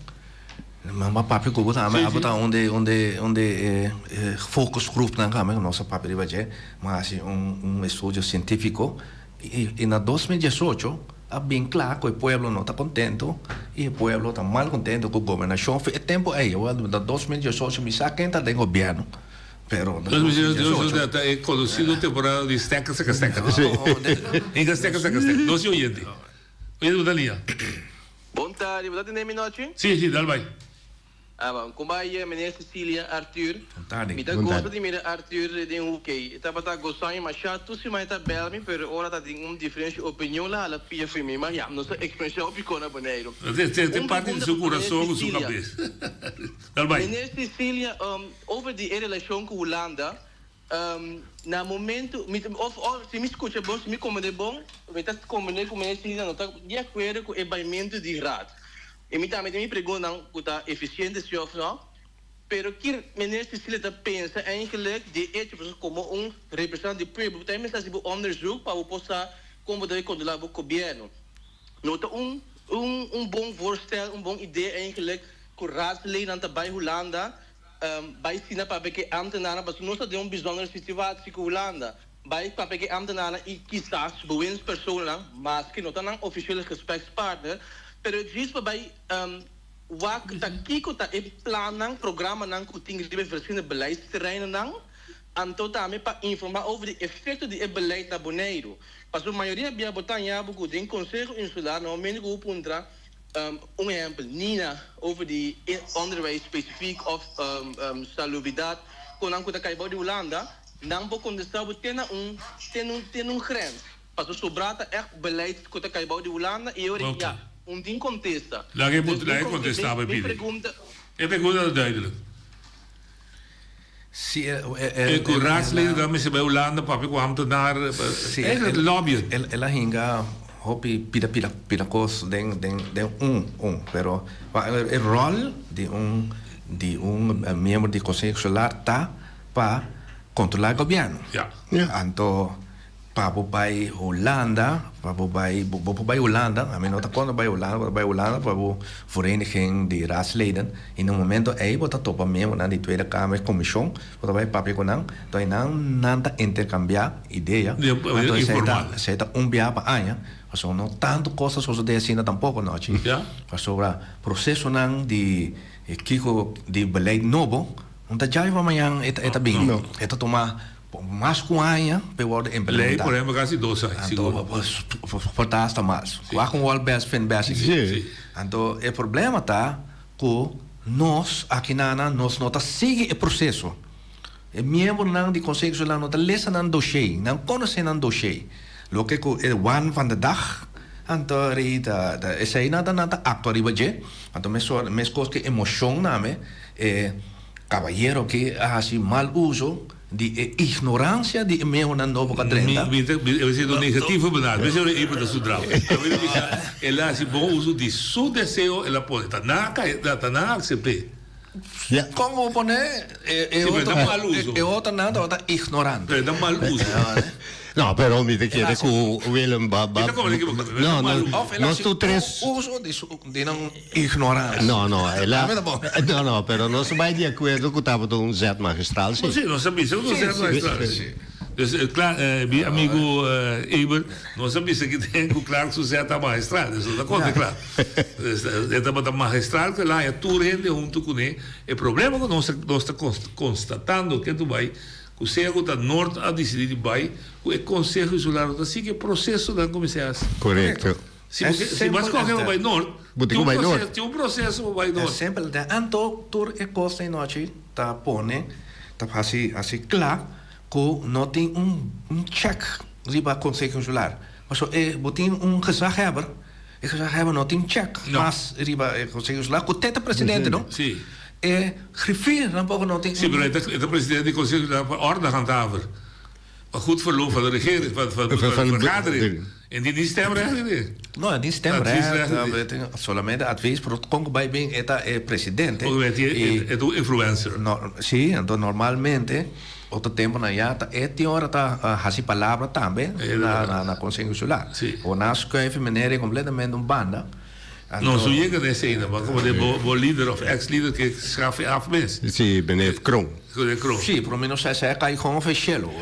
ma, ma papia ku bo tambe, abo ta un di, un di, un di e focusgroepnan tambe ku nos a papia riba dje, ma hasi un, un estudio sientífiko i, i na 2018 a bin kla ku e pueblo no ta kontento i e pueblo ta mal kontento ku gobernashon for e tempu ei, na 2018 mi sa ken ta den gobièrnu. Pero 2018 ta e konosido temporada di stekker saka stekker. Hinka stekker saka stekker. Nos i oyente. Oyente bo ta liña. Bon tardi, bo ta tende mi nochi? Si, si, dal bai. Ah, bon. Kon bai meneer Cecilia, Arthur? Bon tardi. Mi ta gosa di mira Arthur den hoekey. E tabata gosa mi masha. Tur siman e ta bel mi, pero ora ta tin un diferencia opinion la hala pia fi mi. Ma ya, nos ta experiencia hopi kon na Boneiru. Te Un parti di pregunta su pa meneer kurason ku su Cecilia. kabes. Dal bai. Meneer Cecilia, over di e relashon ku Hulanda, na momento, mi ta, of, of si mi skucha bon, si mi komprende bon, mi ta komprende ku meneer Cecilia no ta di akuerdo ku e baimentu di raad. I mi tambe tin mi preguntanan ku ta efisiente si of no, pero ki meneer Cecilia ta pensa eigenlijk di e echo, pasobra komo un representante di pueblo bo ta mester hasi bo onderzoek pa bo por sa kon bo debe kontrolá bo gobièrnu. No ta un un un bon voorstel, un bon idee eigenlijk ku raadsleden ta bai Hulanda bai sina papia ku e ambtenarnan pasobra nos ta den un bijzondere situatie ku Hulanda. Bai papia ku e ambtenarnan i kisas bewindspersonennan, maske no ta nan officiële gesprekspartner, pero djis pa bai wak ta kiko ta e plannan, programanan ku tin riba e verschillende beleidsterreinennan, anto tambe pa informa over di efekto di e beleid na Boneiru. Pasobra mayoria bia bo ta haña bo ku den Konseho Insular normalmente ku bo puntra, Un ehempel, Nina over di onderwijs specifiek of salubridad cu nan cu ta cay bao di Hulanda, nan por contesta bo te na un te na un te na un grens. Pasobra sobra ta echt beleid cu ta cay bao di Hulanda y e ora ya un tin contesta. Laga e Dus mi laga e con contesta mi bo mi pidi. pregunta. E pregunta ta duidelijk. Si E cu raadsleden dan mester bay Hulanda papia cu ambtenaar, eigenlijk lobbyen. El a hinga hopi pida pida pida cos den den den un un pero e rol di un di un miembro di Consejo Insular ta pa controla gobierno. Anto Pa bo bai Hulanda, pa bo bai, bo por bai Hulanda, ami no ta kontra bai Hulanda, bo ta bai Hulanda pa bo vereniging di raadsleden y na momento ey bo ta topa miembronan di Tweede Kamer, komishon, bo ta bai papia ku nan, enton eynan nan ta interkambia idea, anto esey ta, esey ta un bia pa aña, pasobra no tantu kos ta sosode asina tampoko nochi, pasobra prosesonan di kiko di beleid nobo no ta djabi pa mañan e ta bini, e ta tuma. Mas ku aña pa e wòrdu implementá. Lei por ehempel kasi dos aña, sigur. Anto por ta hasta mas. Wak un wòrdu bèst fin bèst aki. Anto e problema ta ku nos aki nan nos no ta sigui e proseso. E miembronan di Konseho Insular no ta lesa nan doshé, nan konosé nan doshé. Loke ku e waan van de dag anto rei ta esei nan ta nan ta aktua riba dje. Anto mesora meskos ku emoshon name e kabayero aki a hasi mal uso. Di e ignorancia di e mehonan nobo ka drenta. Mi ta mi siento negativo benaderd. Mi señor Eber ta su drama. Mi ta bisa el a haci bon uso di su deseo el a pone. Ta nan a cay ta nan a acepte. Con bo pone e Si, pero ta mal uso. e otronan tabata ignorante. Pero ta mal uso. No, pero mi ta kere ku Willem ba ba Mi ta komprende ki bo ta No, no, Of el a nos haci tur tres uso di su di nan ignorancia. No, no, el a Tambe ta bon. No, no, pero nos a bai di akuerdo ku tabata un zet magistral, si. Si, nos a bisa ku ta un zet magistral. Si. Dus kla, mi amigu Eber, nos a bisa ki den ku Clark su zet ta magistral, dus nos a konta Clark. Dus e tabata magistral ku el a haña tur hende huntu kuné. E problema ku nos nos ta konstatando ke tu bai, Ku sea ku ta Noord a disidí di bai ku e Konseho Insular no ta sigui e prosesonan ku mester hasi. Korekto. Si bo ke si bo a skohe pa bai Noord, Bo tin tin ku un bai Noord. proseso tin un proseso pa bai Noord. E simpel den anto tur e kos den nochi ta pone ta hasi hasi kla ku no tin un un chèk riba Konseho Insular. Pasobra e bo tin un gezaghebber, e gezaghebber no tin chèk mas riba e Konseho Insular ku te ta presidente no. Si. E griffier tampoco no tin. Si, pero e ta presidente di Conseho Insular pa ordehandhaver. Een goed verloop van de regering, van, van, van, van de vergadering. En die niet stemrecht nee. No, e tin stemrecht, solamente advies, pero con cu bay bin e ta e presidente. Porque e ta un influencer. No, si, anto normalmente otro temponan ya ta e tin ora ta haci palabra tambe na na Consejo Insular. O nan a schuif e meneer ey completamente un banda. No, su yega na esei no, como de bo, bo lider of ex-lider ke schaf e af mes. Sí, meneer Kroon. Meneer Kroon. Sí, pero mi no sa si a kai gewoon of e shelo.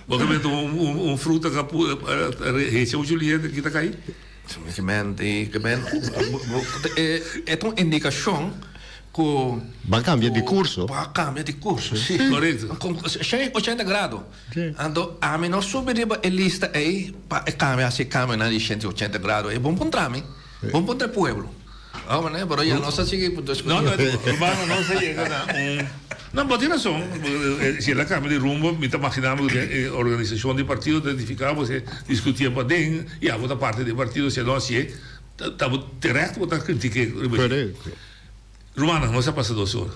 Bo ke mete un, un, un fruta ka pu, hecha un julieta kita kai? Ke men, ke men, e ta un indikashon ku. Ba kambia di kurso. Ba kambia di kurso, sí. Korekto. 180 grado. Anto ami no subi riba e lista ei pa e cambia haci e cambionan di 180 grado ei. Bon puntra mi, bon puntra e pueblo. Abo ne, pero ya nos a sigui discuti. No, no, hermano, nos a yega na un. No, bo tin razon. Si el a cambia di rumbo, mi ta magina mi cu den e organisacion di partido ta identifica bo, si discuti paden, y abo ta parti di e partido, si e no hacié, ta bo terecht bo ta critiqué riba esei. Correcto. Rumannan, nos a pasa dos ora.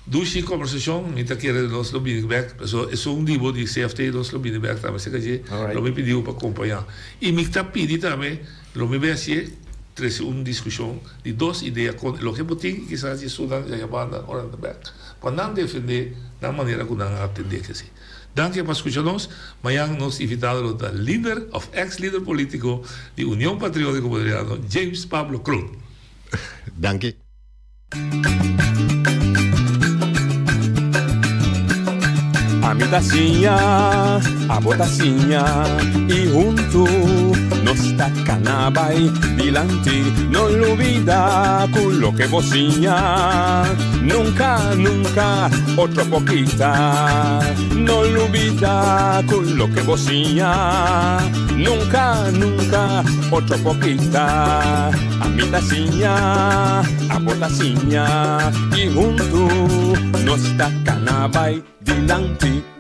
Dushi kombersashon, mi ta kere nos lo bini bek, pasobra esun di bo di CFT nos lo bini bek tambe serka dje, lo mi pidi bo pa kompañá. I mi ta pidi tambe, lo mi bai hasié, trese un diskushon di dos idea kon loke bo tin i kisas di esunnan di aya banda ora nan ta bek, pa nan defendé nan manera ku nan a atendé kesi. Danki pa skucha nos. Mañan nos invitado lo ta lider òf eks lider polítiko di Union Patriótiko Boneriano, James Pablo Kroon. Danki. Ami ta siña, abo ta siña y huntu nos ta cana bay dilanti. No lubida cu loke bo siña nunca, nunca otro por kita. No lubida cu loke bo siña nunca, nunca otro por kita. Ami ta siña, abo ta siña y huntu nos ta cana bay dilanti.